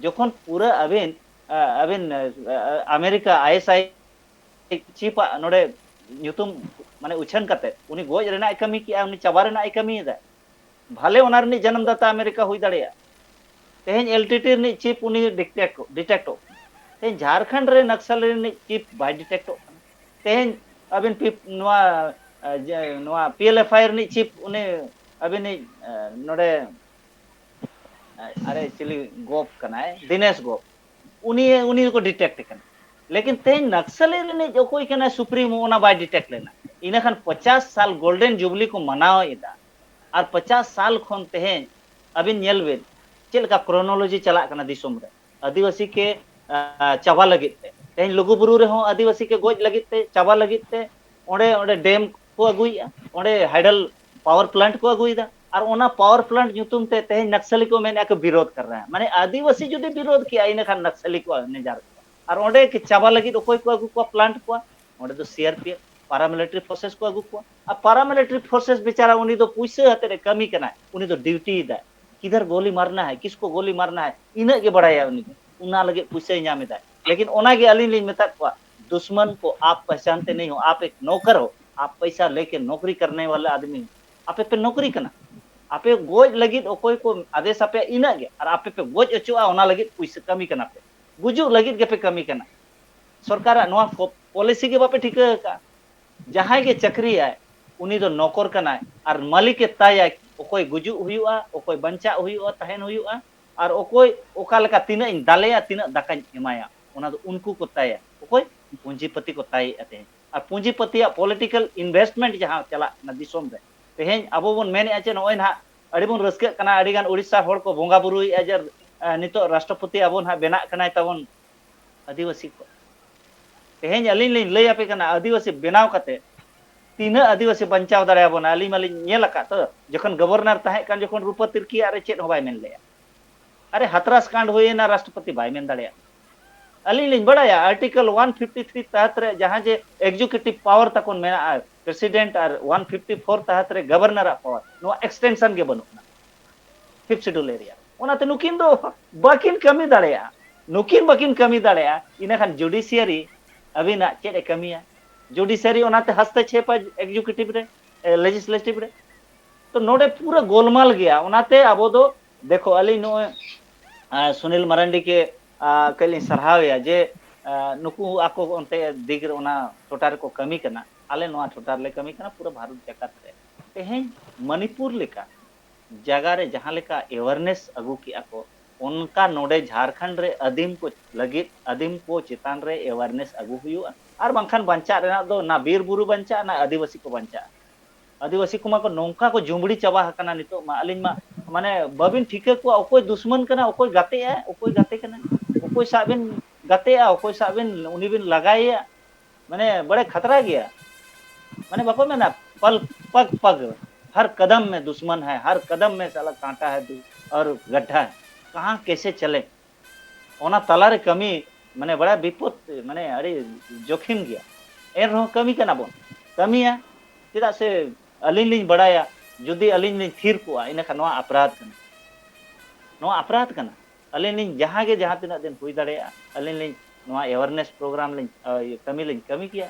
ᱡᱚᱠᱷᱚᱱ ᱯᱩᱨᱟᱹ ᱟᱹᱵᱤᱱ, ᱟ, ᱟᱹᱵᱤᱱ, ᱟ, America I S I chip ᱟᱜ ᱱᱚᱰᱮ ᱧᱩᱛᱩᱢ ᱢᱟᱱᱮ ᱩᱪᱷᱟᱹᱱ ᱠᱟᱛᱮ ᱩᱱᱤ ᱜᱚᱡ ᱨᱮᱱᱟᱜ ᱮ ᱠᱟᱹᱢᱤ ᱠᱮᱜᱼᱟ, ᱩᱱᱤ ᱪᱟᱵᱟ ᱨᱮᱱᱟᱜ ᱮ ᱠᱟᱹᱢᱤᱭᱮᱫᱟ, ᱵᱷᱟᱞᱮ ᱚᱱᱟ ᱨᱤᱱᱤᱡ ᱡᱟᱱᱟᱢ ᱫᱟᱛᱟ ᱟᱢᱮᱨᱤᱠᱟ ᱦᱩᱭ ᱫᱟᱲᱮᱭᱟᱜᱼᱟ᱾ ᱛᱮᱦᱮᱧ ᱮᱞ ᱴᱤ ᱴᱤ ᱨᱤᱱᱤᱡ ᱪᱤᱯ ᱩᱱᱤ ᱰᱤᱴᱮᱠᱴ, ᱰᱤᱴᱮᱠᱴᱚᱜ ᱠᱟᱱᱟ᱾ ᱛᱮᱦᱮᱧ ᱡᱷᱟᱲᱠᱷᱚᱸᱰ ᱨᱮ ᱱᱟᱠᱥᱟᱞ ᱨᱤᱱᱤᱡ ᱪᱤᱯ ᱵᱟᱭ ᱰᱤᱴᱮᱠᱴᱚᱜ ᱠᱟᱱᱟ᱾ ᱛᱮᱦᱮᱧ ᱟᱹᱵᱤᱱ ᱯᱤᱯ-, ᱱᱚᱣᱟ, ᱟ, ᱡᱮ, ᱱᱚᱣᱟ ᱯᱤ ᱮᱞ ᱮᱯᱷ ᱟᱭ ᱨᱤᱱᱤᱡ ᱪᱤᱯ ᱩᱱᱤ ᱟᱹᱵᱤᱱᱤᱡ, ᱟ, ᱱᱚᱰᱮ, ᱟ, ᱟᱨᱮ ᱪᱤᱞᱤ ᱜᱳᱯ ᱠᱟᱱᱟᱭ, ᱫᱤᱱᱮᱥ ᱜᱳᱯ, ᱩᱱᱤ, ᱩᱱᱤ ᱫᱚᱠᱚ ᱰᱤᱴᱮᱠᱴ ᱠᱟᱱᱟ᱾ ᱞᱮᱠᱤᱱ ᱛᱮᱦᱮᱧ ᱱᱟᱠᱥᱟᱞᱤ ᱨᱤᱱᱤᱡ ᱚᱠᱚᱭ ᱠᱟᱱᱟᱭ ᱥᱩᱯᱨᱤᱢᱳ, ᱚᱱᱟ ᱵᱟᱭ ᱰᱤᱴᱮᱠᱴ ᱞᱮᱱᱟ᱾ ᱤᱱᱟᱹ ᱠᱷᱟᱱ ᱯᱚᱪᱟᱥ ᱥᱟᱞ ᱜᱳᱞᱰᱮᱱ ᱡᱩᱵᱽᱞᱤ ᱠᱚ ᱢᱟᱱᱟᱣ ᱮᱫᱟ, ᱟᱨ ᱯᱚᱪᱟᱥ ᱥᱟᱞ ᱠᱷᱚᱱ ᱛᱮᱦᱮᱧ ᱟᱹᱵᱤᱱ ᱧᱮᱞ ᱵᱤᱱ ᱪᱮᱫ ᱞᱮᱠᱟ ᱠᱨᱳᱱᱳᱞᱚᱡᱤ ᱪᱟᱞᱟᱜ ᱠᱟᱱᱟ ᱫᱤᱥᱚᱢ ᱨᱮ᱾ ᱟᱹᱫᱤᱵᱟᱹᱥᱤ ᱠᱮ, ᱟ, ᱪᱟᱵᱟ ᱞᱟᱹᱜᱤᱫ ᱛᱮ, ᱛᱮᱦᱮᱧ ᱞᱩᱜᱩᱵᱩᱨᱩ ᱨᱮᱦᱚᱸ ᱟᱹᱫᱤᱵᱟᱹᱥᱤ ᱠᱮ ᱜᱚᱡ ᱞᱟᱹᱜᱤᱫ ᱛᱮ, ᱪᱟᱵᱟ ᱞᱟᱹᱜᱤᱫ ᱛᱮ ᱚᱸᱰᱮ, ᱚᱸᱰᱮ ᱰᱮᱢ ᱠᱚ ᱟᱹᱜᱩᱭᱮᱫᱼᱟ, ᱚᱸᱰᱮ ᱦᱟᱭᱰᱟᱞ ᱯᱟᱣᱟᱨ ᱯᱞᱟᱱᱴ ᱠᱚ ᱟᱹᱜᱩᱭᱮᱫᱟ᱾ ᱟᱨ ᱚᱱᱟ power plant ᱧᱩᱛᱩᱢ ᱛᱮ ᱛᱮᱦᱮᱧ ᱱᱟᱠᱥᱟᱞᱤ ᱠᱚ ᱢᱮᱱᱮᱫᱼᱟ ᱠᱚ ᱵᱤᱨᱳᱫᱷ ᱠᱟᱨ ᱨᱟᱦᱟ ᱦᱮᱸ᱾ ᱢᱟᱱᱮ ᱟᱹᱫᱤᱵᱟᱹᱥᱤ ᱡᱩᱫᱤ ᱵᱤᱨᱳᱫᱷ ᱠᱮᱜᱼᱟ, ᱤᱱᱟᱹ ᱠᱷᱟᱱ ᱱᱟᱠᱥᱟᱞᱤ ᱠᱚ ᱱᱮᱡᱟᱨ ᱠᱚᱣᱟ᱾ ᱟᱨ ᱚᱸᱰᱮ ᱪᱟᱵᱟ ᱞᱟᱹᱜᱤᱫ ᱚᱠᱚᱭ ᱠᱚ ᱟᱹᱜᱩ ᱠᱚᱣᱟ, plant ᱠᱚᱣᱟ? ᱚᱸᱰᱮ ᱫᱚ CRPF, paramilitary forces ᱠᱚ ᱟᱹᱜᱩ ᱠᱚᱣᱟ᱾ ᱟᱨ paramilitary forces ᱵᱮᱪᱟᱨᱟ ᱩᱱᱤ ᱫᱚ ᱯᱩᱭᱥᱟᱹ ᱟᱛᱮᱫ ᱮ ᱠᱟᱹᱢᱤ ᱠᱟᱱᱟᱭ, ᱩᱱᱤ ᱫᱚ duty ᱮᱫᱟᱭ᱾ ᱠᱤᱫᱷᱟᱨ ᱜᱳᱞᱤ ᱢᱟᱨᱱᱟ ᱦᱟᱭ, ᱠᱤᱥᱠᱳ ᱜᱳᱞᱤ ᱢᱟᱨᱱᱟ ᱦᱟᱭ, ᱤᱱᱟᱹᱜ ᱜᱮ ᱵᱟᱲᱟᱭᱟ ᱩᱱᱤ ᱫᱚ᱾ ᱚᱱᱟ ᱞᱟᱹᱜᱤᱫ ᱯᱩᱭᱥᱟᱹᱭ ᱧᱟᱢ ᱮᱫᱟᱭ᱾ ᱞᱮᱠᱤᱱ ᱚᱱᱟ ᱜᱮ ᱟᱹᱞᱤᱧ ᱞᱤᱧ ᱢᱮᱛᱟᱫ ᱠᱚᱣᱟ, ᱫᱩᱥᱢᱟᱱ ᱠᱚ ᱟᱯ ᱯᱮᱦᱪᱟᱱᱛᱮ ᱱᱟᱦᱤ ᱦᱳ, ᱟᱯ ᱮᱠ ᱱᱚᱠᱚᱨ ᱦᱳ, ᱟᱯ ᱯᱮᱭᱥᱟ ᱞᱮᱠᱮ ᱱᱚᱠᱨᱤ ᱠᱟᱨᱱᱮ ᱣᱟᱞᱮ ᱟᱫᱢᱤ ᱦᱳ᱾ ᱟᱯᱮ ᱯᱮ ᱱᱚᱠᱨᱤ ᱠᱟᱱᱟ, ᱟᱯᱮ ᱜᱚᱡ ᱞᱟᱹᱜᱤᱫ ᱚᱠᱚᱭ ᱠᱚ ᱟᱫᱮᱥ ᱟᱯᱮᱭᱟ ᱤᱱᱟᱹᱜ ᱜᱮ, ᱟᱨ ᱟᱯᱮ ᱯᱮ ᱜᱚᱡ ᱚᱪᱚᱜᱼᱟ ᱚᱱᱟ ᱞᱟᱹᱜᱤᱫ ᱯᱩᱭᱥᱟᱹ ᱠᱟᱹᱢᱤ ᱠᱟᱱᱟ ᱯᱮ, ᱜᱩᱡᱩᱜ ᱞᱟᱹᱜᱤᱫ ᱜᱮᱯᱮ ᱠᱟᱹᱢᱤ ᱠᱟᱱᱟ᱾ ᱥᱚᱨᱠᱟᱨᱟᱜ ᱱᱚᱣᱟ ᱯᱚ-, policy ᱜᱮ ᱵᱟᱯᱮ ᱴᱷᱤᱠᱟᱹ ᱟᱠᱟᱫᱼᱟ᱾ ᱡᱟᱦᱟᱸᱭ ᱜᱮ ᱪᱟᱹᱠᱨᱤᱭᱟᱭ, ᱩᱱᱤ ᱫᱚ ᱱᱚᱠᱚᱨ ᱠᱟᱱᱟᱭ, ᱟᱨ ᱢᱟᱹᱞᱤᱠᱮ ᱛᱟᱭᱟᱭ, ᱚᱠᱚᱭ ᱜᱩᱡᱩᱜ ᱦᱩᱭᱩᱜᱼᱟ, ᱚᱠᱚᱭ ᱵᱟᱧᱪᱟᱜ ᱦᱩᱭᱩᱜᱼᱟ, ᱛᱟᱦᱮᱱ ᱦᱩᱭᱩᱜᱼᱟ, ᱟᱨ ᱚᱠᱚᱭ ᱚᱠᱟ ᱞᱮᱠᱟ ᱛᱤᱱᱟᱹᱜ ᱤᱧ ᱫᱟᱞᱮᱭᱟ, ᱛᱤᱱᱟᱹᱜ ᱫᱟᱠᱟᱧ ᱮᱢᱟᱭᱟ, ᱚᱱᱟ ᱫᱚ ᱩᱱᱠᱩ ᱠᱚ ᱛᱟᱭᱟ᱾ ᱚᱠᱚᱭ? ᱯᱩᱸᱡᱤᱯᱟᱹᱛᱤ ᱠᱚ ᱛᱟᱭᱮᱫᱼᱟ ᱛᱮᱦᱮᱧ᱾ ᱟᱨ ᱯᱩᱸᱡᱤᱯᱟᱹᱛᱤᱭᱟᱜ political investment ᱡᱟᱦᱟᱸ ᱪᱟᱞᱟᱜ ᱠᱟᱱᱟ ᱫᱤᱥᱚᱢ ᱨᱮ, ᱛᱮᱦᱮᱧ ᱟᱵᱚ ᱵᱚᱱ ᱢᱮᱱᱮᱫᱼᱟ ᱡᱮ ᱱᱚᱜᱼᱚᱭ ᱱᱟᱦᱟᱜ ᱟᱹᱰᱤ ᱵᱚᱱ ᱨᱟᱹᱥᱠᱟᱹᱜ ᱠᱟᱱᱟ, ᱟᱹᱰᱤ ᱜᱟᱱ ᱩᱲᱤᱥᱥᱟ ᱦᱚᱲ ᱠᱚ ᱵᱚᱸᱜᱟ ᱵᱩᱨᱩᱭᱮᱫᱼᱟ ᱡᱮ, ᱮ, ᱱᱤᱛᱚᱜ ᱨᱟᱥᱴᱨᱚᱯᱚᱛᱤ ᱟᱵᱚ ᱱᱟᱦᱟᱜ ᱵᱮᱱᱟᱜ ᱠᱟᱱᱟᱭ ᱛᱟᱵᱚᱱ ᱟᱹᱫᱤᱵᱟᱹᱥᱤ ᱠᱚ᱾ ᱛᱮᱦᱮᱧ ᱟᱹᱞᱤᱧ ᱞᱤᱧ ᱞᱟᱹᱭ ᱟᱯᱮ ᱠᱟᱱᱟ, ᱟᱹᱫᱤᱵᱟᱹᱥᱤ ᱵᱮᱱᱟᱣ ᱠᱟᱛᱮ ᱛᱤᱱᱟᱹᱜ ᱟᱹᱫᱤᱵᱟᱹᱥᱤ ᱵᱟᱧᱪᱟᱣ ᱫᱟᱲᱮᱭᱟᱵᱚᱱᱟ? ᱟᱹᱞᱤᱧ ᱢᱟᱞᱤᱧ ᱧᱮᱞ ᱟᱠᱟᱫ ᱛᱚ, ᱡᱚᱠᱷᱚᱱ governor ᱛᱟᱦᱮᱸ ᱠᱟᱱ, ᱡᱚᱠᱷᱚᱱ ᱨᱩᱯᱟᱹ ᱛᱤᱨᱠᱤᱭᱟᱜ ᱨᱮ ᱪᱮᱫ ᱦᱚᱸ ᱵᱟᱭ ᱢᱮᱱ ᱞᱮᱜᱼᱟ᱾ ᱟᱨᱮ, ᱦᱟᱛᱨᱟᱥ ᱠᱟᱸᱰ ᱦᱩᱭᱮᱱᱟ, ᱨᱟᱥᱴᱨᱚᱯᱚᱛᱤ ᱵᱟᱭ ᱢᱮᱱ ᱫᱟᱲᱮᱭᱟᱜ᱾ ᱟᱹᱞᱤᱧ ᱞᱤᱧ ᱵᱟᱲᱟᱭᱟ, Article one fifty three ᱛᱟᱦᱟᱛ ᱨᱮ ᱡᱟᱦᱟᱸ ᱡᱮ executive power ᱛᱟᱠᱚ ᱢᱮᱱᱟᱜᱼᱟ, president, ᱟᱨ one fifty four ᱛᱟᱦᱟᱛ ᱨᱮ governor ᱟᱜ power, ᱱᱚᱣᱟ extension ᱜᱮ ᱵᱟᱹᱱᱩᱜ ᱟᱱᱟ Fifth Schedule area᱾ ᱚᱱᱟᱛᱮ ᱱᱩᱠᱤᱱ ᱫᱚ ᱵᱟᱹᱠᱤᱱ ᱠᱟᱹᱢᱤ ᱫᱟᱲᱮᱭᱟᱜᱼᱟ᱾ ᱱᱩᱠᱤᱱ ᱵᱟᱹᱠᱤᱱ ᱠᱟᱹᱢᱤ ᱫᱟᱲᱮᱭᱟᱜᱼᱟ, ᱤᱱᱟᱹᱠᱷᱟᱱ judiciary ᱟᱹᱵᱤᱱᱟᱜ ᱪᱮᱫ ᱮ ᱠᱟᱹᱢᱤᱭᱟ? Judiciary ᱚᱱᱟᱛᱮ ᱦᱟᱥᱛᱟᱠᱷᱮᱯᱟ executive ᱨᱮ, ᱮ, legislative ᱨᱮ᱾ ᱛᱚ ᱱᱚᱰᱮ ᱯᱩᱨᱟᱹ ᱜᱳᱞᱢᱟᱞ ᱜᱮᱭᱟ᱾ ᱚᱱᱟᱛᱮ ᱟᱵᱚ ᱫᱚ, ᱫᱮᱠᱷᱚ, ᱟᱹᱞᱤᱧ ᱱᱚᱜᱼᱚᱭ, ᱟ, ᱥᱩᱱᱤᱞ ᱢᱟᱨᱟᱱᱰᱤ ᱜᱮ, ᱟ, ᱠᱟᱹᱡ ᱞᱤᱧ ᱥᱟᱨᱦᱟᱣᱮᱭᱟ ᱡᱮ, ᱟ, ᱱᱩᱠᱩ ᱟᱠᱚ ᱚᱱᱛᱮ ᱫᱤᱠ ᱨᱮ ᱚᱱᱟ ᱴᱚᱴᱷᱟ ᱨᱮᱠᱚ ᱠᱟᱹᱢᱤ ᱠᱟᱱᱟ, ᱟᱞᱮ ᱱᱚᱣᱟ ᱴᱚᱴᱷᱟ ᱨᱮᱞᱮ ᱠᱟᱹᱢᱤ ᱠᱟᱱᱟ ᱯᱩᱨᱟᱹ ᱵᱷᱟᱨᱚᱛ ᱡᱟᱠᱟᱛ ᱨᱮ᱾ ᱛᱮᱦᱮᱧ ᱢᱚᱱᱤᱯᱩᱨ ᱞᱮᱠᱟ ᱡᱟᱭᱜᱟ ᱨᱮ ᱡᱟᱦᱟᱸ ᱞᱮᱠᱟ awareness ᱟᱹᱜᱩ ᱠᱮᱜᱼᱟ ᱠᱚ, ᱚᱱᱠᱟ ᱱᱚᱰᱮ ᱡᱷᱟᱲᱠᱷᱚᱸᱰ ᱨᱮ ᱟᱹᱫᱤᱢ ᱠᱚ ᱞᱟᱹᱜᱤᱫ, ᱟᱹᱫᱤᱢ ᱠᱚ ᱪᱮᱛᱟᱱ ᱨᱮ awareness ᱟᱹᱜᱩ ᱦᱩᱭᱩᱜᱼᱟ᱾ ᱟᱨ ᱵᱟᱝᱠᱷᱟᱱ ᱵᱟᱧᱪᱟᱜ ᱨᱮᱱᱟᱜ ᱫᱚ ᱱᱟ ᱵᱤᱨ ᱵᱩᱨᱩ ᱵᱟᱧᱪᱟᱜᱼᱟ, ᱱᱟ ᱟᱹᱫᱤᱵᱟᱹᱥᱤ ᱠᱚ ᱵᱟᱧᱪᱟᱜᱼᱟ᱾ ᱟᱹᱫᱤᱵᱟᱹᱥᱤ ᱠᱚᱢᱟ ᱠᱚ ᱱᱚᱝᱠᱟ ᱠᱚ ᱡᱩᱢᱵᱽᱲᱤ ᱪᱟᱵᱟ ᱟᱠᱟᱱᱟ ᱱᱤᱛᱚᱜ ᱢᱟ, ᱟᱹᱞᱤᱧ ᱢᱟ, ᱢᱟᱱᱮ, ᱵᱟᱹᱵᱤᱱ ᱴᱷᱤᱠᱟᱹ ᱠᱚᱣᱟ, ᱚᱠᱚᱭ ᱫᱩᱥᱢᱟᱱ ᱠᱟᱱᱟ, ᱚᱠᱚᱭ ᱜᱟᱛᱮᱜᱼᱟ, ᱚᱠᱚᱭ ᱜᱟᱛᱮ ᱠᱟᱱᱟ, ᱚᱠᱚᱭ ᱥᱟᱶ ᱵᱤᱱ ᱜᱟᱛᱮᱜᱼᱟ, ᱚᱠᱚᱭ ᱥᱟᱶ ᱵᱤᱱ, ᱩᱱᱤ ᱵᱤᱱ ᱞᱟᱜᱟᱭᱮᱭᱟ᱾ ᱢᱟᱱᱮ, ᱵᱟᱲᱮ ᱠᱷᱟᱛᱨᱟ ᱜᱮᱭᱟ᱾ ᱢᱟᱱᱮ, ᱵᱟᱠᱚ ᱢᱮᱱᱟ, ᱯᱟᱞ-, ᱯᱟᱜᱽ ᱯᱟᱜᱽ, हर कदम में दुश्मन है, हर कदम में साला कांटा है दु- और गड्ढा है, कहाँ कैसे चले, ᱚᱱᱟ ᱛᱟᱞᱟᱨᱮ ᱠᱟᱹᱢᱤ ᱢᱟᱱᱮ ᱵᱟᱲᱟᱭ ᱵᱤᱯᱚᱫ, ᱢᱟᱱᱮ ᱟᱹᱰᱤ ᱡᱚᱠᱷᱤᱢ ᱜᱮᱭᱟ᱾ ᱮᱱ ᱨᱮᱦᱚᱸ ᱠᱟᱹᱢᱤ ᱠᱟᱱᱟ ᱵᱚᱱ, ᱠᱟᱹᱢᱤᱭᱟ᱾ ᱪᱮᱫᱟᱜ ᱥᱮ ᱟᱹᱞᱤᱧ ᱞᱤᱧ ᱵᱟᱲᱟᱭᱟ, ᱡᱩᱫᱤ ᱟᱹᱞᱤᱧ ᱞᱤᱧ ᱛᱷᱤᱨ ᱠᱚᱜᱼᱟ, ᱤᱱᱟᱹᱠᱷᱟᱱ ᱱᱚᱣᱟ ᱟᱯᱨᱟᱫᱷ ᱠᱟᱱᱟ, ᱱᱚᱣᱟ ᱟᱯᱨᱟᱫᱷ ᱠᱟᱱᱟ᱾ ᱟᱹᱞᱤᱧ ᱞᱤᱧ ᱡᱟᱦᱟᱸ ᱜᱮ ᱡᱟᱦᱟᱸ ᱛᱤᱱᱟᱹᱜ ᱫᱤᱱ ᱦᱩᱭ ᱫᱟᱲᱮᱭᱟᱜᱼᱟ, ᱟᱹᱞᱤᱧ ᱞᱤᱧ ᱱᱚᱣᱟ awareness program ᱞᱤᱧ, ᱟᱹ, ᱠᱟᱹᱢᱤ ᱞᱤᱧ ᱠᱟᱹᱢᱤ ᱜᱮᱭᱟ᱾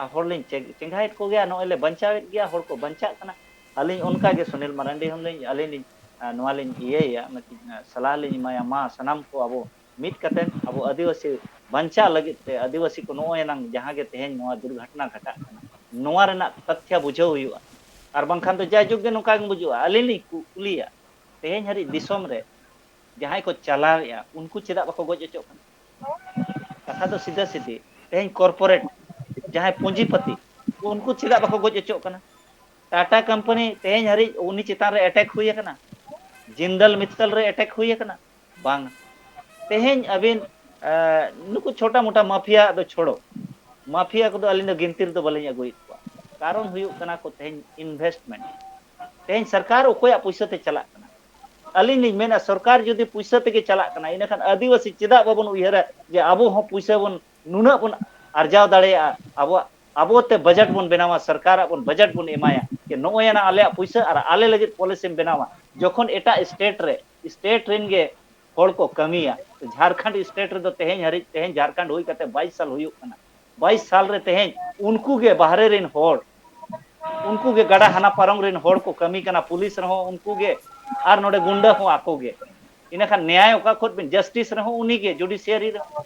ᱟᱨ ᱦᱚᱲ ᱞᱤᱧ ᱪᱮ- ᱪᱮᱸᱜᱷᱟᱭᱮᱫ ᱠᱚᱜᱮᱭᱟ, ᱱᱚᱜᱼᱚᱭ ᱞᱮ ᱵᱟᱧᱪᱟᱣᱮᱫ ᱜᱮᱭᱟ, ᱦᱚᱲ ᱠᱚ ᱵᱟᱧᱪᱟᱜ ᱠᱟᱱᱟ᱾ ᱟᱹᱞᱤᱧ ᱚᱱᱠᱟ ᱜᱮ ᱥᱩᱱᱤᱞ ᱢᱟᱨᱟᱱᱰᱤ ᱦᱚᱸᱞᱤᱧ, ᱟᱹᱞᱤᱧ ᱞᱤᱧ, ᱟᱹ, ᱱᱚᱣᱟ ᱞᱤᱧ ᱤᱭᱟᱹᱭᱟ, ᱢᱤᱫᱴᱤᱡ, ᱟᱹ, ᱥᱟᱞᱦᱟ ᱞᱤᱧ ᱮᱢᱟᱭᱟ, ᱢᱟ ᱥᱟᱱᱟᱢ ᱠᱚ ᱟᱵᱚ ᱢᱤᱫ ᱠᱟᱛᱮ ᱟᱵᱚ ᱟᱹᱫᱤᱵᱟᱹᱥᱤ ᱵᱟᱧᱪᱟᱣ ᱞᱟᱹᱜᱤᱫ ᱛᱮ, ᱟᱹᱫᱤᱵᱟᱹᱥᱤ ᱠᱚ ᱱᱚᱜᱼᱚᱭ ᱮᱱᱟᱝ ᱡᱟᱦᱟᱸ ᱜᱮ ᱛᱮᱦᱮᱧ ᱱᱚᱣᱟ ᱫᱩᱨᱜᱷᱚᱴᱚᱱᱟ ᱜᱷᱟᱴᱟᱜ ᱠᱟᱱᱟ, ᱱᱚᱣᱟ ᱨᱮᱱᱟᱜ ᱛᱚᱛᱛᱷᱚ ᱵᱩᱡᱷᱟᱹᱣ ᱦᱩᱭᱩᱜᱼᱟ᱾ ᱟᱨ ᱵᱟᱝᱠᱷᱟᱱ ᱫᱚ ᱡᱟᱭᱡᱩᱜᱽ ᱜᱮ ᱱᱚᱝᱠᱟ ᱜᱮ ᱵᱩᱡᱩᱜᱼᱟ᱾ ᱟᱹᱞᱤᱧ ᱞᱤᱧ ᱠᱩ- ᱠᱩᱞᱤᱭᱟ, ᱛᱮᱦᱮᱧ ᱦᱟᱹᱨᱤᱡ ᱫᱤᱥᱚᱢ ᱨᱮ ᱡᱟᱦᱟᱸᱭ ᱠᱚ ᱪᱟᱞᱟᱣᱮᱫᱼᱟ, ᱩᱱᱠᱩ ᱪᱮᱫᱟᱜ ᱵᱟᱠᱚ ᱜᱚᱡ ᱦᱚᱪᱚᱜ ᱠᱟᱱᱟ? ᱠᱟᱛᱷᱟ ᱫᱚ ᱥᱤᱫᱷᱟᱹ ᱥᱤᱫᱷᱤ, ᱛᱮᱦᱮᱧ corporate ᱡᱟᱦᱟᱸᱭ ᱯᱩᱸᱡᱤᱯᱟᱹᱛᱤ, ᱩᱱᱠᱩ ᱪᱮᱫᱟᱜ ᱵᱟᱠᱚ ᱜᱚᱡ ᱦᱚᱪᱚᱜ ᱠᱟᱱᱟ? ᱴᱟᱴᱟ ᱠᱳᱢᱯᱟᱱᱤ ᱛᱮᱦᱮᱧ ᱦᱟᱹᱨᱤᱡ ᱩᱱᱤ ᱪᱮᱛᱟᱱ ᱨᱮ attack ᱦᱩᱭ ᱟᱠᱟᱱᱟ? ᱡᱤᱱᱫᱟᱞ ᱢᱤᱛᱛᱟᱞ ᱨᱮ attack ᱦᱩᱭ ᱟᱠᱟᱱᱟ? ᱵᱟᱝ᱾ ᱛᱮᱦᱮᱧ ᱟᱹᱵᱤᱱ, ᱮ, ᱱᱩᱠᱩ ᱪᱷᱳᱴᱟ ᱢᱳᱴᱟ ᱢᱟᱯᱷᱤᱭᱟ ᱫᱚ ᱪᱷᱳᱲᱚ, ᱢᱟᱯᱷᱤᱭᱟ ᱠᱚᱫᱚ ᱟᱹᱞᱤᱧ ᱫᱚ ᱜᱤᱱᱛᱤ ᱨᱮᱫᱚ ᱵᱟᱹᱞᱤᱧ ᱟᱹᱜᱩᱭᱮᱫ ᱠᱚᱣᱟ᱾ ᱠᱟᱨᱚᱱ ᱦᱩᱭᱩᱜ ᱠᱟᱱᱟ ᱠᱚ ᱛᱮᱦᱮᱧ investment᱾ ᱛᱮᱦᱮᱧ ᱥᱚᱨᱠᱟᱨ ᱚᱠᱚᱭᱟᱜ ᱯᱩᱭᱥᱟᱹ ᱛᱮ ᱪᱟᱞᱟᱜ ᱠᱟᱱᱟ? ᱟᱹᱞᱤᱧ ᱞᱤᱧ ᱢᱮᱱᱟ, ᱥᱚᱨᱠᱟᱨ ᱡᱩᱫᱤ ᱯᱩᱭᱥᱟᱹ ᱛᱮᱜᱮ ᱪᱟᱞᱟᱜ ᱠᱟᱱᱟ, ᱤᱱᱟᱹᱠᱷᱟᱱ ᱟᱹᱫᱤᱵᱟᱹᱥᱤ ᱪᱮᱫᱟᱜ ᱵᱟᱵᱚᱱ ᱩᱭᱦᱟᱹᱨᱟ ᱡᱮ ᱟᱵᱚ ᱦᱚᱸ ᱯᱩᱭᱥᱟᱹ ᱵᱚᱱ, ᱱᱩᱱᱟᱹᱜ ᱵᱚᱱ ᱟᱨᱡᱟᱣ ᱫᱟᱲᱮᱭᱟᱜᱼᱟ, ᱟᱵᱚᱣᱟᱜ, ᱟᱵᱚ ᱛᱮ budget ᱵᱚᱱ ᱵᱮᱱᱟᱣᱟ, ᱥᱚᱨᱠᱟᱨᱟᱜ ᱵᱚᱱ budget ᱵᱚᱱ ᱮᱢᱟᱭᱟ ᱡᱮ ᱱᱚᱜᱼᱚᱭ ᱟᱱᱟ ᱟᱞᱮᱭᱟᱜ ᱯᱩᱭᱥᱟᱹ ᱟᱨ ᱟᱞᱮ ᱞᱟᱹᱜᱤᱫ policyᱢ ᱵᱮᱱᱟᱣᱟ᱾ ᱡᱚᱠᱷᱚᱱ ᱮᱴᱟᱜ state ᱨᱮ, state ᱨᱮᱱ ᱜᱮ ᱦᱚᱲ ᱠᱚ ᱠᱟᱹᱢᱤᱭᱟ, ᱡᱷᱟᱲᱠᱷᱚᱸᱰ state ᱨᱮᱫᱚ ᱛᱮᱦᱮᱧ ᱦᱟᱹᱨᱤᱡ, ᱛᱮᱦᱮᱧ ᱡᱷᱟᱲᱠᱷᱚᱸᱰ ᱦᱩᱭ ᱠᱟᱛᱮ ᱵᱟᱭᱤᱥ ᱥᱟᱞ ᱦᱩᱭᱩᱜ ᱠᱟᱱᱟ, ᱵᱟᱭᱤᱥ ᱥᱟᱞ ᱨᱮ ᱛᱮᱦᱮᱧ ᱩᱱᱠᱩ ᱜᱮ ᱵᱟᱦᱨᱮ ᱨᱮᱱ ᱦᱚᱲ, ᱩᱱᱠᱩ ᱜᱮ ᱜᱟᱰᱟ ᱦᱟᱱᱟ ᱯᱟᱨᱚᱢ ᱨᱮᱱ ᱦᱚᱲ ᱠᱚ ᱠᱟᱹᱢᱤ ᱠᱟᱱᱟ, ᱯᱩᱞᱤᱥ ᱨᱮᱦᱚᱸ ᱩᱱᱠᱩ ᱜᱮ, ᱟᱨ ᱱᱚᱰᱮ ᱜᱩᱱᱰᱟᱹ ᱦᱚᱸ ᱟᱠᱚ ᱜᱮ᱾ ᱤᱱᱟᱹᱠᱷᱟᱱ ᱱᱮᱭᱟᱭ ᱚᱠᱟ ᱠᱷᱚᱱ ᱵᱤᱱ, justice ᱨᱮᱦᱚᱸ ᱩᱱᱤ ᱜᱮ, judiciary ᱨᱮᱦᱚᱸ᱾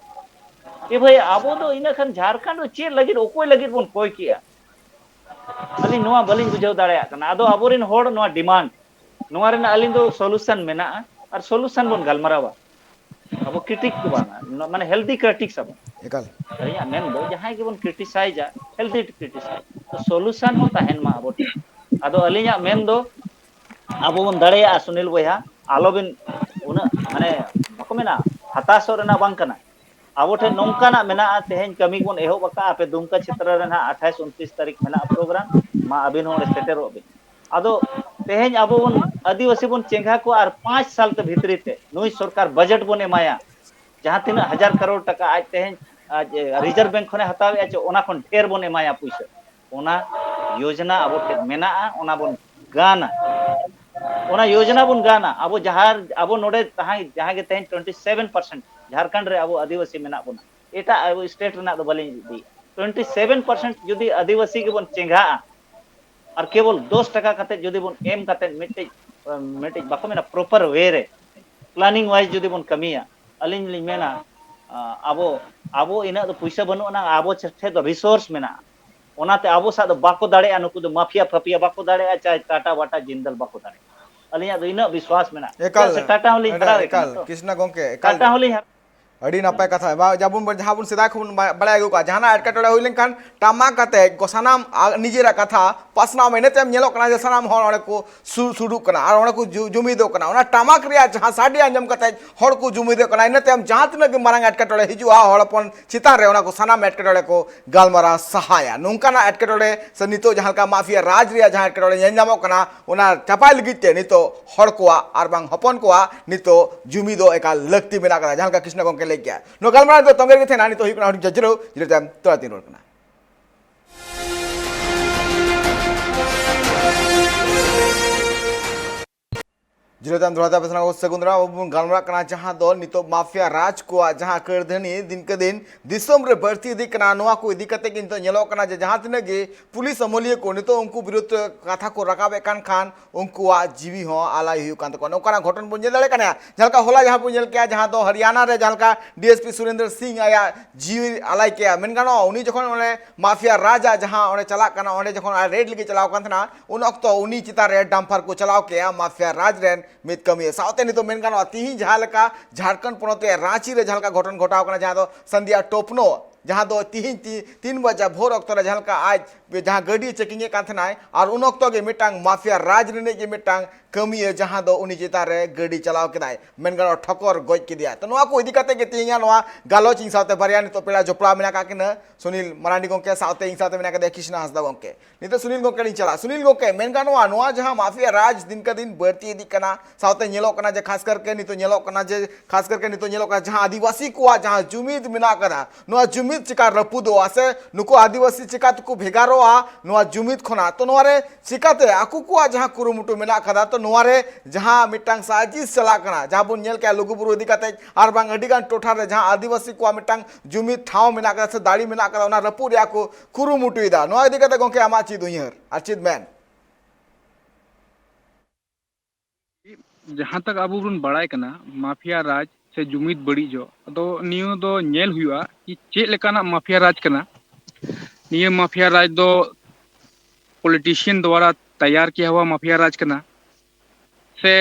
ᱮ ᱵᱷᱟᱹᱭ, ᱟᱵᱚ ᱫᱚ ᱤᱱᱟᱹᱠᱷᱟᱱ ᱡᱷᱟᱲᱠᱷᱚᱸᱰ ᱫᱚ ᱪᱮᱫ ᱞᱟᱹᱜᱤᱫ, ᱚᱠᱚᱭ ᱞᱟᱹᱜᱤᱫ ᱵᱚᱱ ᱠᱚᱭ ᱠᱮᱜᱼᱟ? ᱟᱹᱞᱤᱧ ᱱᱚᱣᱟ ᱵᱟᱹᱞᱤᱧ ᱵᱩᱡᱷᱟᱹᱣ ᱫᱟᱲᱮᱭᱟᱜ ᱠᱟᱱᱟ᱾ ᱟᱫᱚ ᱟᱵᱚᱨᱮᱱ ᱦᱚᱲ ᱱᱚᱣᱟ demand, ᱱᱚᱣᱟ ᱨᱮᱱᱟᱜ ᱟᱹᱞᱤᱧ ᱫᱚ solution ᱢᱮᱱᱟᱜᱼᱟ, ᱟᱨ solution ᱵᱚᱱ ᱜᱟᱞᱢᱟᱨᱟᱣᱟ᱾ ᱟᱵᱚ critic ᱫᱚ ᱵᱟᱝᱟ, ᱱᱚ-, ᱢᱟᱱᱮ healthy critics ᱟᱵᱚ᱾ ᱮᱠᱟᱞ᱾ ᱟᱹᱞᱤᱧᱟᱜ ᱢᱮᱱ ᱫᱚ ᱡᱟᱦᱟᱸᱭ ᱜᱮᱵᱚᱱ criticizeᱟ, healthy criticize, ᱛᱚ solution ᱦᱚᱸ ᱛᱟᱦᱮᱱ ᱢᱟ ᱟᱵᱚ ᱴᱷᱮᱱ᱾ ᱟᱫᱚ ᱟᱹᱞᱤᱧᱟᱜ ᱢᱮᱱ ᱫᱚ ᱟᱵᱚ ᱵᱚᱱ ᱫᱟᱲᱮᱭᱟᱜᱼᱟ, ᱥᱩᱱᱤᱞ ᱵᱚᱭᱦᱟ, ᱟᱞᱚᱵᱤᱱ ᱩᱱᱟᱹᱜ, ᱢᱟᱱᱮ, ᱵᱟᱠᱚ ᱢᱮᱱᱟ, ᱦᱟᱛᱟᱥᱚᱜ ᱨᱮᱱᱟᱜ ᱵᱟᱝ ᱠᱟᱱᱟ᱾ ᱟᱵᱚ ᱴᱷᱮᱱ ᱱᱚᱝᱠᱟᱱᱟᱜ ᱢᱮᱱᱟᱜᱼᱟ, ᱛᱮᱦᱮᱧ ᱠᱟᱹᱢᱤ ᱵᱚᱱ ᱮᱦᱚᱵ ᱟᱠᱟᱫᱼᱟ, ᱟᱯᱮ ᱫᱩᱢᱠᱟ ᱪᱷᱮᱛᱨᱚ ᱨᱮ ᱱᱟᱦᱟᱜ ᱟᱴᱷᱟᱥ ᱩᱱᱛᱨᱤᱥ ᱛᱟᱹᱨᱤᱠᱷ ᱢᱮᱱᱟᱜᱼᱟ program, ᱢᱟ ᱟᱹᱵᱤᱱ ᱦᱚᱸ ᱚᱸᱰᱮ ᱥᱮᱴᱮᱨᱚᱜ ᱵᱤᱱ᱾ ᱟᱫᱚ ᱛᱮᱦᱮᱧ ᱟᱵᱚ ᱵᱚᱱ ᱟᱹᱫᱤᱵᱟᱹᱥᱤ ᱵᱚᱱ ᱪᱮᱸᱜᱷᱟ ᱠᱚᱣᱟ ᱟᱨ ᱯᱟᱸᱪ ᱥᱟᱞ ᱛᱮ ᱵᱷᱤᱛᱨᱤ ᱛᱮ ᱱᱩᱭ ᱥᱚᱨᱠᱟᱨ ᱵᱟᱡᱮᱴ ᱵᱚᱱ ᱮᱢᱟᱭᱟ, ᱡᱟᱦᱟᱸ ᱛᱤᱱᱟᱹᱜ ᱦᱟᱡᱟᱨ ᱠᱟᱨᱳᱲ ᱴᱟᱠᱟ ᱟᱡ ᱛᱮᱦᱮᱧ ᱟᱡ ᱨᱤᱡᱟᱨᱵᱷ ᱵᱮᱝᱠ ᱠᱷᱚᱱᱮ ᱦᱟᱛᱟᱣᱮᱫᱼᱟ ᱪᱮ ᱚᱱᱟ ᱠᱷᱚᱱ ᱰᱷᱮᱨ ᱵᱚᱱ ᱮᱢᱟᱭᱟ ᱯᱩᱭᱥᱟᱹ, ᱚᱱᱟ ᱭᱳᱡᱽᱱᱟ ᱟᱵᱚ ᱴᱷᱮᱱ ᱢᱮᱱᱟᱜᱼᱟ, ᱚᱱᱟ ᱵᱚᱱ ᱜᱟᱱᱟ᱾ ᱚᱱᱟ ᱭᱳᱡᱽᱱᱟ ᱵᱚᱱ ᱜᱟᱱᱟ᱾ ᱟᱵᱚ ᱡᱟᱦᱟᱸ ᱟᱵᱚ ᱱᱚᱰᱮ ᱛᱟᱦᱮᱸ ᱡᱟᱦᱟᱸ ᱜᱮ ᱛᱮᱦᱮᱧ ᱴᱩᱭᱮᱱᱴᱤ ᱥᱮᱵᱷᱮᱱ ᱯᱟᱨᱥᱮᱱᱴ ᱡᱷᱟᱲᱠᱷᱚᱸᱰ ᱨᱮ ᱟᱵᱚ ᱟᱹᱫᱤᱵᱟᱹᱥᱤ ᱢᱮᱱᱟᱜ ᱵᱚᱱᱟ, ᱮᱴᱟᱜ ᱟᱵᱚ ᱥᱴᱮᱴ ᱨᱮᱱᱟᱜ ᱫᱚ ᱵᱟᱹᱞᱤᱧ ᱤᱫᱤᱭᱮᱫᱼᱟ, ᱴᱩᱭᱮᱱᱴᱤ ᱥᱮᱵᱷᱮᱱ ᱯᱟᱨᱥᱮᱱᱴ ᱡᱩᱫᱤ ᱟᱹᱫᱤᱵᱟᱹᱥᱤ ᱜᱮᱵᱚᱱ ᱪᱮᱸᱜᱷᱟᱜᱼᱟ, ᱟᱨ ᱠᱮᱵᱚᱞ ᱫᱚᱥ ᱴᱟᱠᱟ ᱠᱟᱛᱮ ᱡᱩᱫᱤ ᱵᱚᱱ ᱮᱢ ᱠᱟᱛᱮ ᱢᱤᱫᱴᱤᱡ, ᱢᱤᱫᱴᱤᱡ ᱵᱟᱠᱚ ᱢᱮᱱᱟ ᱯᱨᱚᱯᱟᱨ ᱣᱮ ᱨᱮ, ᱯᱞᱟᱱᱤᱝ ᱣᱟᱭᱤᱡ ᱡᱩᱫᱤ ᱵᱚᱱ ᱠᱟᱹᱢᱤᱭᱟ, ᱟᱹᱞᱤᱧ ᱞᱤᱧ ᱢᱮᱱᱟ, ᱟᱵᱚ, ᱟᱵᱚ ᱤᱱᱟᱹᱜ ᱫᱚ ᱯᱩᱭᱥᱟᱹ ᱵᱟᱹᱱᱩᱜ ᱟᱱᱟ, ᱟᱵᱚ ᱴᱷᱮᱱ ᱫᱚ ᱨᱤᱥᱳᱨᱥ ᱢᱮᱱᱟᱜᱼᱟ᱾ ᱚᱱᱟᱛᱮ ᱟᱵᱚ ᱥᱟᱶ ᱫᱚ ᱵᱟᱠᱚ ᱫᱟᱲᱮᱭᱟᱜᱼᱟ, ᱱᱩᱠᱩ ᱫᱚ ᱢᱟᱯᱷᱤᱭᱟ ᱯᱷᱟᱯᱤᱭᱟ ᱵᱟᱠᱚ ᱫᱟᱲᱮᱭᱟᱜᱼᱟ, ᱪᱟᱦᱮ ᱴᱟᱴᱟ ᱵᱟᱴᱟ ᱡᱤᱱᱫᱟᱞ ᱵᱟᱠᱚ ᱫᱟᱲᱮᱭᱟᱜᱼᱟ᱾ ᱟᱹᱞᱤᱧᱟᱜ ᱫᱚ ᱤᱱᱟᱹᱜ ᱵᱤᱥᱣᱟᱥ ᱢᱮᱱᱟᱜᱼᱟ᱾ ᱪᱮᱫᱟᱜ ᱥᱮ ᱴᱟᱴᱟ ᱦᱚᱸᱞᱤᱧ ᱦᱟᱨᱟᱣᱮ ᱠᱟᱱᱟ ᱛᱚ᱾ ᱠᱤᱥᱱᱟ ᱜᱚᱝᱠᱮ, ᱮᱠᱟᱞ ᱴᱟᱴᱟ ᱦᱚᱸᱞᱤᱧ ᱦᱟᱨᱟ- ᱟᱹᱰᱤ ᱱᱟᱯᱟᱭ ᱠᱟᱛᱷᱟ᱾ ᱵᱟ, ᱡᱟᱵᱚᱱ, ᱡᱟᱦᱟᱸ ᱵᱚᱱ ᱥᱮᱫᱟᱭ ᱠᱷᱚᱱ ᱵᱚᱱ ᱵᱟ-, ᱵᱟᱲᱟᱭ ᱟᱹᱜᱩ ᱠᱟᱜᱼᱟ, ᱡᱟᱦᱟᱱᱟᱜ ᱮᱴᱠᱮᱴᱚᱬᱮ ᱦᱩᱭ ᱞᱮᱱᱠᱷᱟᱱ ᱴᱟᱢᱟᱠ ᱠᱟᱛᱮ ᱠᱚ ᱥᱟᱱᱟᱢ ᱟ-, ᱱᱤᱡᱮᱨᱟᱜ ᱠᱟᱛᱷᱟ ᱯᱟᱥᱱᱟᱣ ᱢᱮ᱾ ᱤᱱᱟᱹ ᱛᱟᱭᱚᱢ ᱧᱮᱞᱚᱜ ᱠᱟᱱᱟ ᱡᱮ ᱥᱟᱱᱟᱢ ᱦᱚᱲ ᱚᱸᱰᱮ ᱠᱚ ᱥᱩ-, ᱥᱩᱨᱩᱜ ᱠᱟᱱᱟ ᱟᱨ ᱚᱸᱰᱮ ᱠᱚ ᱡᱩ-, ᱡᱩᱢᱤᱫᱚᱜ ᱠᱟᱱᱟ᱾ ᱚᱱᱟ ᱴᱟᱢᱟᱠ ᱨᱮᱭᱟᱜ ᱡᱟᱦᱟᱸ ᱥᱟᱰᱮ ᱟᱸᱡᱚᱢ ᱠᱟᱛᱮ ᱦᱚᱲ ᱠᱚ ᱡᱩᱢᱤᱫᱚᱜ ᱠᱟᱱᱟ, ᱤᱱᱟᱹ ᱛᱟᱭᱚᱢ ᱡᱟᱦᱟᱸ ᱛᱤᱱᱟᱹᱜ ᱜᱮ ᱢᱟᱨᱟᱝ ᱮᱴᱠᱮᱴᱚᱬᱮ ᱦᱤᱡᱩᱜᱼᱟ, ᱦᱚᱲ ᱦᱚᱯᱚᱱ ᱪᱮᱛᱟᱱ ᱨᱮ ᱚᱱᱟ ᱠᱚ ᱥᱟᱱᱟᱢ ᱮᱴᱠᱮᱴᱚᱬᱮ ᱠᱚ ᱜᱟᱞᱢᱟᱨᱟᱣ ᱥᱟᱦᱟᱭᱟ᱾ ᱱᱚᱝᱠᱟᱱᱟᱜ ᱮᱴᱠᱮᱴᱚᱬᱮ ᱥᱮ ᱱᱤᱛᱚᱜ ᱡᱟᱦᱟᱸ ᱞᱮᱠᱟ ᱢᱟᱯᱷᱤᱭᱟ ᱨᱟᱡᱽ ᱨᱮᱭᱟᱜ ᱡᱟᱦᱟᱸ ᱮᱴᱠᱮᱴᱚᱬᱮ ᱧᱮᱞ ᱧᱟᱢᱚᱜ ᱠᱟᱱᱟ, ᱚᱱᱟ ᱪᱟᱯᱟᱭ ᱞᱟᱹᱜᱤᱫ ᱛᱮ ᱱᱤᱛᱚᱜ ᱦᱚᱲ ᱠᱚᱣᱟᱜ ᱟᱨ ᱵᱟᱝ ᱦᱚᱯᱚᱱ ᱠᱚᱣᱟᱜ ᱱᱤᱛᱚᱜ ᱡᱩᱢᱤᱫᱚᱜ ᱮᱠᱟᱞ ᱞᱟᱹᱠᱛᱤ ᱢᱮᱱᱟᱜ ᱟᱠᱟᱫᱟ, ᱡᱟᱦᱟᱸ ᱞᱮᱠᱟ ᱠᱨᱤᱥᱱᱟ ᱜᱚᱢᱠᱮ ᱞᱟᱹᱭ ᱠᱮᱜᱼᱟ᱾ ᱱᱚᱣᱟ ᱜᱟᱞᱢᱟᱨᱟᱣ ᱫᱚ ᱛᱚᱸᱜᱮ ᱨᱮᱜᱮ ᱛᱟᱦᱮᱱᱟ᱾ ᱱᱤᱛᱚᱜ ᱦᱩᱭᱩᱜ ᱠᱟᱱᱟ ᱦᱩᱰᱤᱧ ᱡᱟᱹᱡᱽᱨᱟᱹᱣ, ᱡᱤᱨᱟᱹᱣ ᱛᱟᱭᱚᱢ ᱛᱚᱲᱟ ᱛᱤᱧ ᱨᱩᱣᱟᱹᱲ ᱠᱟᱱᱟ᱾ ᱡᱤᱨᱟᱹᱣ ᱛᱟᱭᱚᱢ ᱫᱚᱦᱲᱟ ᱛᱮ ᱟᱯᱮ ᱥᱟᱱᱟᱢ ᱠᱚ ᱥᱟᱹᱜᱩᱱ ᱫᱟᱨᱟᱢ᱾ ᱟᱵᱚ ᱵᱚᱱ ᱜᱟᱞᱢᱟᱨᱟᱜ ᱠᱟᱱᱟ ᱡᱟᱦᱟᱸ ᱫᱚ ᱱᱤᱛᱚᱜ ᱢᱟᱯᱷᱤᱭᱟ ᱨᱟᱡᱽ ᱠᱚᱣᱟᱜ ᱡᱟᱦᱟᱸ ᱠᱟᱹᱨᱫᱷᱟᱹᱱᱤ ᱫᱤᱱᱠᱮ ᱫᱤᱱ ᱫᱤᱥᱚᱢ ᱨᱮ ᱵᱟᱹᱲᱛᱤ ᱤᱫᱤᱜ ᱠᱟᱱᱟ, ᱱᱚᱣᱟ ᱠᱚ ᱤᱫᱤ ᱠᱟᱛᱮ ᱜᱮ ᱱᱤᱛᱚᱜ ᱧᱮᱞᱚᱜ ᱠᱟᱱᱟ ᱡᱮ ᱡᱟᱦᱟᱸ ᱛᱤᱱᱟᱹᱜ ᱜᱮ ᱯᱩᱞᱤᱥ ᱟᱹᱢᱟᱹᱞᱤᱭᱟᱹ ᱠᱚ ᱱᱤᱛᱚᱜ ᱩᱱᱠᱩ ᱵᱤᱨᱩᱫᱷ ᱨᱮ ᱠᱟᱛᱷᱟ ᱠᱚ ᱨᱟᱠᱟᱵᱮᱫ ᱠᱟᱱ ᱠᱷᱟᱱ ᱩᱱᱠᱩᱣᱟᱜ ᱡᱤᱣᱤ ᱦᱚᱸ ᱟᱞᱟᱭ ᱦᱩᱭᱩᱜ ᱠᱟᱱ ᱛᱟᱠᱚᱣᱟ᱾ ᱱᱚᱝᱠᱟᱱᱟᱜ ᱜᱷᱚᱴᱚᱱ ᱵᱚᱱ ᱧᱮᱞ ᱫᱟᱲᱮᱭᱟᱜ ᱠᱟᱱᱟ᱾ ᱡᱟᱦᱟᱸ ᱞᱮᱠᱟ ᱦᱚᱞᱟ ᱡᱟᱦᱟᱸ ᱵᱚᱱ ᱧᱮᱞ ᱠᱮᱜᱼᱟ, ᱡᱟᱦᱟᱸ ᱫᱚ ᱦᱚᱨᱤᱭᱟᱱᱟ ᱨᱮ ᱡᱟᱦᱟᱸ ᱞᱮᱠᱟ ᱰᱤ ᱮᱥ ᱯᱤ ᱥᱩᱨᱮᱱᱫᱨᱚ ᱥᱤᱝ ᱟᱭᱟᱜ ᱡᱤᱣᱤ ᱟᱞᱟᱭ ᱠᱮᱜᱼᱟ, ᱢᱮᱱ ᱜᱟᱱᱚᱜᱼᱟ ᱩᱱᱤ ᱡᱚᱠᱷᱚᱱ ᱚᱸᱰᱮ ᱢᱟᱯᱷᱤᱭᱟ ᱨᱟᱡᱽ ᱟᱜ ᱡᱟᱦᱟᱸ ᱚᱸᱰᱮ ᱪᱟᱞᱟᱜ ᱠᱟᱱᱟ, ᱚᱸᱰᱮ ᱡᱚᱠᱷᱚᱱ ᱟᱡ ᱨᱮᱰ ᱞᱟᱹᱜᱤᱫ ᱪᱟᱞᱟᱣ ᱠᱟᱱ ᱛᱟᱦᱮᱱᱟ, ᱩᱱ ᱚᱠᱛᱚ ᱩᱱᱤ ᱪᱮᱛᱟᱱ ᱨᱮ ᱰᱟᱢᱯᱷᱟᱨ ᱠᱚ ᱪᱟᱞᱟᱣ ᱠᱮᱜᱼᱟ ᱢᱟᱯᱷᱤᱭᱟ ᱨᱟᱡᱽ ᱨᱮᱱ ᱢᱤᱫ ᱠᱟᱹᱢᱤᱭᱟᱹ᱾ ᱥᱟᱶᱛᱮ ᱱᱤᱛᱚᱜ ᱢᱮᱱ ᱜᱟᱱᱚᱜᱼᱟ, ᱛᱤᱦᱤᱧ ᱡᱟᱦᱟᱸ ᱞᱮᱠᱟ ᱡᱷᱟᱲᱠᱷᱚᱸᱰ ᱯᱚᱱᱚᱛ ᱨᱮᱭᱟᱜ ᱨᱟᱸᱪᱤ ᱨᱮ ᱡᱟᱦᱟᱸ ᱞᱮᱠᱟ ᱜᱷᱚᱴᱚᱱ ᱜᱷᱚᱴᱟᱣ ᱠᱟᱱᱟ, ᱡᱟᱦᱟᱸ ᱫᱚ ᱥᱟᱱᱫᱤᱭᱟ ᱴᱳᱯᱱᱳ ᱡᱟᱦᱟᱸ ᱫᱚ ᱛᱤᱦᱤᱧ ᱛᱤ-, ᱛᱤᱱ ᱵᱟᱡᱟ ᱵᱷᱳᱨ ᱚᱠᱛᱚ ᱨᱮ ᱡᱟᱦᱟᱸ ᱞᱮᱠᱟ ᱟᱡ ᱡᱟᱦᱟᱸ ᱜᱟᱹᱰᱤ ᱪᱮᱠᱤᱝ ᱮᱫ ᱠᱟᱱ ᱛᱟᱦᱮᱱᱟᱭ, ᱟᱨ ᱩᱱ ᱚᱠᱛᱚ ᱜᱮ ᱢᱤᱫᱴᱟᱝ ᱢᱟᱯᱷᱤᱭᱟ ᱨᱟᱡᱽ ᱨᱤᱱᱤᱡ ᱜᱮ ᱢᱤᱫᱴᱟᱝ ᱠᱟᱹᱢᱤᱭᱟᱹ ᱡᱟᱦᱟᱸ ᱫᱚ ᱩᱱᱤ ᱪᱮᱛᱟᱱ ᱨᱮ ᱜᱟᱹᱰᱤ ᱪᱟᱞᱟᱣ ᱠᱮᱫᱟᱭ, ᱢᱮᱱ ᱜᱟᱱᱚᱜᱼᱟ ᱴᱷᱚᱠᱚᱨ ᱜᱚᱡ ᱠᱮᱫᱮᱭᱟ᱾ ᱛᱚ ᱱᱚᱣᱟ ᱠᱚ ᱤᱫᱤ ᱠᱟᱛᱮ ᱜᱮ ᱛᱮᱦᱮᱧᱟᱜ ᱱᱚᱣᱟ ᱜᱟᱞᱚᱪ ᱤᱧ ᱥᱟᱶᱛᱮ ᱵᱟᱨᱭᱟ ᱱᱤᱛᱚᱜ ᱯᱮᱲᱟ ᱡᱚᱯᱲᱟᱣ ᱢᱮᱱᱟᱜ ᱟᱠᱟᱫ ᱠᱤᱱᱟ, ᱥᱩᱱᱤᱞ ᱢᱟᱨᱟᱱᱰᱤ ᱜᱚᱢᱠᱮ ᱥᱟᱶᱛᱮ ᱤᱧ ᱥᱟᱶᱛᱮ ᱢᱮᱱᱟᱜ ᱟᱠᱟᱫᱮᱭᱟ ᱠᱨᱤᱥᱱᱟ ᱦᱟᱸᱥᱫᱟ ᱜᱚᱢᱠᱮ᱾ ᱱᱤᱛᱚᱜ ᱥᱩᱱᱤᱞ ᱜᱚᱢᱠᱮ ᱞᱤᱧ ᱪᱟᱞᱟᱜᱼᱟ᱾ ᱥᱩᱱᱤᱞ ᱜᱚᱢᱠᱮ, ᱢᱮᱱ ᱜᱟᱱᱚᱜᱼᱟ ᱱᱚᱣᱟ ᱡᱟᱦᱟᱸ ᱢᱟᱯᱷᱤᱭᱟ ᱨᱟᱡᱽ ᱫᱤᱱ ᱠᱮ ᱫᱤᱱ ᱵᱟᱹᱲᱛᱤ ᱤᱫᱤᱜ ᱠᱟᱱᱟ, ᱥᱟᱶᱛᱮ ᱧᱮᱞᱚᱜ ᱠᱟᱱᱟ ᱡᱮ ᱠᱷᱟᱥ ᱠᱟᱨ ᱠᱮ ᱱᱤᱛᱚᱜ ᱧᱮᱞᱚᱜ ᱠᱟᱱᱟ ᱡᱮ ᱠᱷᱟᱥ ᱠᱟᱨ ᱠᱮ ᱱᱤᱛᱚᱜ ᱧᱮᱞᱚᱜ ᱠᱟᱱᱟ ᱡᱟᱦᱟᱸ ᱟᱹᱫᱤᱵᱟᱹᱥᱤ ᱠᱚᱣᱟᱜ ᱡᱟᱦᱟᱸ ᱡᱩᱢᱤᱫ ᱢᱮᱱᱟᱜ ᱟᱠᱟᱫᱟ, ᱱᱚᱣᱟ ᱡᱩᱢᱤᱫ ᱪᱤᱠᱟ ᱨᱟᱹᱯᱩᱫᱚᱜᱼᱟ ᱥᱮ ᱱᱩᱠᱩ ᱟᱹᱫᱤᱵᱟᱹᱥᱤ ᱪᱤᱠᱟ ᱛᱮᱠᱚ ᱵᱷᱮᱜᱟᱨᱚᱜᱼᱟ ᱱᱚᱣᱟ ᱡᱩᱢᱤᱫ ᱠᱷᱚᱱᱟᱜ? ᱛᱚ ᱱᱚᱣᱟ ᱨᱮ ᱪᱤᱠᱟᱛᱮ ᱟᱠᱚ ᱠᱚᱣᱟᱜ ᱡᱟᱦᱟᱸ ᱠᱩᱨᱩᱢᱩᱴᱩ ᱢᱮᱱᱟᱜ ᱟᱠᱟᱫᱟ, ᱛᱚ ᱱᱚᱣᱟ ᱨᱮ ᱡᱟᱦᱟᱸ ᱢᱤᱫᱴᱟᱝ ᱥᱟᱡᱤᱥ ᱪᱟᱞᱟᱜ ᱠᱟᱱᱟ, ᱡᱟᱦᱟᱸ ᱵᱚᱱ ᱧᱮᱞ ᱠᱮᱜᱼᱟ ᱞᱩᱜᱩᱵᱩᱨᱩ ᱤᱫᱤ ᱠᱟᱛᱮ, ᱟᱨ ᱵᱟᱝ ᱟᱹᱰᱤ ᱜᱟᱱ ᱴᱚᱴᱷᱟ ᱨᱮ ᱡᱟᱦᱟᱸ ᱟᱹᱫᱤᱵᱟᱹᱥᱤ ᱠᱚᱣᱟᱜ ᱢᱤᱫᱴᱟᱝ ᱡᱩᱢᱤᱫ ᱴᱷᱟᱶ ᱢᱮᱱᱟᱜ ᱟᱠᱟᱫᱟ ᱥᱮ ᱫᱟᱲᱮ ᱢᱮᱱᱟᱜ ᱟᱠᱟᱫᱟ, ᱚᱱᱟ ᱨᱟᱹᱯᱩᱫ ᱨᱮᱭᱟᱜ ᱠᱚ ᱠᱩᱨᱩᱢᱩᱴᱩᱭᱮᱫᱟ᱾ ᱱᱚᱣᱟ ᱤᱫᱤ ᱠᱟᱛᱮ ᱜᱚᱢᱠᱮ ᱟᱢᱟᱜ ᱪᱮᱫ ᱩᱭᱦᱟᱹᱨ ᱟᱨ ᱪᱮᱫ ᱢᱮᱱ? ᱡᱟᱦᱟᱸ ᱛᱟᱠ ᱟᱵᱚ ᱵᱚᱱ ᱵᱟᱲᱟᱭ ᱠᱟᱱᱟ, ᱢᱟᱯᱷᱤᱭᱟ ᱨᱟᱡᱽ ᱥᱮ ᱡᱩᱢᱤᱫ ᱵᱟᱹᱲᱤᱡᱚᱜ, ᱟᱫᱚ ᱱᱤᱭᱟᱹ ᱫᱚ ᱧᱮᱞ ᱦᱩᱭᱩᱜᱼᱟ ᱠᱤ ᱪᱮᱫ ᱞᱮᱠᱟᱱᱟᱜ ᱢᱟᱯᱷᱤᱭᱟ ᱨᱟᱡᱽ ᱠᱟᱱᱟ᱾ ᱱᱤᱭᱟᱹ ᱢᱟᱯᱷᱤᱭᱟ ᱨᱟᱡᱽ ᱫᱚ ᱯᱚᱞᱤᱴᱤᱥᱤᱭᱟᱱ ᱫᱣᱟᱨᱟ ᱛᱮᱭᱟᱨ ᱠᱤᱭᱟ ᱦᱩᱣᱟ ᱢᱟᱯᱷᱤᱭᱟ ᱨᱟᱡᱽ ᱠᱟᱱᱟ, ᱥᱮ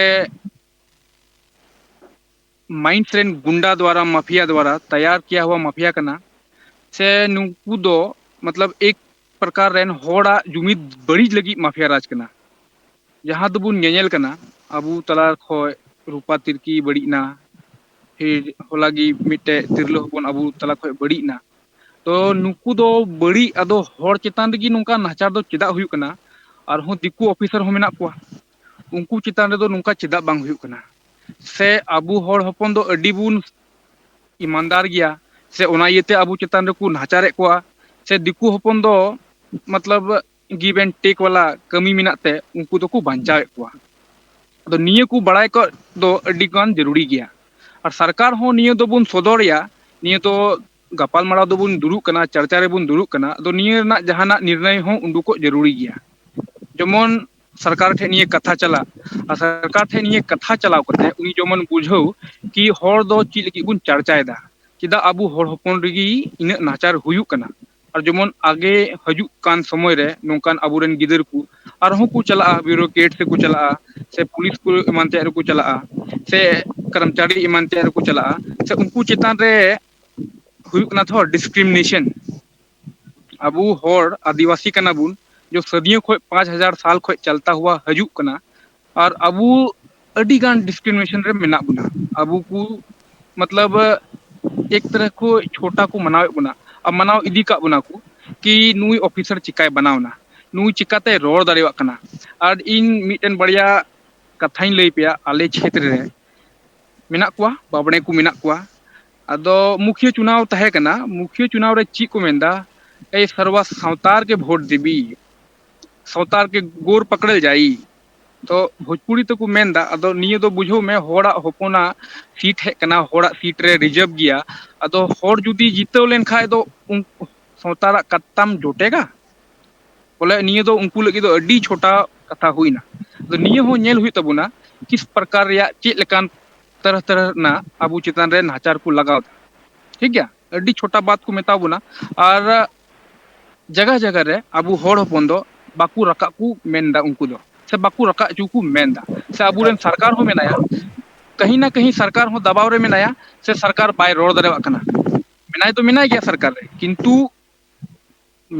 ᱢᱟᱭᱤᱱᱰᱥ ᱨᱮᱱ ᱜᱩᱱᱰᱟ ᱫᱣᱟᱨᱟ, ᱢᱟᱯᱷᱤᱭᱟ ᱫᱣᱟᱨᱟ ᱛᱮᱭᱟᱨ ᱠᱤᱭᱟ ᱦᱩᱣᱟ ᱢᱟᱯᱷᱤᱭᱟ ᱠᱟᱱᱟ, ᱥᱮ ᱱᱩᱠᱩ ᱫᱚ ᱢᱚᱛᱞᱚᱵ ᱮᱠ ᱯᱨᱚᱠᱟᱨ ᱨᱮᱱ ᱦᱚᱲᱟᱜ ᱡᱩᱢᱤᱫ ᱵᱟᱹᱲᱤᱡ ᱞᱟᱹᱜᱤᱫ ᱢᱟᱯᱷᱤᱭᱟ ᱨᱟᱡᱽ ᱠᱟᱱᱟ᱾ ᱡᱟᱦᱟᱸ ᱫᱚᱵᱚᱱ ᱧᱮᱧᱮᱞ ᱠᱟᱱᱟ, ᱟᱵᱚ ᱛᱟᱞᱟ ᱠᱷᱚᱱ ᱨᱩᱯᱟ ᱛᱤᱨᱠᱤ ᱵᱟᱹᱲᱤᱡ ᱮᱱᱟ, ᱯᱷᱤᱨ ᱦᱚᱞᱟ ᱜᱮ ᱢᱤᱫᱴᱮᱡ ᱛᱤᱨᱞᱟᱹ ᱦᱚᱯᱚᱱ ᱟᱵᱚ ᱛᱟᱞᱟ ᱠᱷᱚᱱ ᱵᱟᱹᱲᱤᱡ ᱮᱱᱟ᱾ ᱛᱚ ᱱᱩᱠᱩ ᱫᱚ ᱵᱟᱹᱲᱤᱡ, ᱟᱫᱚ ᱦᱚᱲ ᱪᱮᱛᱟᱱ ᱨᱮᱜᱮ ᱱᱚᱝᱠᱟ ᱱᱟᱦᱟᱪᱟᱨ ᱫᱚ ᱪᱮᱫᱟᱜ ᱦᱩᱭᱩᱜ ᱠᱟᱱᱟ? ᱟᱨᱦᱚᱸ ᱫᱤᱠᱩ ᱚᱯᱷᱤᱥᱟᱨ ᱦᱚᱸ ᱢᱮᱱᱟᱜ ᱠᱚᱣᱟ, ᱩᱱᱠᱩ ᱪᱮᱛᱟᱱ ᱨᱮᱫᱚ ᱱᱚᱝᱠᱟ ᱪᱮᱫᱟᱜ ᱵᱟᱝ ᱦᱩᱭᱩᱜ ᱠᱟᱱᱟ? ᱥᱮ ᱟᱵᱚ ᱦᱚᱲ ᱦᱚᱯᱚᱱ ᱫᱚ ᱟᱹᱰᱤ ᱵᱚᱱ ᱤᱢᱟᱱᱫᱟᱨ ᱜᱮᱭᱟ, ᱥᱮ ᱚᱱᱟ ᱤᱭᱟᱹᱛᱮ ᱟᱵᱚ ᱪᱮᱛᱟᱱ ᱨᱮᱠᱚ ᱱᱟᱦᱟᱪᱟᱨᱮᱫ ᱠᱚᱣᱟ, ᱥᱮ ᱫᱤᱠᱩ ᱦᱚᱯᱚᱱ ᱫᱚ ᱢᱚᱛᱞᱚᱵ give and take ᱣᱟᱞᱟ ᱠᱟᱹᱢᱤ ᱢᱮᱱᱟᱜ ᱛᱮ ᱩᱱᱠᱩ ᱫᱚᱠᱚ ᱵᱟᱧᱪᱟᱣᱮᱫ ᱠᱚᱣᱟ᱾ ᱟᱫᱚ ᱱᱤᱭᱟᱹ ᱠᱚ ᱵᱟᱲᱟᱭ ᱠᱚ ᱫᱚ ᱟᱹᱰᱤ ᱜᱟᱱ ᱡᱟᱹᱨᱩᱲᱤ ᱜᱮᱭᱟ᱾ ᱟᱨ ᱥᱚᱨᱠᱟᱨ ᱦᱚᱸ ᱱᱤᱭᱟᱹ ᱫᱚᱵᱚᱱ ᱥᱚᱫᱚᱨᱮᱭᱟ, ᱱᱤᱭᱟᱹ ᱫᱚ ᱜᱟᱯᱟᱞᱢᱟᱨᱟᱣ ᱫᱚᱵᱚᱱ ᱫᱩᱲᱩᱵ ᱠᱟᱱᱟ, ᱪᱟᱨᱪᱟ ᱨᱮᱵᱚᱱ ᱫᱩᱲᱩᱵ ᱠᱟᱱᱟ᱾ ᱟᱫᱚ ᱱᱤᱭᱟᱹ ᱨᱮᱱᱟᱜ ᱡᱟᱦᱟᱱᱟᱜ ᱱᱤᱨᱱᱚᱭ ᱦᱚᱸ ᱩᱰᱩᱠᱚᱜ ᱡᱟᱹᱨᱩᱲᱤ ᱜᱮᱭᱟ᱾ ᱡᱮᱢᱚᱱ ᱥᱚᱨᱠᱟᱨ ᱴᱷᱮᱱ ᱱᱤᱭᱟᱹ ᱠᱟᱛᱷᱟ ᱪᱟᱞᱟᱜ, ᱟᱨ ᱥᱚᱨᱠᱟᱨ ᱴᱷᱮᱱ ᱱᱤᱭᱟᱹ ᱠᱟᱛᱷᱟ ᱪᱟᱞᱟᱣ ᱠᱟᱛᱮ ᱩᱱᱤ ᱡᱮᱢᱚᱱ ᱵᱩᱡᱷᱟᱹᱣ ᱠᱤ ᱦᱚᱲ ᱫᱚ ᱪᱮᱫ ᱞᱟᱹᱜᱤᱫ ᱵᱚᱱ ᱪᱟᱨᱪᱟᱭᱮᱫᱟ, ᱪᱮᱫᱟᱜ ᱟᱵᱚ ᱦᱚᱲ ᱦᱚᱯᱚᱱ ᱨᱮᱜᱮ ᱤᱱᱟᱹᱜ ᱱᱟᱦᱟᱪᱟᱨ ᱦᱩᱭᱩᱜ ᱠᱟᱱᱟ᱾ ᱟᱨ ᱡᱮᱢᱚᱱ ᱟᱜᱮ ᱦᱤᱡᱩᱜ ᱠᱟᱱ ᱥᱚᱢᱚᱭ ᱨᱮ ᱱᱚᱝᱠᱟᱱ ᱟᱵᱚᱨᱮᱱ ᱜᱤᱫᱟᱹᱨ ᱠᱚ ᱟᱨᱦᱚᱸ ᱠᱚ ᱪᱟᱞᱟᱜᱼᱟ, ᱵᱤᱭᱩᱨᱳᱠᱨᱮᱴ ᱥᱮᱫ ᱠᱚ ᱪᱟᱞᱟᱜᱼᱟ, ᱥᱮ ᱯᱩᱞᱤᱥ ᱠᱚ ᱮᱢᱟᱱ ᱛᱮᱭᱟᱜ ᱨᱮᱠᱚ ᱪᱟᱞᱟᱜᱼᱟ, ᱥᱮ ᱠᱚᱨᱢᱪᱟᱨᱤ ᱮᱢᱟᱱ ᱛᱮᱭᱟᱜ ᱨᱮᱠᱚ ᱪᱟᱞᱟᱜᱼᱟ, ᱥᱮ ᱩᱱᱠᱩ ᱪᱮᱛᱟᱱ ᱨᱮ ᱦᱩᱭᱩᱜ ᱠᱟᱱᱟ ᱛᱷᱚ ᱰᱤᱥᱠᱨᱤᱢᱤᱱᱮᱥᱚᱱ᱾ ᱟᱵᱚ ᱦᱚᱲ ᱟᱹᱫᱤᱵᱟᱹᱥᱤ ᱠᱟᱱᱟ ᱵᱚᱱ, ᱡᱚ ᱥᱟᱫᱤᱭᱚ ᱠᱷᱚᱱ ᱯᱟᱸᱪ ᱦᱟᱡᱟᱨ ᱥᱟᱞ ᱠᱷᱚᱱ ᱪᱟᱞᱛᱟ ᱦᱩᱭᱩᱜ ᱠᱟᱱᱟ᱾ ᱟᱨ ᱟᱵᱚ ᱟᱹᱰᱤ ᱜᱟᱱ ᱰᱤᱥᱠᱨᱤᱢᱤᱱᱮᱥᱚᱱ ᱨᱮ ᱢᱮᱱᱟᱜ ᱵᱚᱱᱟ᱾ ᱟᱵᱚ ᱠᱚ ᱢᱚᱛᱞᱚᱵ ᱮᱠ ᱛᱚᱨᱦ ᱠᱚ ᱪᱷᱳᱴᱟ ᱠᱚ ᱢᱟᱱᱟᱣᱮᱫ ᱵᱚᱱᱟ ᱟᱨ ᱢᱟᱱᱟᱣ ᱤᱫᱤ ᱠᱟᱜ ᱵᱚᱱᱟ ᱠᱚ ᱠᱤ ᱱᱩᱭ ᱚᱯᱷᱤᱥᱟᱨ ᱪᱤᱠᱟᱭ ᱵᱮᱱᱟᱣᱱᱟ, ᱱᱩᱭ ᱪᱤᱠᱟᱛᱮ ᱨᱚᱲ ᱫᱟᱲᱮᱭᱟᱜ ᱠᱟᱱᱟ᱾ ᱟᱨ ᱤᱧ ᱢᱤᱫᱴᱮᱱ ᱵᱟᱨᱭᱟ ᱠᱟᱛᱷᱟᱧ ᱞᱟᱹᱭ ᱯᱮᱭᱟ, ᱟᱞᱮ ᱪᱷᱮᱛᱨᱮ ᱨᱮ ᱢᱮᱱᱟᱜ ᱠᱚᱣᱟ, ᱵᱟᱵᱽᱲᱮ ᱠᱚ ᱢᱮᱱᱟᱜ ᱠᱚᱣᱟ᱾ ᱟᱫᱚ ᱢᱩᱠᱷᱤᱭᱟᱹ ᱪᱩᱱᱟᱣ ᱛᱟᱦᱮᱸ ᱠᱟᱱᱟ, ᱢᱩᱠᱷᱤᱭᱟᱹ ᱪᱩᱱᱟᱣ ᱨᱮ ᱪᱮᱫ ᱠᱚ ᱢᱮᱱᱫᱟ, ᱮᱭ ᱥᱟᱨᱣᱟ ᱥᱟᱶᱛᱟᱨ ᱜᱮ ᱵᱷᱳᱴ ᱫᱮᱵᱤ, ᱥᱟᱶᱛᱟᱨ ᱜᱮ ᱜᱳᱨ ᱯᱟᱠᱲᱮᱞ ᱡᱟᱭᱤ᱾ ᱛᱚ ᱵᱷᱳᱡᱽᱯᱩᱨᱤ ᱛᱮᱠᱚ ᱢᱮᱱᱫᱟ, ᱟᱫᱚ ᱱᱤᱭᱟᱹ ᱫᱚ ᱵᱩᱡᱷᱟᱹᱣ ᱢᱮ, ᱦᱚᱲᱟᱜ ᱦᱚᱯᱚᱱᱟᱜ ᱥᱤᱴ ᱦᱮᱡ ᱠᱟᱱᱟ, ᱦᱚᱲᱟᱜ ᱥᱤᱴ ᱨᱮ ᱨᱤᱡᱟᱨᱵᱷ ᱜᱮᱭᱟ᱾ ᱟᱫᱚ ᱦᱚᱲ ᱡᱩᱫᱤ ᱡᱤᱛᱟᱹᱣ ᱞᱮᱱᱠᱷᱟᱡ ᱫᱚ ᱩᱱ-, ᱥᱟᱶᱛᱟᱨᱟᱜ ᱠᱟᱛᱛᱟᱢ ᱡᱚᱴᱮᱜᱟ? ᱵᱚᱞᱮ ᱱᱤᱭᱟᱹ ᱫᱚ ᱩᱱᱠᱩ ᱞᱟᱹᱜᱤᱫ ᱫᱚ ᱟᱹᱰᱤ ᱪᱷᱳᱴᱟ ᱠᱟᱛᱷᱟ ᱦᱩᱭᱱᱟ᱾ ᱟᱫᱚ ᱱᱤᱭᱟᱹ ᱦᱚᱸ ᱧᱮᱞ ᱦᱩᱭᱩᱜ ᱛᱟᱵᱚᱱᱟ, ᱠᱤᱥ ᱯᱨᱚᱠᱟᱨ ᱨᱮᱭᱟᱜ ᱪᱮᱫ ᱞᱮᱠᱟᱱ ᱛᱟᱨᱟᱦ ᱛᱟᱨᱟᱦ ᱨᱮᱱᱟᱜ ᱟᱵᱚ ᱪᱮᱛᱟᱱ ᱨᱮ ᱱᱟᱦᱟᱪᱟᱨ ᱠᱚ ᱞᱟᱜᱟᱣ ᱮᱫᱟ᱾ ᱴᱷᱤᱠ ᱜᱮᱭᱟ, ᱟᱹᱰᱤ ᱪᱷᱳᱴᱟ ᱵᱟᱛ ᱠᱚ ᱢᱮᱛᱟ ᱵᱚᱱᱟ᱾ ᱟᱨ ᱡᱟᱭᱜᱟ ᱡᱟᱭᱜᱟ ᱨᱮ ᱟᱵᱚ ᱦᱚᱲ ᱦᱚᱯᱚᱱ ᱫᱚ ᱵᱟᱠᱚ ᱨᱟᱠᱟᱵ ᱠᱚ ᱢᱮᱱᱫᱟ, ᱩᱱᱠᱩ ᱫᱚ ᱥᱮ ᱵᱟᱠᱚ ᱨᱟᱠᱟᱵ ᱦᱚᱪᱚ ᱠᱚ ᱢᱮᱱᱫᱟ᱾ ᱥᱮ ᱟᱵᱚᱨᱮᱱ ᱥᱚᱨᱠᱟᱨ ᱦᱚᱸ ᱢᱮᱱᱟᱭᱟ, ᱠᱟᱹᱦᱤ ᱱᱟ ᱠᱟᱹᱦᱤ ᱥᱚᱨᱠᱟᱨ ᱦᱚᱸ ᱫᱟᱵᱟᱣ ᱨᱮ ᱢᱮᱱᱟᱭᱟ, ᱥᱮ ᱥᱚᱨᱠᱟᱨ ᱵᱟᱭ ᱨᱚᱲ ᱫᱟᱲᱮᱭᱟᱜ ᱠᱟᱱᱟ᱾ ᱢᱮᱱᱟᱭ ᱫᱚ ᱢᱮᱱᱟᱭ ᱜᱮᱭᱟ ᱥᱚᱨᱠᱟᱨ ᱨᱮ, ᱠᱤᱱᱛᱩ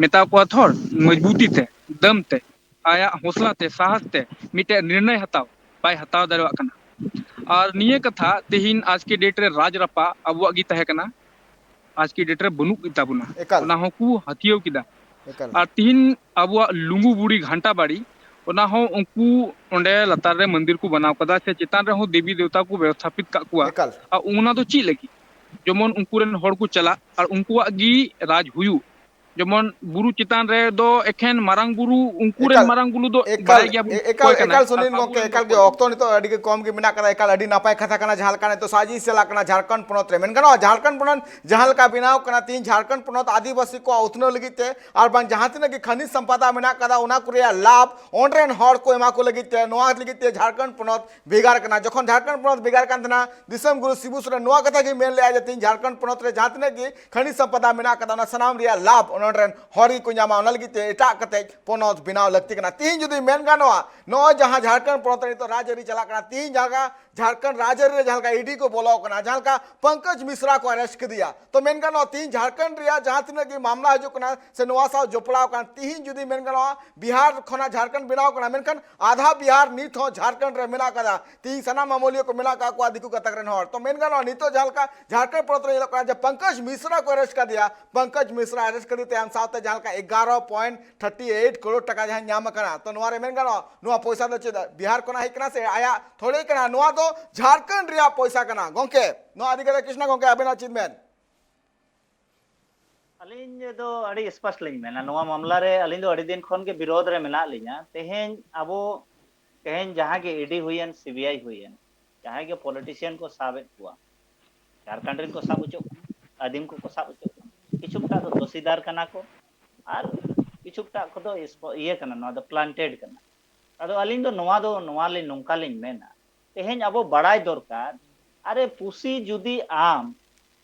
ᱢᱮᱛᱟ ᱠᱚᱣᱟ ᱛᱷᱚᱲ ᱢᱚᱡᱽᱵᱩᱛᱤ ᱛᱮ, ᱫᱟᱢ ᱛᱮ, ᱟᱭᱟᱜ ᱦᱚᱸᱥᱞᱟ ᱛᱮ, ᱥᱟᱦᱚᱥ ᱛᱮ ᱢᱤᱫᱴᱮᱡ ᱱᱤᱨᱱᱚᱭ ᱦᱟᱛᱟᱣ ᱵᱟᱭ ᱦᱟᱛᱟᱣ ᱫᱟᱲᱮᱭᱟᱜ ᱠᱟᱱᱟ᱾ ᱟᱨ ᱱᱤᱭᱟᱹ ᱠᱟᱛᱷᱟ ᱛᱮᱦᱮᱧ ᱟᱡ ᱠᱮ ᱰᱮᱴ ᱨᱮ ᱨᱟᱡᱽ ᱨᱟᱯᱟ ᱟᱵᱚᱣᱟᱜ ᱜᱮ ᱛᱟᱦᱮᱸ ᱠᱟᱱᱟ, ᱟᱡ ᱠᱮ ᱰᱮᱴ ᱨᱮ ᱵᱟᱹᱱᱩᱜ ᱜᱮᱛᱟ ᱵᱚᱱᱟ᱾ ᱮᱠᱟᱞ᱾ ᱚᱱᱟ ᱦᱚᱸᱠᱚ ᱦᱟᱹᱛᱭᱟᱹᱣ ᱠᱮᱫᱟ᱾ ᱮᱠᱟᱞ᱾ ᱟᱨ ᱛᱤᱦᱤᱧ ᱟᱵᱚᱣᱟᱜ ᱞᱩᱜᱩ ᱵᱩᱲᱤ ᱜᱷᱟᱱᱴᱟ ᱵᱟᱲᱤ, ᱚᱱᱟ ᱦᱚᱸ ᱩᱱᱠᱩ ᱚᱸᱰᱮ ᱞᱟᱛᱟᱨ ᱨᱮ ᱢᱚᱱᱫᱤᱨ ᱠᱚ ᱵᱮᱱᱟᱣ ᱠᱟᱫᱟ, ᱥᱮ ᱪᱮᱛᱟᱱ ᱨᱮᱦᱚᱸ ᱫᱮᱵᱤ ᱫᱮᱣᱛᱟ ᱠᱚ ᱵᱮᱵᱚᱥᱛᱷᱟᱯᱤᱛ ᱠᱟᱜ ᱠᱚᱣᱟ᱾ ᱮᱠᱟᱞ᱾ ᱟᱨ ᱚᱱᱟ ᱫᱚ ᱪᱮᱫ ᱞᱟᱹᱜᱤᱫ? ᱡᱮᱢᱚᱱ ᱩᱱᱠᱩ ᱨᱮᱱ ᱦᱚᱲ ᱠᱚ ᱪᱟᱞᱟᱜ ᱟᱨ ᱩᱱᱠᱩᱣᱟᱜ ᱜᱮ ᱨᱟᱡᱽ ᱦᱩᱭᱩᱜ᱾ ᱡᱮᱢᱚᱱ ᱵᱩᱨᱩ ᱪᱮᱛᱟᱱ ᱨᱮᱫᱚ ᱮᱠᱷᱮᱱ ᱢᱟᱨᱟᱝ ᱵᱩᱨᱩ, ᱩᱱᱠᱩ ᱨᱮᱱ ᱮᱠᱟᱞ, ᱢᱟᱨᱟᱝ ᱵᱩᱨᱩ ᱫᱚ ᱮᱠᱟᱞ, ᱵᱟᱲᱟᱭ ᱜᱮᱭᱟ ᱵᱚᱱ ᱮ-, ᱮᱠᱟᱞ, ᱚᱠᱚᱭ ᱠᱟᱱᱟᱭ᱾ ᱮᱠᱟᱞ ᱥᱩᱱᱤᱞ ᱟᱨ ᱟᱵᱚ ᱜᱚᱢᱠᱮ, ᱨᱮᱱ ᱫᱚ ᱮᱠᱟᱞ ᱜᱮ ᱚᱠᱚᱭ ᱠᱟᱱᱟ? ᱚᱠᱛᱚ ᱱᱤᱛᱚᱜ ᱟᱹᱰᱤ ᱜᱮ ᱠᱚᱢ ᱜᱮ ᱢᱮᱱᱟᱜ ᱠᱟᱫᱟ᱾ ᱮᱠᱟᱞ ᱟᱹᱰᱤ ᱱᱟᱯᱟᱭ ᱠᱟᱛᱷᱟ ᱠᱟᱱᱟ, ᱡᱟᱦᱟᱸ ᱞᱮᱠᱟ ᱱᱤᱛᱚᱜ ᱥᱟᱡᱤ ᱪᱟᱞᱟᱜ ᱠᱟᱱᱟ ᱡᱷᱟᱲᱠᱷᱚᱸᱰ ᱯᱚᱱᱚᱛ ᱨᱮ᱾ ᱢᱮᱱ ᱜᱟᱱᱚᱜᱼᱟ, ᱡᱷᱟᱲᱠᱷᱚᱸᱰ ᱯᱚᱱᱚᱛ ᱡᱟᱦᱟᱸ ᱞᱮᱠᱟ ᱵᱮᱱᱟᱣ ᱠᱟᱱᱟ, ᱛᱮᱦᱤᱧ ᱡᱷᱟᱲᱠᱷᱚᱸᱰ ᱯᱚᱱᱚᱛ ᱟᱹᱫᱤᱵᱟᱹᱥᱤ ᱠᱚᱣᱟᱜ ᱩᱛᱱᱟᱹᱣ ᱞᱟᱹᱜᱤᱫ ᱛᱮ ᱟᱨ ᱵᱟᱝ ᱡᱟᱦᱟᱸ ᱛᱤᱱᱟᱹᱜ ᱜᱮ ᱠᱷᱟᱹᱱᱤᱡ ᱥᱚᱢᱯᱚᱫᱟ ᱢᱮᱱᱟᱜ ᱠᱟᱫᱟ, ᱚᱱᱟ ᱠᱚ ᱨᱮᱭᱟᱜ ᱞᱟᱵᱷ ᱚᱸᱰᱮ ᱨᱮᱱ ᱦᱚᱲ ᱠᱚ ᱮᱢᱟ ᱠᱚ ᱞᱟᱹᱜᱤᱫ ᱛᱮ, ᱱᱚᱣᱟ ᱞᱟᱹᱜᱤᱫ ᱛᱮ ᱡᱷᱟᱲᱠᱷᱚᱸᱰ ᱯᱚᱱᱚᱛ ᱵᱷᱮᱜᱟᱨ ᱠᱟᱱᱟ᱾ ᱡᱚᱠᱷᱚᱱ ᱡᱷᱟᱲᱠᱷᱚᱸᱰ ᱯᱚᱱᱚᱛ ᱵᱷᱮᱜᱟᱨ ᱠᱟᱱ ᱛᱟᱦᱮᱱᱟ, ᱫᱤᱥᱚᱢ ᱜᱩᱨᱩ ᱥᱤᱵᱩ ᱥᱚᱨᱮᱱ ᱱᱚᱣᱟ ᱠᱟᱛᱷᱟ ᱜᱮ ᱢᱮᱱ ᱞᱮᱜᱼᱟ ᱡᱮ ᱛᱮᱦᱤᱧ ᱡᱷᱟᱲᱠᱷᱚᱸᱰ ᱯᱚᱱᱚᱛ ᱨᱮ ᱡᱟᱦᱟᱸ ᱛᱤᱱᱟᱹᱜ ᱜᱮ ᱠᱷᱟᱹᱱᱤᱡ ᱥᱚᱢᱯᱚᱫᱟ ᱢᱮᱱᱟᱜ ᱠᱟᱫᱟ, ᱚᱱᱟ ᱥᱟᱱᱟᱢ ᱨᱮᱭᱟᱜ ᱞᱟᱵᱷ ᱚᱱᱟ ᱨᱮᱱ ᱦᱚᱲ ᱜᱮᱠᱚ ᱧᱟᱢᱟ, ᱚᱱᱟ ᱞᱟᱹᱜᱤᱫ ᱛᱮ ᱮᱴᱟᱜ ᱠᱟᱛᱮ ᱯᱚᱱᱚᱛ ᱵᱮᱱᱟᱣ ᱞᱟᱹᱠᱛᱤ ᱠᱟᱱᱟ᱾ ᱛᱤᱦᱤᱧ ᱡᱩᱫᱤ ᱢᱮᱱ ᱜᱟᱱᱚᱜᱼᱟ, ᱱᱚᱜᱼᱚᱭ ᱡᱟᱦᱟᱸ ᱡᱷᱟᱲᱠᱷᱚᱸᱰ ᱯᱚᱱᱚᱛ ᱨᱮ ᱱᱤᱛᱚᱜ ᱨᱟᱡᱽᱟᱹᱨᱤ ᱪᱟᱞᱟᱜ ᱠᱟᱱᱟ, ᱛᱤᱦᱤᱧ ᱡᱟᱦᱟᱸ ᱞᱮᱠᱟ ᱡᱷᱟᱲᱠᱷᱚᱸᱰ ᱨᱟᱡᱽᱟᱹᱨᱤ ᱨᱮ ᱡᱟᱦᱟᱸ ᱞᱮᱠᱟ ᱤᱰᱤ ᱠᱚ ᱵᱚᱞᱚ ᱠᱟᱱᱟ, ᱡᱟᱦᱟᱸ ᱞᱮᱠᱟ ᱯᱚᱝᱠᱚᱡᱽ ᱢᱤᱥᱨᱟ ᱠᱚ ᱟᱨᱮᱥᱴ ᱠᱮᱫᱮᱭᱟ, ᱛᱚ ᱢᱮᱱ ᱜᱟᱱᱚᱜᱼᱟ ᱛᱤᱦᱤᱧ ᱡᱷᱟᱲᱠᱷᱚᱸᱰ ᱨᱮᱭᱟᱜ ᱡᱟᱦᱟᱸ ᱛᱤᱱᱟᱹᱜ ᱜᱮ ᱢᱟᱢᱞᱟ ᱦᱤᱡᱩᱜ ᱠᱟᱱᱟ ᱥᱮ ᱱᱚᱣᱟ ᱥᱟᱶ ᱡᱚᱯᱲᱟᱣ ᱠᱟᱱ, ᱛᱤᱦᱤᱧ ᱡᱩᱫᱤ ᱢᱮᱱ ᱜᱟᱱᱚᱜᱼᱟ ᱵᱤᱦᱟᱨ ᱠᱷᱚᱱᱟᱜ ᱡᱷᱟᱲᱠᱷᱚᱸᱰ ᱵᱮᱱᱟᱣ ᱠᱟᱱᱟ, ᱢᱮᱱᱠᱷᱟᱱ ᱟᱫᱷᱟ ᱵᱤᱦᱟᱨ ᱱᱤᱛ ᱦᱚᱸ ᱡᱷᱟᱲᱠᱷᱚᱸᱰ ᱨᱮ ᱢᱮᱱᱟᱜ ᱟᱠᱟᱫᱟ᱾ ᱛᱤᱦᱤᱧ ᱥᱟᱱᱟᱢ ᱟᱢᱚᱞᱤᱭᱟᱹ ᱠᱚ ᱢᱮᱱᱟᱜ ᱟᱠᱟᱫ ᱠᱚᱣᱟ ᱫᱤᱠᱩ ᱜᱟᱛᱟᱠ ᱨᱮᱱ ᱦᱚᱲ᱾ ᱛᱚ ᱢᱮᱱ ᱜᱟᱱᱚᱜᱼᱟ ᱱᱤᱛᱚᱜ ᱡᱟᱦᱟᱸ ᱞᱮᱠᱟ ᱡᱷᱟᱲᱠᱷᱚᱸᱰ ᱯᱚᱱᱚᱛ ᱨᱮ ᱧᱮᱞᱚᱜ ᱠᱟᱱᱟ ᱡᱮ ᱯᱚᱝᱠᱚᱡᱽ ᱢᱤᱥᱨᱟ ᱠᱚ ᱟᱨᱮᱥᱴ ᱠᱟᱫᱮᱭᱟ, ᱯᱚᱝᱠᱚᱡᱽ ᱢᱤᱥᱨᱟ ᱟᱨᱮᱥᱴ ᱠᱟᱫᱮ ᱛᱟᱭᱚᱢ ᱥᱟᱶᱛᱮ ᱡᱟᱦᱟᱸ ᱞᱮᱠᱟ ᱮᱜᱟᱨᱚ ᱯᱚᱭᱮᱱᱴ ᱛᱷᱟᱨᱴᱤ ᱮᱭᱤᱴ ᱠᱨᱳᱲ ᱴᱟᱠᱟ ᱡᱟᱦᱟᱸ ᱧᱟᱢ ᱟᱠᱟᱱᱟ, ᱛᱚ ᱱᱚᱣᱟ ᱨᱮ ᱢᱮᱱ ᱜᱟᱱᱚᱜᱼᱟ ᱱᱚᱣᱟ ᱯᱚᱭᱥᱟ ᱫᱚ ᱪᱮᱫ ᱵᱤᱦᱟᱨ ᱠᱷᱚᱱᱟᱜ ᱦᱮᱡ ᱠᱟᱱᱟ ᱥᱮ ᱟᱭᱟᱜ ᱛᱷᱚᱲᱮ ᱠᱟᱱᱟ? ᱱᱚᱣᱟ ᱫᱚ ᱡᱷᱟᱲᱠᱷᱚᱸᱰ ᱨᱮᱭᱟᱜ ᱯᱚᱭᱥᱟ ᱠᱟᱱᱟ᱾ ᱜᱚᱝᱠᱮ, ᱱᱚᱣᱟ ᱤᱫᱤ ᱠᱟᱛᱮ ᱠᱨᱤᱥᱱᱟ ᱜᱚᱝᱠᱮ ᱟᱵᱮᱱᱟᱜ ᱪᱮᱫ ᱢᱮᱱ? ᱟᱹᱞᱤᱧ ᱫᱚ ᱟᱹᱰᱤ ᱥᱯᱚᱥᱴ ᱞᱤᱧ ᱢᱮᱱᱟ, ᱱᱚᱣᱟ ᱢᱟᱢᱞᱟ ᱨᱮ ᱟᱹᱞᱤᱧ ᱫᱚ ᱟᱹᱰᱤ ᱫᱤᱱ ᱠᱷᱚᱱ ᱜᱮ ᱵᱤᱨᱳᱫᱷ ᱨᱮ ᱢᱮᱱᱟᱜ ᱞᱤᱧᱟ᱾ ᱛᱮᱦᱮᱧ ᱟᱵᱚ, ᱛᱮᱦᱮᱧ ᱡᱟᱦᱟᱸ ᱜᱮ ᱤᱰᱤ ᱦᱩᱭᱮᱱ, ᱥᱤᱵᱤᱟᱭ ᱦᱩᱭᱮᱱ, ᱡᱟᱦᱟᱸᱭ ᱜᱮ ᱯᱚᱞᱤᱴᱤᱥᱤᱭᱟᱱ ᱠᱚ ᱥᱟᱵᱮᱫ ᱠᱚᱣᱟ, ᱡᱷᱟᱲᱠᱷᱚᱸᱰ ᱨᱮᱱ ᱠᱚ ᱥᱟᱵ ᱦᱚᱪᱚᱜ ᱠᱟᱱᱟ, ᱟᱹᱫᱤᱢ ᱠᱚᱠᱚ ᱥᱟᱵ ᱦᱚᱪᱚᱜ ᱠᱟᱱᱟ, ᱠᱤᱪᱷᱩ ᱠᱚᱴᱟ ᱫᱚ ᱫᱳᱥᱤᱫᱟᱨ ᱠᱟᱱᱟ ᱠᱚ, ᱟᱨ ᱠᱤᱪᱷᱩ ᱠᱚᱴᱟ ᱠᱚᱫᱚ ᱤᱭᱟᱹ ᱠᱟᱱᱟ, ᱱᱚᱣᱟ ᱫᱚ ᱯᱞᱟᱱᱴᱮᱰ ᱠᱟᱱᱟ᱾ ᱟᱫᱚ ᱟᱹᱞᱤᱧ ᱫᱚ ᱱᱚᱣᱟ ᱫᱚ ᱱᱚᱣᱟ ᱞᱤᱧ ᱱᱚᱝᱠᱟ ᱞᱤᱧ ᱢᱮᱱᱟ, ᱛᱮᱦᱮᱧ ᱟᱵᱚ ᱵᱟᱲᱟᱭ ᱫᱚᱨᱠᱟᱨ, ᱟᱨᱮ ᱯᱩᱥᱤ ᱡᱩᱫᱤ ᱟᱢ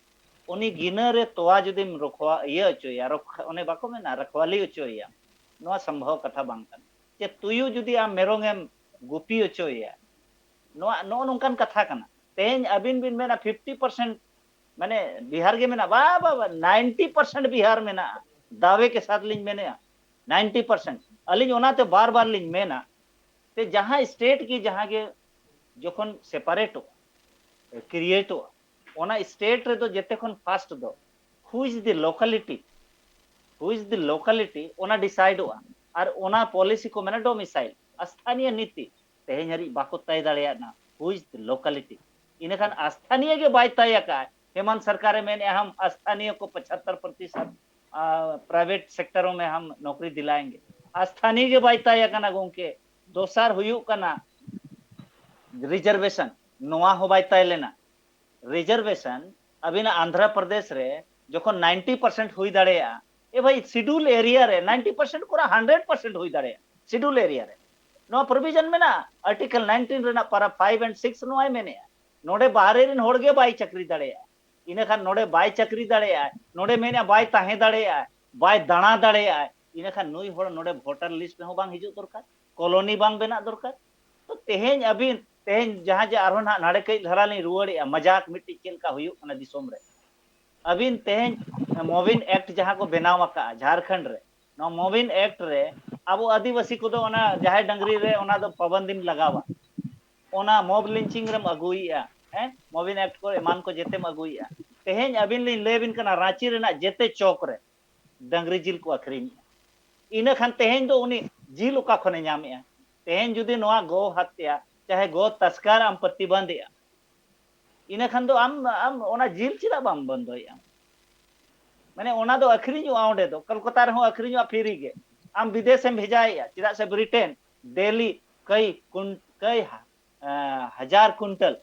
ᱩᱱᱤ ᱜᱤᱱᱟᱹ ᱨᱮ ᱛᱚᱣᱟ ᱡᱩᱫᱤᱢ ᱨᱚᱠᱷᱣᱟ ᱤᱭᱟᱹ ᱦᱚᱪᱚᱭᱟ, ᱨᱚᱠᱷ- ᱚᱱᱮ ᱵᱟᱠᱚ ᱢᱮᱱᱟ ᱨᱟᱠᱷᱣᱟᱞᱤ ᱦᱚᱪᱚᱭᱟ, ᱱᱚᱣᱟ ᱥᱚᱢᱵᱷᱚᱵ ᱠᱟᱛᱷᱟ ᱵᱟᱝ ᱠᱟᱱᱟ᱾ ᱡᱮ ᱛᱩᱭᱩ ᱡᱩᱫᱤ ᱟᱢ ᱢᱮᱨᱚᱢ ᱮᱢ ᱜᱩᱯᱤ ᱦᱚᱪᱚᱭᱮᱭᱟ, ᱱᱚᱣᱟ ᱱᱚᱜᱼᱚ ᱱᱚᱝᱠᱟᱱ ᱠᱟᱛᱷᱟ ᱠᱟᱱᱟ᱾ ᱛᱮᱦᱮᱧ ᱟᱹᱵᱤᱱ ᱵᱤᱱ ᱢᱮᱱᱟ ᱯᱷᱤᱯᱴᱤ ᱯᱟᱨᱥᱮᱱᱴ ᱢᱟᱱᱮ ᱵᱤᱦᱟᱨ ᱜᱮ ᱢᱮᱱᱟᱜᱼᱟ, ᱵᱟ ᱵᱟ ᱵᱟ, ᱱᱟᱭᱤᱱᱴᱤ ᱯᱟᱨᱥᱮᱱᱴ ᱵᱤᱦᱟᱨ ᱢᱮᱱᱟᱜᱼᱟ, ᱫᱟᱣᱮ ᱠᱮ ᱥᱟᱛ ᱞᱤᱧ ᱢᱮᱱᱮᱜᱼᱟ, ᱱᱟᱭᱤᱱᱴᱤ ᱯᱟᱨᱥᱮᱱᱴ᱾ ᱟᱹᱞᱤᱧ ᱚᱱᱟᱛᱮ ᱵᱟᱨ ᱵᱟᱨ ᱞᱤᱧ ᱢᱮᱱᱟ ᱡᱮ ᱡᱟᱦᱟᱸ ᱥᱴᱮᱴ ᱜᱮ ᱡᱟᱦᱟᱸ ᱜᱮ ᱡᱚᱠᱷᱚᱱ ᱥᱮᱯᱟᱨᱮᱴᱚᱜᱼᱟ, ᱠᱨᱤᱭᱮᱴᱚᱜᱼᱟ, ᱚᱱᱟ ᱥᱴᱮᱴ ᱨᱮᱫᱚ ᱡᱮᱛᱮ ᱠᱷᱚᱱ ᱯᱷᱟᱥᱴ ᱫᱚ who is the locality, who is the locality ᱚᱱᱟ ᱰᱤᱥᱟᱭᱤᱰᱚᱜᱼᱟ᱾ ᱟᱨ ᱚᱱᱟ ᱯᱚᱞᱤᱥᱤ ᱠᱚ ᱢᱮᱱᱟ ᱰᱚᱢᱤᱥᱟᱭᱤᱞ, ᱟᱥᱛᱷᱟᱱᱤᱭᱚ ᱱᱤᱛᱤ᱾ ᱛᱮᱦᱮᱧ ᱦᱟᱹᱨᱤᱡ ᱵᱟᱠᱚ ᱛᱟᱭ ᱫᱟᱲᱮᱭᱟᱜ ᱠᱟᱱᱟ who is the locality᱾ ᱤᱱᱟᱹᱠᱷᱟᱱ ᱟᱥᱛᱷᱟᱱᱤᱭᱚ ᱜᱮ ᱵᱟᱭ ᱛᱟᱭ ᱟᱠᱟᱫ, ᱦᱮᱢᱟᱱᱛ ᱥᱚᱨᱠᱟᱨᱮ ᱢᱮᱱᱮᱫᱼᱟ ᱦᱟᱢ ᱟᱥᱛᱷᱟᱱᱤᱭᱚ ᱠᱚ ᱯᱚᱪᱷᱟᱛᱛᱚᱨ ᱯᱨᱚᱛᱤᱥᱚᱛ ᱯᱨᱟᱭᱵᱷᱮᱴ ᱥᱮᱠᱴᱚᱨ ᱢᱮ ᱦᱟᱢ ᱱᱚᱠᱨᱤ ᱫᱤᱞᱟᱭᱮᱸᱜᱮ᱾ ᱟᱥᱛᱷᱟᱱᱤᱭᱚ ᱜᱮ ᱵᱟᱭ ᱛᱟᱭ ᱟᱠᱟᱱᱟ ᱜᱚᱝᱠᱮ᱾ ᱫᱚᱥᱟᱨ ᱦᱩᱭᱩᱜ ᱠᱟᱱᱟ ᱨᱤᱡᱟᱨᱵᱷᱮᱥᱚᱱ, ᱱᱚᱣᱟ ᱦᱚᱸ ᱵᱟᱭ ᱛᱟᱭ ᱞᱮᱱᱟ᱾ ᱨᱤᱡᱟᱨᱵᱷᱮᱥᱚᱱ ᱟᱹᱵᱤᱱᱟᱜ ᱟᱱᱫᱷᱨᱟ ᱯᱨᱚᱫᱮᱥ ᱨᱮ ᱡᱚᱠᱷᱚᱱ ᱱᱟᱭᱤᱱᱴᱤ ᱯᱟᱨᱥᱮᱱᱴ ᱦᱩᱭ ᱫᱟᱲᱮᱭᱟᱜᱼᱟ, ᱮ ᱵᱷᱟᱭ, ᱥᱤᱰᱩᱞ ᱮᱨᱤᱭᱟ ᱨᱮ ᱱᱟᱭᱤᱱᱴᱤ ᱯᱟᱨᱥᱮᱱᱴ ᱠᱚᱨᱟ ᱦᱟᱱᱰᱨᱮᱰ ᱯᱟᱨᱥᱮᱱᱴ ᱦᱩᱭ ᱫᱟᱲᱮᱭᱟᱜᱼᱟ ᱥᱤᱰᱩᱞ ᱮᱨᱤᱭᱟ ᱨᱮ᱾ ᱱᱚᱣᱟ ᱯᱨᱚᱵᱷᱤᱡᱚᱱ ᱢᱮᱱᱟᱜᱼᱟ, ᱟᱨᱴᱤᱠᱮᱞ ᱱᱟᱭᱤᱱᱴᱤᱱ ᱨᱮᱱᱟᱜ ᱯᱟᱨᱟ ᱯᱷᱟᱭᱤᱵᱷ ᱮᱱᱰ ᱥᱤᱠᱥ ᱱᱚᱣᱟᱭ ᱢᱮᱱᱮᱜᱼᱟ᱾ ᱱᱚᱰᱮ ᱵᱟᱦᱨᱮ ᱨᱮᱱ ᱦᱚᱲ ᱜᱮ ᱵᱟᱭ ᱪᱟᱹᱠᱨᱤ ᱫᱟᱲᱮᱭᱟᱜᱼᱟ᱾ ᱤᱱᱟᱹᱠᱷᱟᱱ ᱱᱚᱰᱮ ᱵᱟᱭ ᱪᱟᱹᱠᱨᱤ ᱫᱟᱲᱮᱭᱟᱜᱼᱟ, ᱱᱚᱰᱮ ᱢᱮᱱᱮᱜᱼᱟ ᱵᱟᱭ ᱛᱟᱦᱮᱸ ᱫᱟᱲᱮᱭᱟᱜᱼᱟ᱾ ᱵᱟᱭ ᱫᱟᱬᱟ ᱫᱟᱲᱮᱭᱟᱜᱼᱟ, ᱤᱱᱟᱹᱠᱷᱟᱱ ᱱᱩᱭ ᱦᱚᱲ ᱱᱚᱰᱮ ᱵᱷᱳᱴᱟᱨ ᱞᱤᱥᱴ ᱨᱮᱦᱚᱸ ᱵᱟᱝ ᱦᱤᱡᱩᱜ ᱫᱚᱨᱠᱟᱨ, ᱠᱚᱞᱚᱱᱤ ᱵᱟᱝ ᱵᱮᱱᱟᱜ ᱫᱚᱨᱠᱟᱨ᱾ ᱛᱚ ᱛᱮᱦᱮᱧ ᱟᱹᱵᱤᱱ, ᱛᱮᱦᱮᱧ ᱡᱟᱦᱟᱸ ᱡᱮ ᱟᱨᱦᱚᱸ ᱱᱟᱦᱟᱜ ᱱᱟᱰᱮ ᱠᱟᱹᱡ ᱫᱷᱟᱨᱟ ᱞᱤᱧ ᱨᱩᱣᱟᱹᱲᱮᱜᱼᱟ, ᱢᱟᱡᱟᱠ ᱢᱤᱫᱴᱤᱡ ᱪᱮᱫ ᱞᱮᱠᱟ ᱦᱩᱭᱩᱜ ᱠᱟᱱᱟ ᱫᱤᱥᱚᱢ ᱨᱮ᱾ ᱟᱹᱵᱤᱱ ᱛᱮᱦᱮᱧ ᱢᱚᱵᱤᱱ ᱮᱠᱴ ᱡᱟᱦᱟᱸ ᱠᱚ ᱵᱮᱱᱟᱣ ᱟᱠᱟᱜᱼᱟ ᱡᱷᱟᱲᱠᱷᱚᱸᱰ ᱨᱮ, ᱱᱚᱣᱟ ᱢᱚᱵᱤᱱ ᱮᱠᱴ ᱨᱮ ᱟᱵᱚ ᱟᱹᱫᱤᱵᱟᱹᱥᱤ ᱠᱚᱫᱚ ᱚᱱᱟ ᱡᱟᱦᱟᱸᱭ ᱰᱟᱹᱝᱨᱤ ᱨᱮ ᱚᱱᱟ ᱫᱚ ᱯᱟᱵᱚᱱᱫᱤᱢ ᱞᱟᱜᱟᱣᱟ, ᱚᱱᱟ ᱢᱚᱵ ᱞᱤᱧᱪᱤᱝ ᱨᱮᱢ ᱟᱹᱜᱩᱭᱮᱜᱼᱟ, ᱦᱮᱸ, ᱢᱚᱵᱤᱱ ᱮᱠᱴ ᱠᱚ ᱮᱢᱟᱱ ᱠᱚ ᱡᱮᱛᱮᱢ ᱟᱹᱜᱩᱭᱮᱜᱼᱟ᱾ ᱛᱮᱦᱮᱧ ᱟᱹᱵᱤᱱ ᱞᱤᱧ ᱞᱟᱹᱭ ᱟᱹᱵᱤᱱ ᱠᱟᱱᱟ, ᱨᱟᱸᱪᱤ ᱨᱮᱱᱟᱜ ᱡᱮᱛᱮ ᱪᱚᱠ ᱨᱮ ᱰᱟᱹᱝᱨᱤ ᱡᱤᱞ ᱠᱚ ᱟᱹᱠᱷᱨᱤᱧᱮᱜᱼᱟ᱾ ᱤᱱᱟᱹ ᱠᱷᱟᱱ ᱛᱮᱦᱮᱧ ᱫᱚ ᱩᱱᱤ ᱡᱤᱞ ᱚᱠᱟ ᱠᱷᱚᱱᱮ ᱧᱟᱢᱮᱜᱼᱟ? ᱛᱮᱦᱮᱧ ᱡᱩᱫᱤ ᱱᱚᱣᱟ ᱜᱳ ᱦᱟᱛᱭᱟ ᱪᱟᱦᱮ ᱜᱳ ᱛᱟᱥᱠᱟᱨ ᱟᱢ ᱯᱨᱚᱛᱤᱵᱚᱱᱫᱷ ᱮᱜᱼᱟ, ᱤᱱᱟᱹ ᱠᱷᱟᱱ ᱫᱚ ᱟᱢ, ᱟᱢ ᱚᱱᱟ ᱡᱤᱞ ᱪᱮᱫᱟᱜ ᱵᱟᱢ ᱵᱚᱱᱫᱚᱭᱮᱜᱼᱟ? ᱢᱟᱱᱮ ᱚᱱᱟ ᱫᱚ ᱟᱹᱠᱷᱨᱤᱧᱚᱜᱼᱟ, ᱚᱸᱰᱮ ᱫᱚ ᱠᱳᱞᱠᱟᱛᱟ ᱨᱮᱦᱚᱸ ᱟᱹᱠᱷᱨᱤᱧᱚᱜᱼᱟ ᱯᱷᱤᱨᱤ ᱜᱮ᱾ ᱟᱢ ᱵᱤᱫᱮᱥ ᱮᱢ ᱵᱷᱮᱡᱟᱭᱮᱜᱼᱟ, ᱪᱮᱫᱟᱜ ᱥᱮ ᱵᱨᱤᱴᱮᱱ ᱰᱮᱞᱤ ᱠᱟᱹᱭ ᱠᱩᱱ-, ᱠᱟᱹᱭ ᱦᱟ-, ᱮᱸ, ᱦᱟᱡᱟᱨ ᱠᱩᱱᱴᱟᱞ,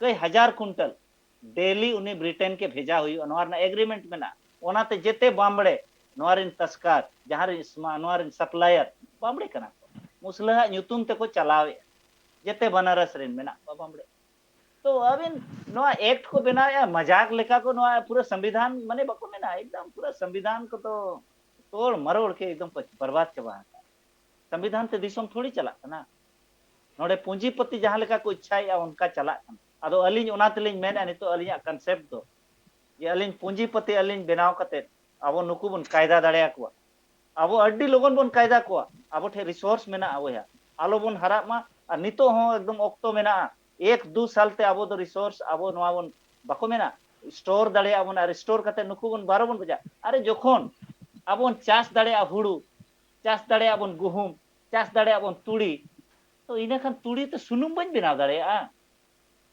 ᱠᱟᱹᱭ ᱦᱟᱡᱟᱨ ᱠᱩᱱᱴᱟᱞ ᱰᱮᱞᱤ ᱩᱱᱤ ᱵᱨᱤᱴᱮᱱ ᱠᱮ ᱵᱷᱮᱡᱟ ᱦᱩᱭᱩᱜᱼᱟ, ᱱᱚᱣᱟ ᱨᱮᱱᱟᱜ ᱮᱜᱽᱨᱤᱢᱮᱱᱴ ᱢᱮᱱᱟᱜᱼᱟ᱾ ᱚᱱᱟᱛᱮ ᱡᱮᱛᱮ ᱵᱟᱢᱵᱲᱮ, ᱱᱚᱣᱟ ᱨᱮᱱ ᱛᱟᱥᱠᱟᱨ, ᱡᱟᱦᱟᱸ ᱨᱮᱱ ᱥᱢᱟ-, ᱱᱚᱣᱟ ᱨᱮᱱ ᱥᱟᱯᱞᱟᱭᱟᱨ ᱵᱟᱢᱵᱲᱮ ᱠᱟᱱᱟ ᱠᱚ, ᱢᱩᱥᱞᱟᱹᱣᱟᱜ ᱧᱩᱛᱩᱢ ᱛᱮᱠᱚ ᱪᱟᱞᱟᱣᱮᱫᱼᱟ, ᱡᱮᱛᱮ ᱵᱟᱱᱟᱨᱟᱥ ᱨᱮᱱ ᱢᱮᱱᱟᱜ ᱠᱚᱣᱟ ᱵᱟᱢᱵᱲᱮ᱾ ᱛᱚ ᱟᱹᱵᱤᱱ ᱱᱚᱣᱟ ᱮᱠᱴ ᱠᱚ ᱵᱮᱱᱟᱣᱮᱫᱼᱟ ᱢᱟᱡᱟᱠ ᱞᱮᱠᱟ ᱠᱚ, ᱱᱚᱣᱟ ᱯᱩᱨᱟᱹ ᱥᱚᱝᱵᱤᱫᱷᱟᱱ ᱢᱟᱱᱮ ᱵᱟᱠᱚ ᱢᱮᱱᱟ, ᱮᱠᱫᱚᱢ ᱯᱩᱨᱟᱹ ᱥᱚᱝᱵᱤᱫᱷᱟᱱ ᱠᱚᱫᱚ ᱛᱳᱲ ᱢᱟᱨᱳᱲ ᱠᱮ ᱮᱠᱫᱚᱢ ᱠᱚ ᱵᱚᱨᱵᱟᱫ ᱪᱟᱵᱟ ᱟᱠᱟᱫᱼᱟ᱾ ᱥᱚᱝᱵᱤᱫᱷᱟᱱ ᱛᱮ ᱫᱤᱥᱚᱢ ᱛᱷᱚᱲᱤ ᱪᱟᱞᱟᱜ ᱠᱟᱱᱟ᱾ ᱱᱚᱰᱮ ᱯᱩᱸᱡᱤᱯᱚᱛᱤ ᱡᱟᱦᱟᱸ ᱞᱮᱠᱟ ᱠᱚ ᱤᱪᱪᱷᱟᱭᱮᱫᱼᱟ ᱚᱱᱠᱟ ᱪᱟᱞᱟᱜ ᱠᱟᱱᱟ᱾ ᱟᱫᱚ ᱟᱹᱞᱤᱧ ᱚᱱᱟ ᱛᱮᱞᱤᱧ ᱢᱮᱱᱮᱫᱼᱟ, ᱱᱤᱛᱚᱜ ᱟᱹᱞᱤᱧᱟᱜ ᱠᱚᱱᱥᱮᱯᱴ ᱫᱚ ᱡᱮ ᱟᱹᱞᱤᱧ ᱯᱩᱸᱡᱤᱯᱚᱛᱤ ᱟᱹᱞᱤᱧ ᱵᱮᱱᱟᱣ ᱠᱟᱛᱮᱫ ᱟᱵᱚ ᱱᱩᱠᱩ ᱵᱚᱱ ᱠᱟᱭᱫᱟ ᱫᱟᱲᱮᱭᱟᱠᱚᱣᱟ᱾ ᱟᱵᱚ ᱟᱹᱰᱤ ᱞᱚᱜᱚᱱ ᱵᱚᱱ ᱠᱟᱭᱫᱟ ᱠᱚᱣᱟ, ᱟᱵᱚ ᱴᱷᱮᱱ ᱨᱤᱥᱳᱨᱥ ᱢᱮᱱᱟᱜᱼᱟ ᱵᱚᱭᱦᱟ, ᱟᱞᱚ ᱵᱚᱱ ᱦᱟᱨᱟᱜ ᱢᱟ᱾ ᱟᱨ ᱱᱤᱛᱚᱜ ᱦᱚᱸ ᱮᱠᱫᱚᱢ ᱚᱠᱛᱚ ᱢᱮᱱᱟᱜᱼᱟ, ᱮᱠ ᱫᱩ ᱥᱟᱞ ᱛᱮ ᱟᱵᱚ ᱫᱚ ᱨᱤᱥᱳᱨᱥ ᱟᱵᱚ ᱱᱚᱣᱟ ᱵᱚᱱ, ᱵᱟᱠᱚ ᱢᱮᱱᱟ, ᱥᱴᱳᱨ ᱫᱟᱲᱮᱭᱟᱜᱼᱟ ᱵᱚᱱ ᱟᱨ ᱥᱴᱳᱨ ᱠᱟᱛᱮ ᱱᱩᱠᱩ ᱵᱚᱱ ᱵᱟᱨᱚ ᱵᱚᱱ ᱵᱟᱡᱟ᱾ ᱟᱨᱮ ᱡᱚᱠᱷᱚᱱ ᱟᱵᱚ ᱵᱚᱱ ᱪᱟᱥ ᱫᱟᱲᱮᱭᱟᱜᱼᱟ ᱦᱩᱲᱩ, ᱪᱟᱥ ᱫᱟᱲᱮᱭᱟᱜᱼᱟ ᱵᱚᱱ ᱜᱩᱦᱩᱢ, ᱪᱟᱥ ᱫᱟᱲᱮᱭᱟᱜᱼᱟ ᱵᱚᱱ ᱛᱩᱲᱤ, ᱛᱚ ᱤᱱᱟᱹ ᱠᱷᱟᱱ ᱛᱩᱲᱤ ᱛᱮ ᱥᱩᱱᱩᱢ ᱵᱟᱹᱧ ᱵᱮᱱᱟᱣ ᱫᱟᱲᱮᱭᱟᱜᱼᱟ᱾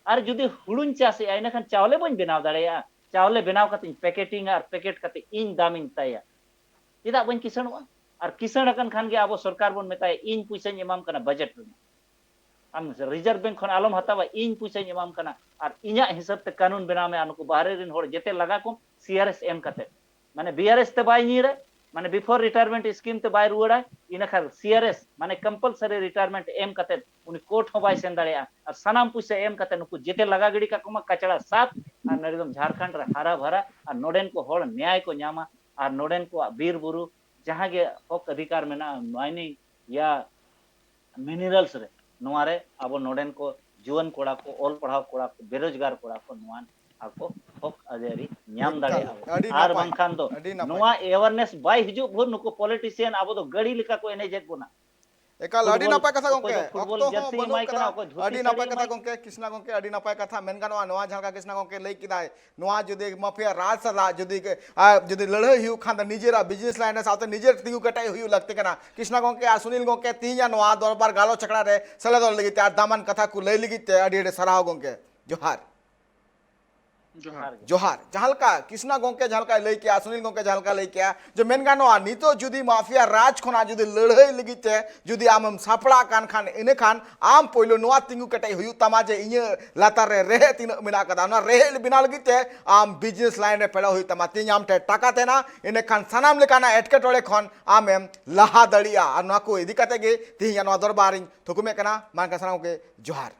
ᱟᱨ ᱡᱩᱫᱤ ᱦᱩᱲᱩᱧ ᱪᱟᱥᱮᱜᱼᱟ, ᱤᱱᱟᱹ ᱠᱷᱟᱱ ᱪᱟᱣᱞᱮ ᱵᱟᱹᱧ ᱵᱮᱱᱟᱣ ᱫᱟᱲᱮᱭᱟᱜᱼᱟ᱾ ᱪᱟᱣᱞᱮ ᱵᱮᱱᱟᱣ ᱠᱟᱛᱮᱧ ᱯᱮᱠᱮᱴᱤᱝᱟ ᱟᱨ ᱯᱮᱠᱮᱴ ᱠᱟᱛᱮ ᱤᱧ ᱫᱟᱢᱤᱧ ᱛᱟᱭᱟ᱾ ᱪᱮᱫᱟᱜ ᱵᱟᱹᱧ ᱠᱤᱥᱟᱹᱬᱚᱜᱼᱟ? ᱟᱨ ᱠᱤᱥᱟᱹᱬ ᱟᱠᱟᱱ ᱠᱷᱟᱱ ᱜᱮ ᱟᱵᱚ ᱥᱚᱨᱠᱟᱨ ᱵᱚᱱ ᱢᱮᱛᱟᱭᱟ, "ᱤᱧ ᱯᱚᱭᱥᱟᱧ ᱮᱢᱟᱢ ᱠᱟᱱᱟ ᱵᱟᱡᱮᱴ ᱨᱮᱱᱟᱜ, ᱟᱢ ᱨᱤᱡᱟᱨᱵᱷ ᱵᱮᱝᱠ ᱠᱷᱚᱱ ᱟᱞᱚᱢ ᱦᱟᱛᱟᱣᱟ, ᱤᱧ ᱯᱚᱭᱥᱟᱧ ᱮᱢᱟᱢ ᱠᱟᱱᱟ ᱟᱨ ᱤᱧᱟᱹᱜ ᱦᱤᱥᱟᱹᱵ ᱛᱮ ᱠᱟᱹᱱᱩᱱ ᱵᱮᱱᱟᱣ ᱢᱮ ᱟᱨ ᱱᱩᱠᱩ ᱵᱟᱦᱨᱮ ᱨᱮᱱ ᱦᱚᱲ ᱡᱮᱛᱮ ᱞᱟᱜᱟ ᱠᱚᱢ ᱥᱤ ᱟᱨ ᱮᱥ ᱮᱢ ᱠᱟᱛᱮ᱾" ᱢᱟᱱᱮ ᱵᱤ ᱟᱨ ᱮᱥ ᱛᱮ ᱵᱟᱭ ᱧᱤᱨᱟ, ᱢᱟᱱᱮ ᱵᱤᱯᱷᱳᱨ ᱨᱤᱴᱟᱭᱟᱨᱢᱮᱱᱴ ᱥᱠᱤᱢ ᱛᱮ ᱵᱟᱭ ᱨᱩᱣᱟᱹᱲᱟ, ᱤᱱᱟᱹ ᱠᱷᱟᱱ ᱥᱤ ᱟᱨ ᱮᱥ ᱢᱟᱱᱮ ᱠᱚᱢᱯᱟᱞᱥᱟᱨᱤ ᱨᱤᱴᱟᱭᱟᱨᱢᱮᱱᱴ ᱮᱢ ᱠᱟᱛᱮ ᱩᱱᱤ ᱠᱳᱨᱴ ᱦᱚᱸ ᱵᱟᱭ ᱥᱮᱱ ᱫᱟᱲᱮᱭᱟᱜᱼᱟ᱾ ᱟᱨ ᱥᱟᱱᱟᱢ ᱯᱚᱭᱥᱟ ᱮᱢ ᱠᱟᱛᱮ ᱱᱩᱠᱩ ᱡᱮᱛᱮ ᱞᱟᱜᱟ ᱜᱤᱰᱤ ᱠᱟᱠᱚ ᱢᱟ ᱠᱟᱪᱲᱟ ᱥᱟᱯ, ᱟᱨ ᱱᱚᱰᱮ ᱫᱚ ᱡᱷᱟᱲᱠᱷᱚᱸᱰ ᱨᱮ ᱦᱟᱨᱟ ᱵᱷᱟᱨᱟ ᱟᱨ ᱱᱚᱰᱮᱱ ᱠᱚ ᱦᱚᱲ ᱱᱮᱭᱟᱭ ᱠᱚ ᱧᱟᱢᱟ᱾ ᱟᱨ ᱱᱚᱰᱮᱱ ᱠᱚᱣᱟᱜ ᱵᱤᱨ ᱵᱩᱨᱩ ᱡᱟᱦᱟᱸ ᱜᱮ ᱦᱚᱠ ᱚᱫᱷᱤᱠᱟᱨ ᱢᱮᱱᱟᱜᱼᱟ, ᱢᱟᱭᱱᱤᱝ ᱭᱟ ᱢᱤᱱᱟᱨᱟᱞᱥ ᱨᱮ, ᱱᱚᱣᱟ ᱨᱮ ᱟᱵᱚ ᱱᱚᱰᱮᱱ ᱠᱚ ᱡᱩᱣᱟᱹᱱ ᱠᱚᱲᱟ ᱠᱚ, ᱚᱞ ᱯᱟᱲᱦᱟᱣ ᱠᱚᱲᱟ ᱠᱚ, ᱵᱮᱨᱳᱡᱽᱜᱟᱨ ᱠᱚᱲᱟ ᱠᱚ ᱱᱚᱣᱟ ᱟᱠᱚ ᱦᱚᱠ ᱟᱹᱭᱫᱟᱹᱨᱤ ᱧᱟᱢ ᱮᱠᱟᱞ, ᱫᱟᱲᱮᱭᱟᱜᱼᱟ ᱵᱚᱱ᱾ ᱟᱹᱰᱤ ᱟᱨ ᱱᱟᱯᱟᱭ, ᱵᱟᱝᱠᱷᱟᱱ ᱫᱚ ᱟᱹᱰᱤ ᱱᱟᱯᱟᱭ᱾ ᱱᱚᱣᱟ ᱮᱣᱟᱨᱱᱮᱥ ᱵᱟᱭ ᱦᱤᱡᱩᱜ ᱵᱷᱳᱨ ᱱᱩᱠᱩ ᱯᱚᱞᱤᱴᱤᱥᱤᱭᱟᱱ ᱟᱵᱚ ᱫᱚ ᱜᱟᱹᱲᱤ ᱞᱮᱠᱟ ᱠᱚ ᱮᱱᱮᱡᱮᱫ ᱵᱚᱱᱟ᱾ ᱮᱠᱟᱞ, ᱟᱹᱰᱤ ᱯᱷᱩᱴᱵᱚᱞ, ᱱᱟᱯᱟᱭ ᱠᱟᱛᱷᱟ ᱚᱠᱚᱭ ᱜᱚᱝᱠᱮ᱾ ᱫᱚ ᱯᱷᱩᱴᱵᱚᱞ ᱚᱠᱛᱚ ᱦᱚᱸ ᱡᱟᱹᱨᱥᱤ ᱵᱟᱹᱱᱩᱜ ᱮᱢᱟᱭ ᱠᱟᱱᱟ, ᱠᱟᱫᱟ᱾ ᱚᱠᱚᱭ ᱫᱷᱩᱛᱤ ᱟᱹᱰᱤ ᱥᱟᱹᱲᱤ ᱱᱟᱯᱟᱭ ᱠᱟᱛᱷᱟ ᱮᱢᱟᱭ ᱜᱚᱝᱠᱮ, ᱠᱨᱤᱥᱱᱟ ᱜᱚᱝᱠᱮ, ᱟᱹᱰᱤ ᱱᱟᱯᱟᱭ ᱠᱟᱛᱷᱟ᱾ ᱢᱮᱱ ᱜᱟᱱᱚᱜᱼᱟ, ᱱᱚᱣᱟ ᱡᱟᱦᱟᱸ ᱞᱮᱠᱟ ᱠᱨᱤᱥᱱᱟ ᱜᱚᱝᱠᱮ ᱞᱟᱹᱭ ᱠᱮᱫᱟᱭ, ᱱᱚᱣᱟ ᱡᱩᱫᱤ ᱢᱟᱯᱷᱤᱭᱟ ᱨᱟᱡᱽ ᱥᱟᱞᱟᱜ ᱡᱩᱫᱤ, ᱟᱨ ᱡᱩᱫᱤ ᱞᱟᱹᱲᱦᱟᱹᱭ ᱦᱩᱭᱩᱜ ᱠᱷᱟᱱ ᱫᱚ ᱱᱤᱡᱮᱨᱟᱜ ᱵᱤᱡᱽᱱᱮᱥ ᱞᱟᱭᱤᱱ ᱨᱮ ᱥᱟᱶᱛᱮ ᱱᱤᱡᱮᱨ ᱛᱤᱸᱜᱩ ᱠᱮᱴᱮᱡ ᱦᱩᱭᱩᱜ ᱞᱟᱹᱠᱛᱤ ᱠᱟᱱᱟ᱾ ᱠᱨᱤᱥᱱᱟ ᱜᱚᱝᱠᱮ ᱟᱨ ᱥᱩᱱᱤᱞ ᱜᱚᱝᱠᱮ ᱛᱤᱦᱤᱧᱟᱜ ᱱᱚᱣᱟ ᱫᱚᱨᱵᱟᱨ ᱜᱟᱞᱚᱪ ᱟᱠᱷᱲᱟ ᱨᱮ ᱥᱮᱞᱮᱫᱚᱜ ᱞᱟᱹᱜᱤᱫ ᱛᱮ ᱟᱨ ᱫᱟᱢᱟᱱ ᱠᱟᱛᱷᱟ ᱠᱚ ᱞᱟᱹᱭ ᱞᱟᱹᱜᱤᱫ ᱛᱮ ᱟᱹᱰᱤ ᱟᱹᱰᱤ ᱥᱟᱨᱦᱟᱣ ᱜᱚᱝᱠᱮ᱾ ᱡᱚᱦᱟᱨ᱾ ᱡᱚᱦᱟᱨ᱾ ᱡᱚᱦᱟᱨ᱾ ᱡᱟᱦᱟᱸ ᱞᱮᱠᱟ ᱠᱨᱤᱥᱱᱟ ᱜᱚᱝᱠᱮ ᱡᱟᱦᱟᱸ ᱞᱮᱠᱟᱭ ᱞᱟᱹᱭ ᱠᱮᱜᱼᱟ, ᱥᱩᱱᱤᱞ ᱜᱚᱝᱠᱮ ᱡᱟᱦᱟᱸ ᱞᱮᱠᱟᱭ ᱞᱟᱹᱭ ᱠᱮᱜᱼᱟ, ᱡᱮ ᱢᱮᱱ ᱜᱟᱱᱚᱜᱼᱟ, ᱱᱤᱛᱚᱜ ᱡᱩᱫᱤ ᱢᱟᱯᱷᱤᱭᱟ ᱨᱟᱡᱽ ᱠᱷᱚᱱᱟᱜ ᱡᱩᱫᱤ ᱞᱟᱹᱲᱦᱟᱹᱭ ᱞᱟᱹᱜᱤᱫ ᱛᱮ ᱡᱩᱫᱤ ᱟᱢᱮᱢ ᱥᱟᱯᱲᱟᱜ ᱠᱟᱱ ᱠᱷᱟᱱ, ᱤᱱᱟᱹᱠᱷᱟᱱ ᱟᱢ ᱯᱳᱭᱞᱳ ᱱᱚᱣᱟ ᱛᱤᱸᱜᱩ ᱠᱮᱴᱮᱡ ᱦᱩᱭᱩᱜ ᱛᱟᱢᱟ ᱡᱮ ᱤᱧᱟᱹᱜ ᱞᱟᱛᱟᱨ ᱨᱮ ᱨᱮᱦᱮᱫ ᱛᱤᱱᱟᱹᱜ ᱢᱮᱱᱟᱜ ᱟᱠᱟᱫᱟ᱾ ᱚᱱᱟ ᱨᱮᱦᱮᱫ ᱵᱮᱱᱟᱣ ᱞᱟᱹᱜᱤᱫ ᱛᱮ ᱟᱢ ᱵᱤᱡᱽᱱᱮᱥ ᱞᱟᱭᱤᱱ ᱨᱮ ᱯᱷᱮᱰᱚᱜ ᱦᱩᱭᱩᱜ ᱛᱟᱢᱟ᱾ ᱛᱮᱦᱮᱧ ᱟᱢ ᱴᱷᱮᱱ ᱴᱟᱠᱟ ᱛᱟᱦᱮᱱᱟ, ᱤᱱᱟᱹᱠᱷᱟᱱ ᱥᱟᱱᱟᱢ ᱞᱮᱠᱟᱱᱟᱜ ᱮᱴᱠᱮᱴᱚᱬᱮ ᱠᱷᱚᱱ ᱟᱢᱮᱢ ᱞᱟᱦᱟ ᱫᱟᱲᱮᱭᱟᱜᱼᱟ᱾ ᱟᱨ ᱱᱚᱣᱟ ᱠᱚ ᱤᱫᱤ ᱠᱟᱛᱮ ᱜᱮ ᱛᱮᱦᱮᱧᱟᱜ ᱱᱚᱣᱟ ᱫᱚᱨᱵᱟᱨ ᱤᱧ ᱛᱷᱩᱠᱩᱢᱮᱫ ᱠᱟᱱᱟ᱾ ᱢᱟ ᱮᱱᱠᱷᱟᱱ ᱥᱟᱱᱟᱢ ᱠᱚᱜᱮ ᱡᱚᱦᱟᱨ᱾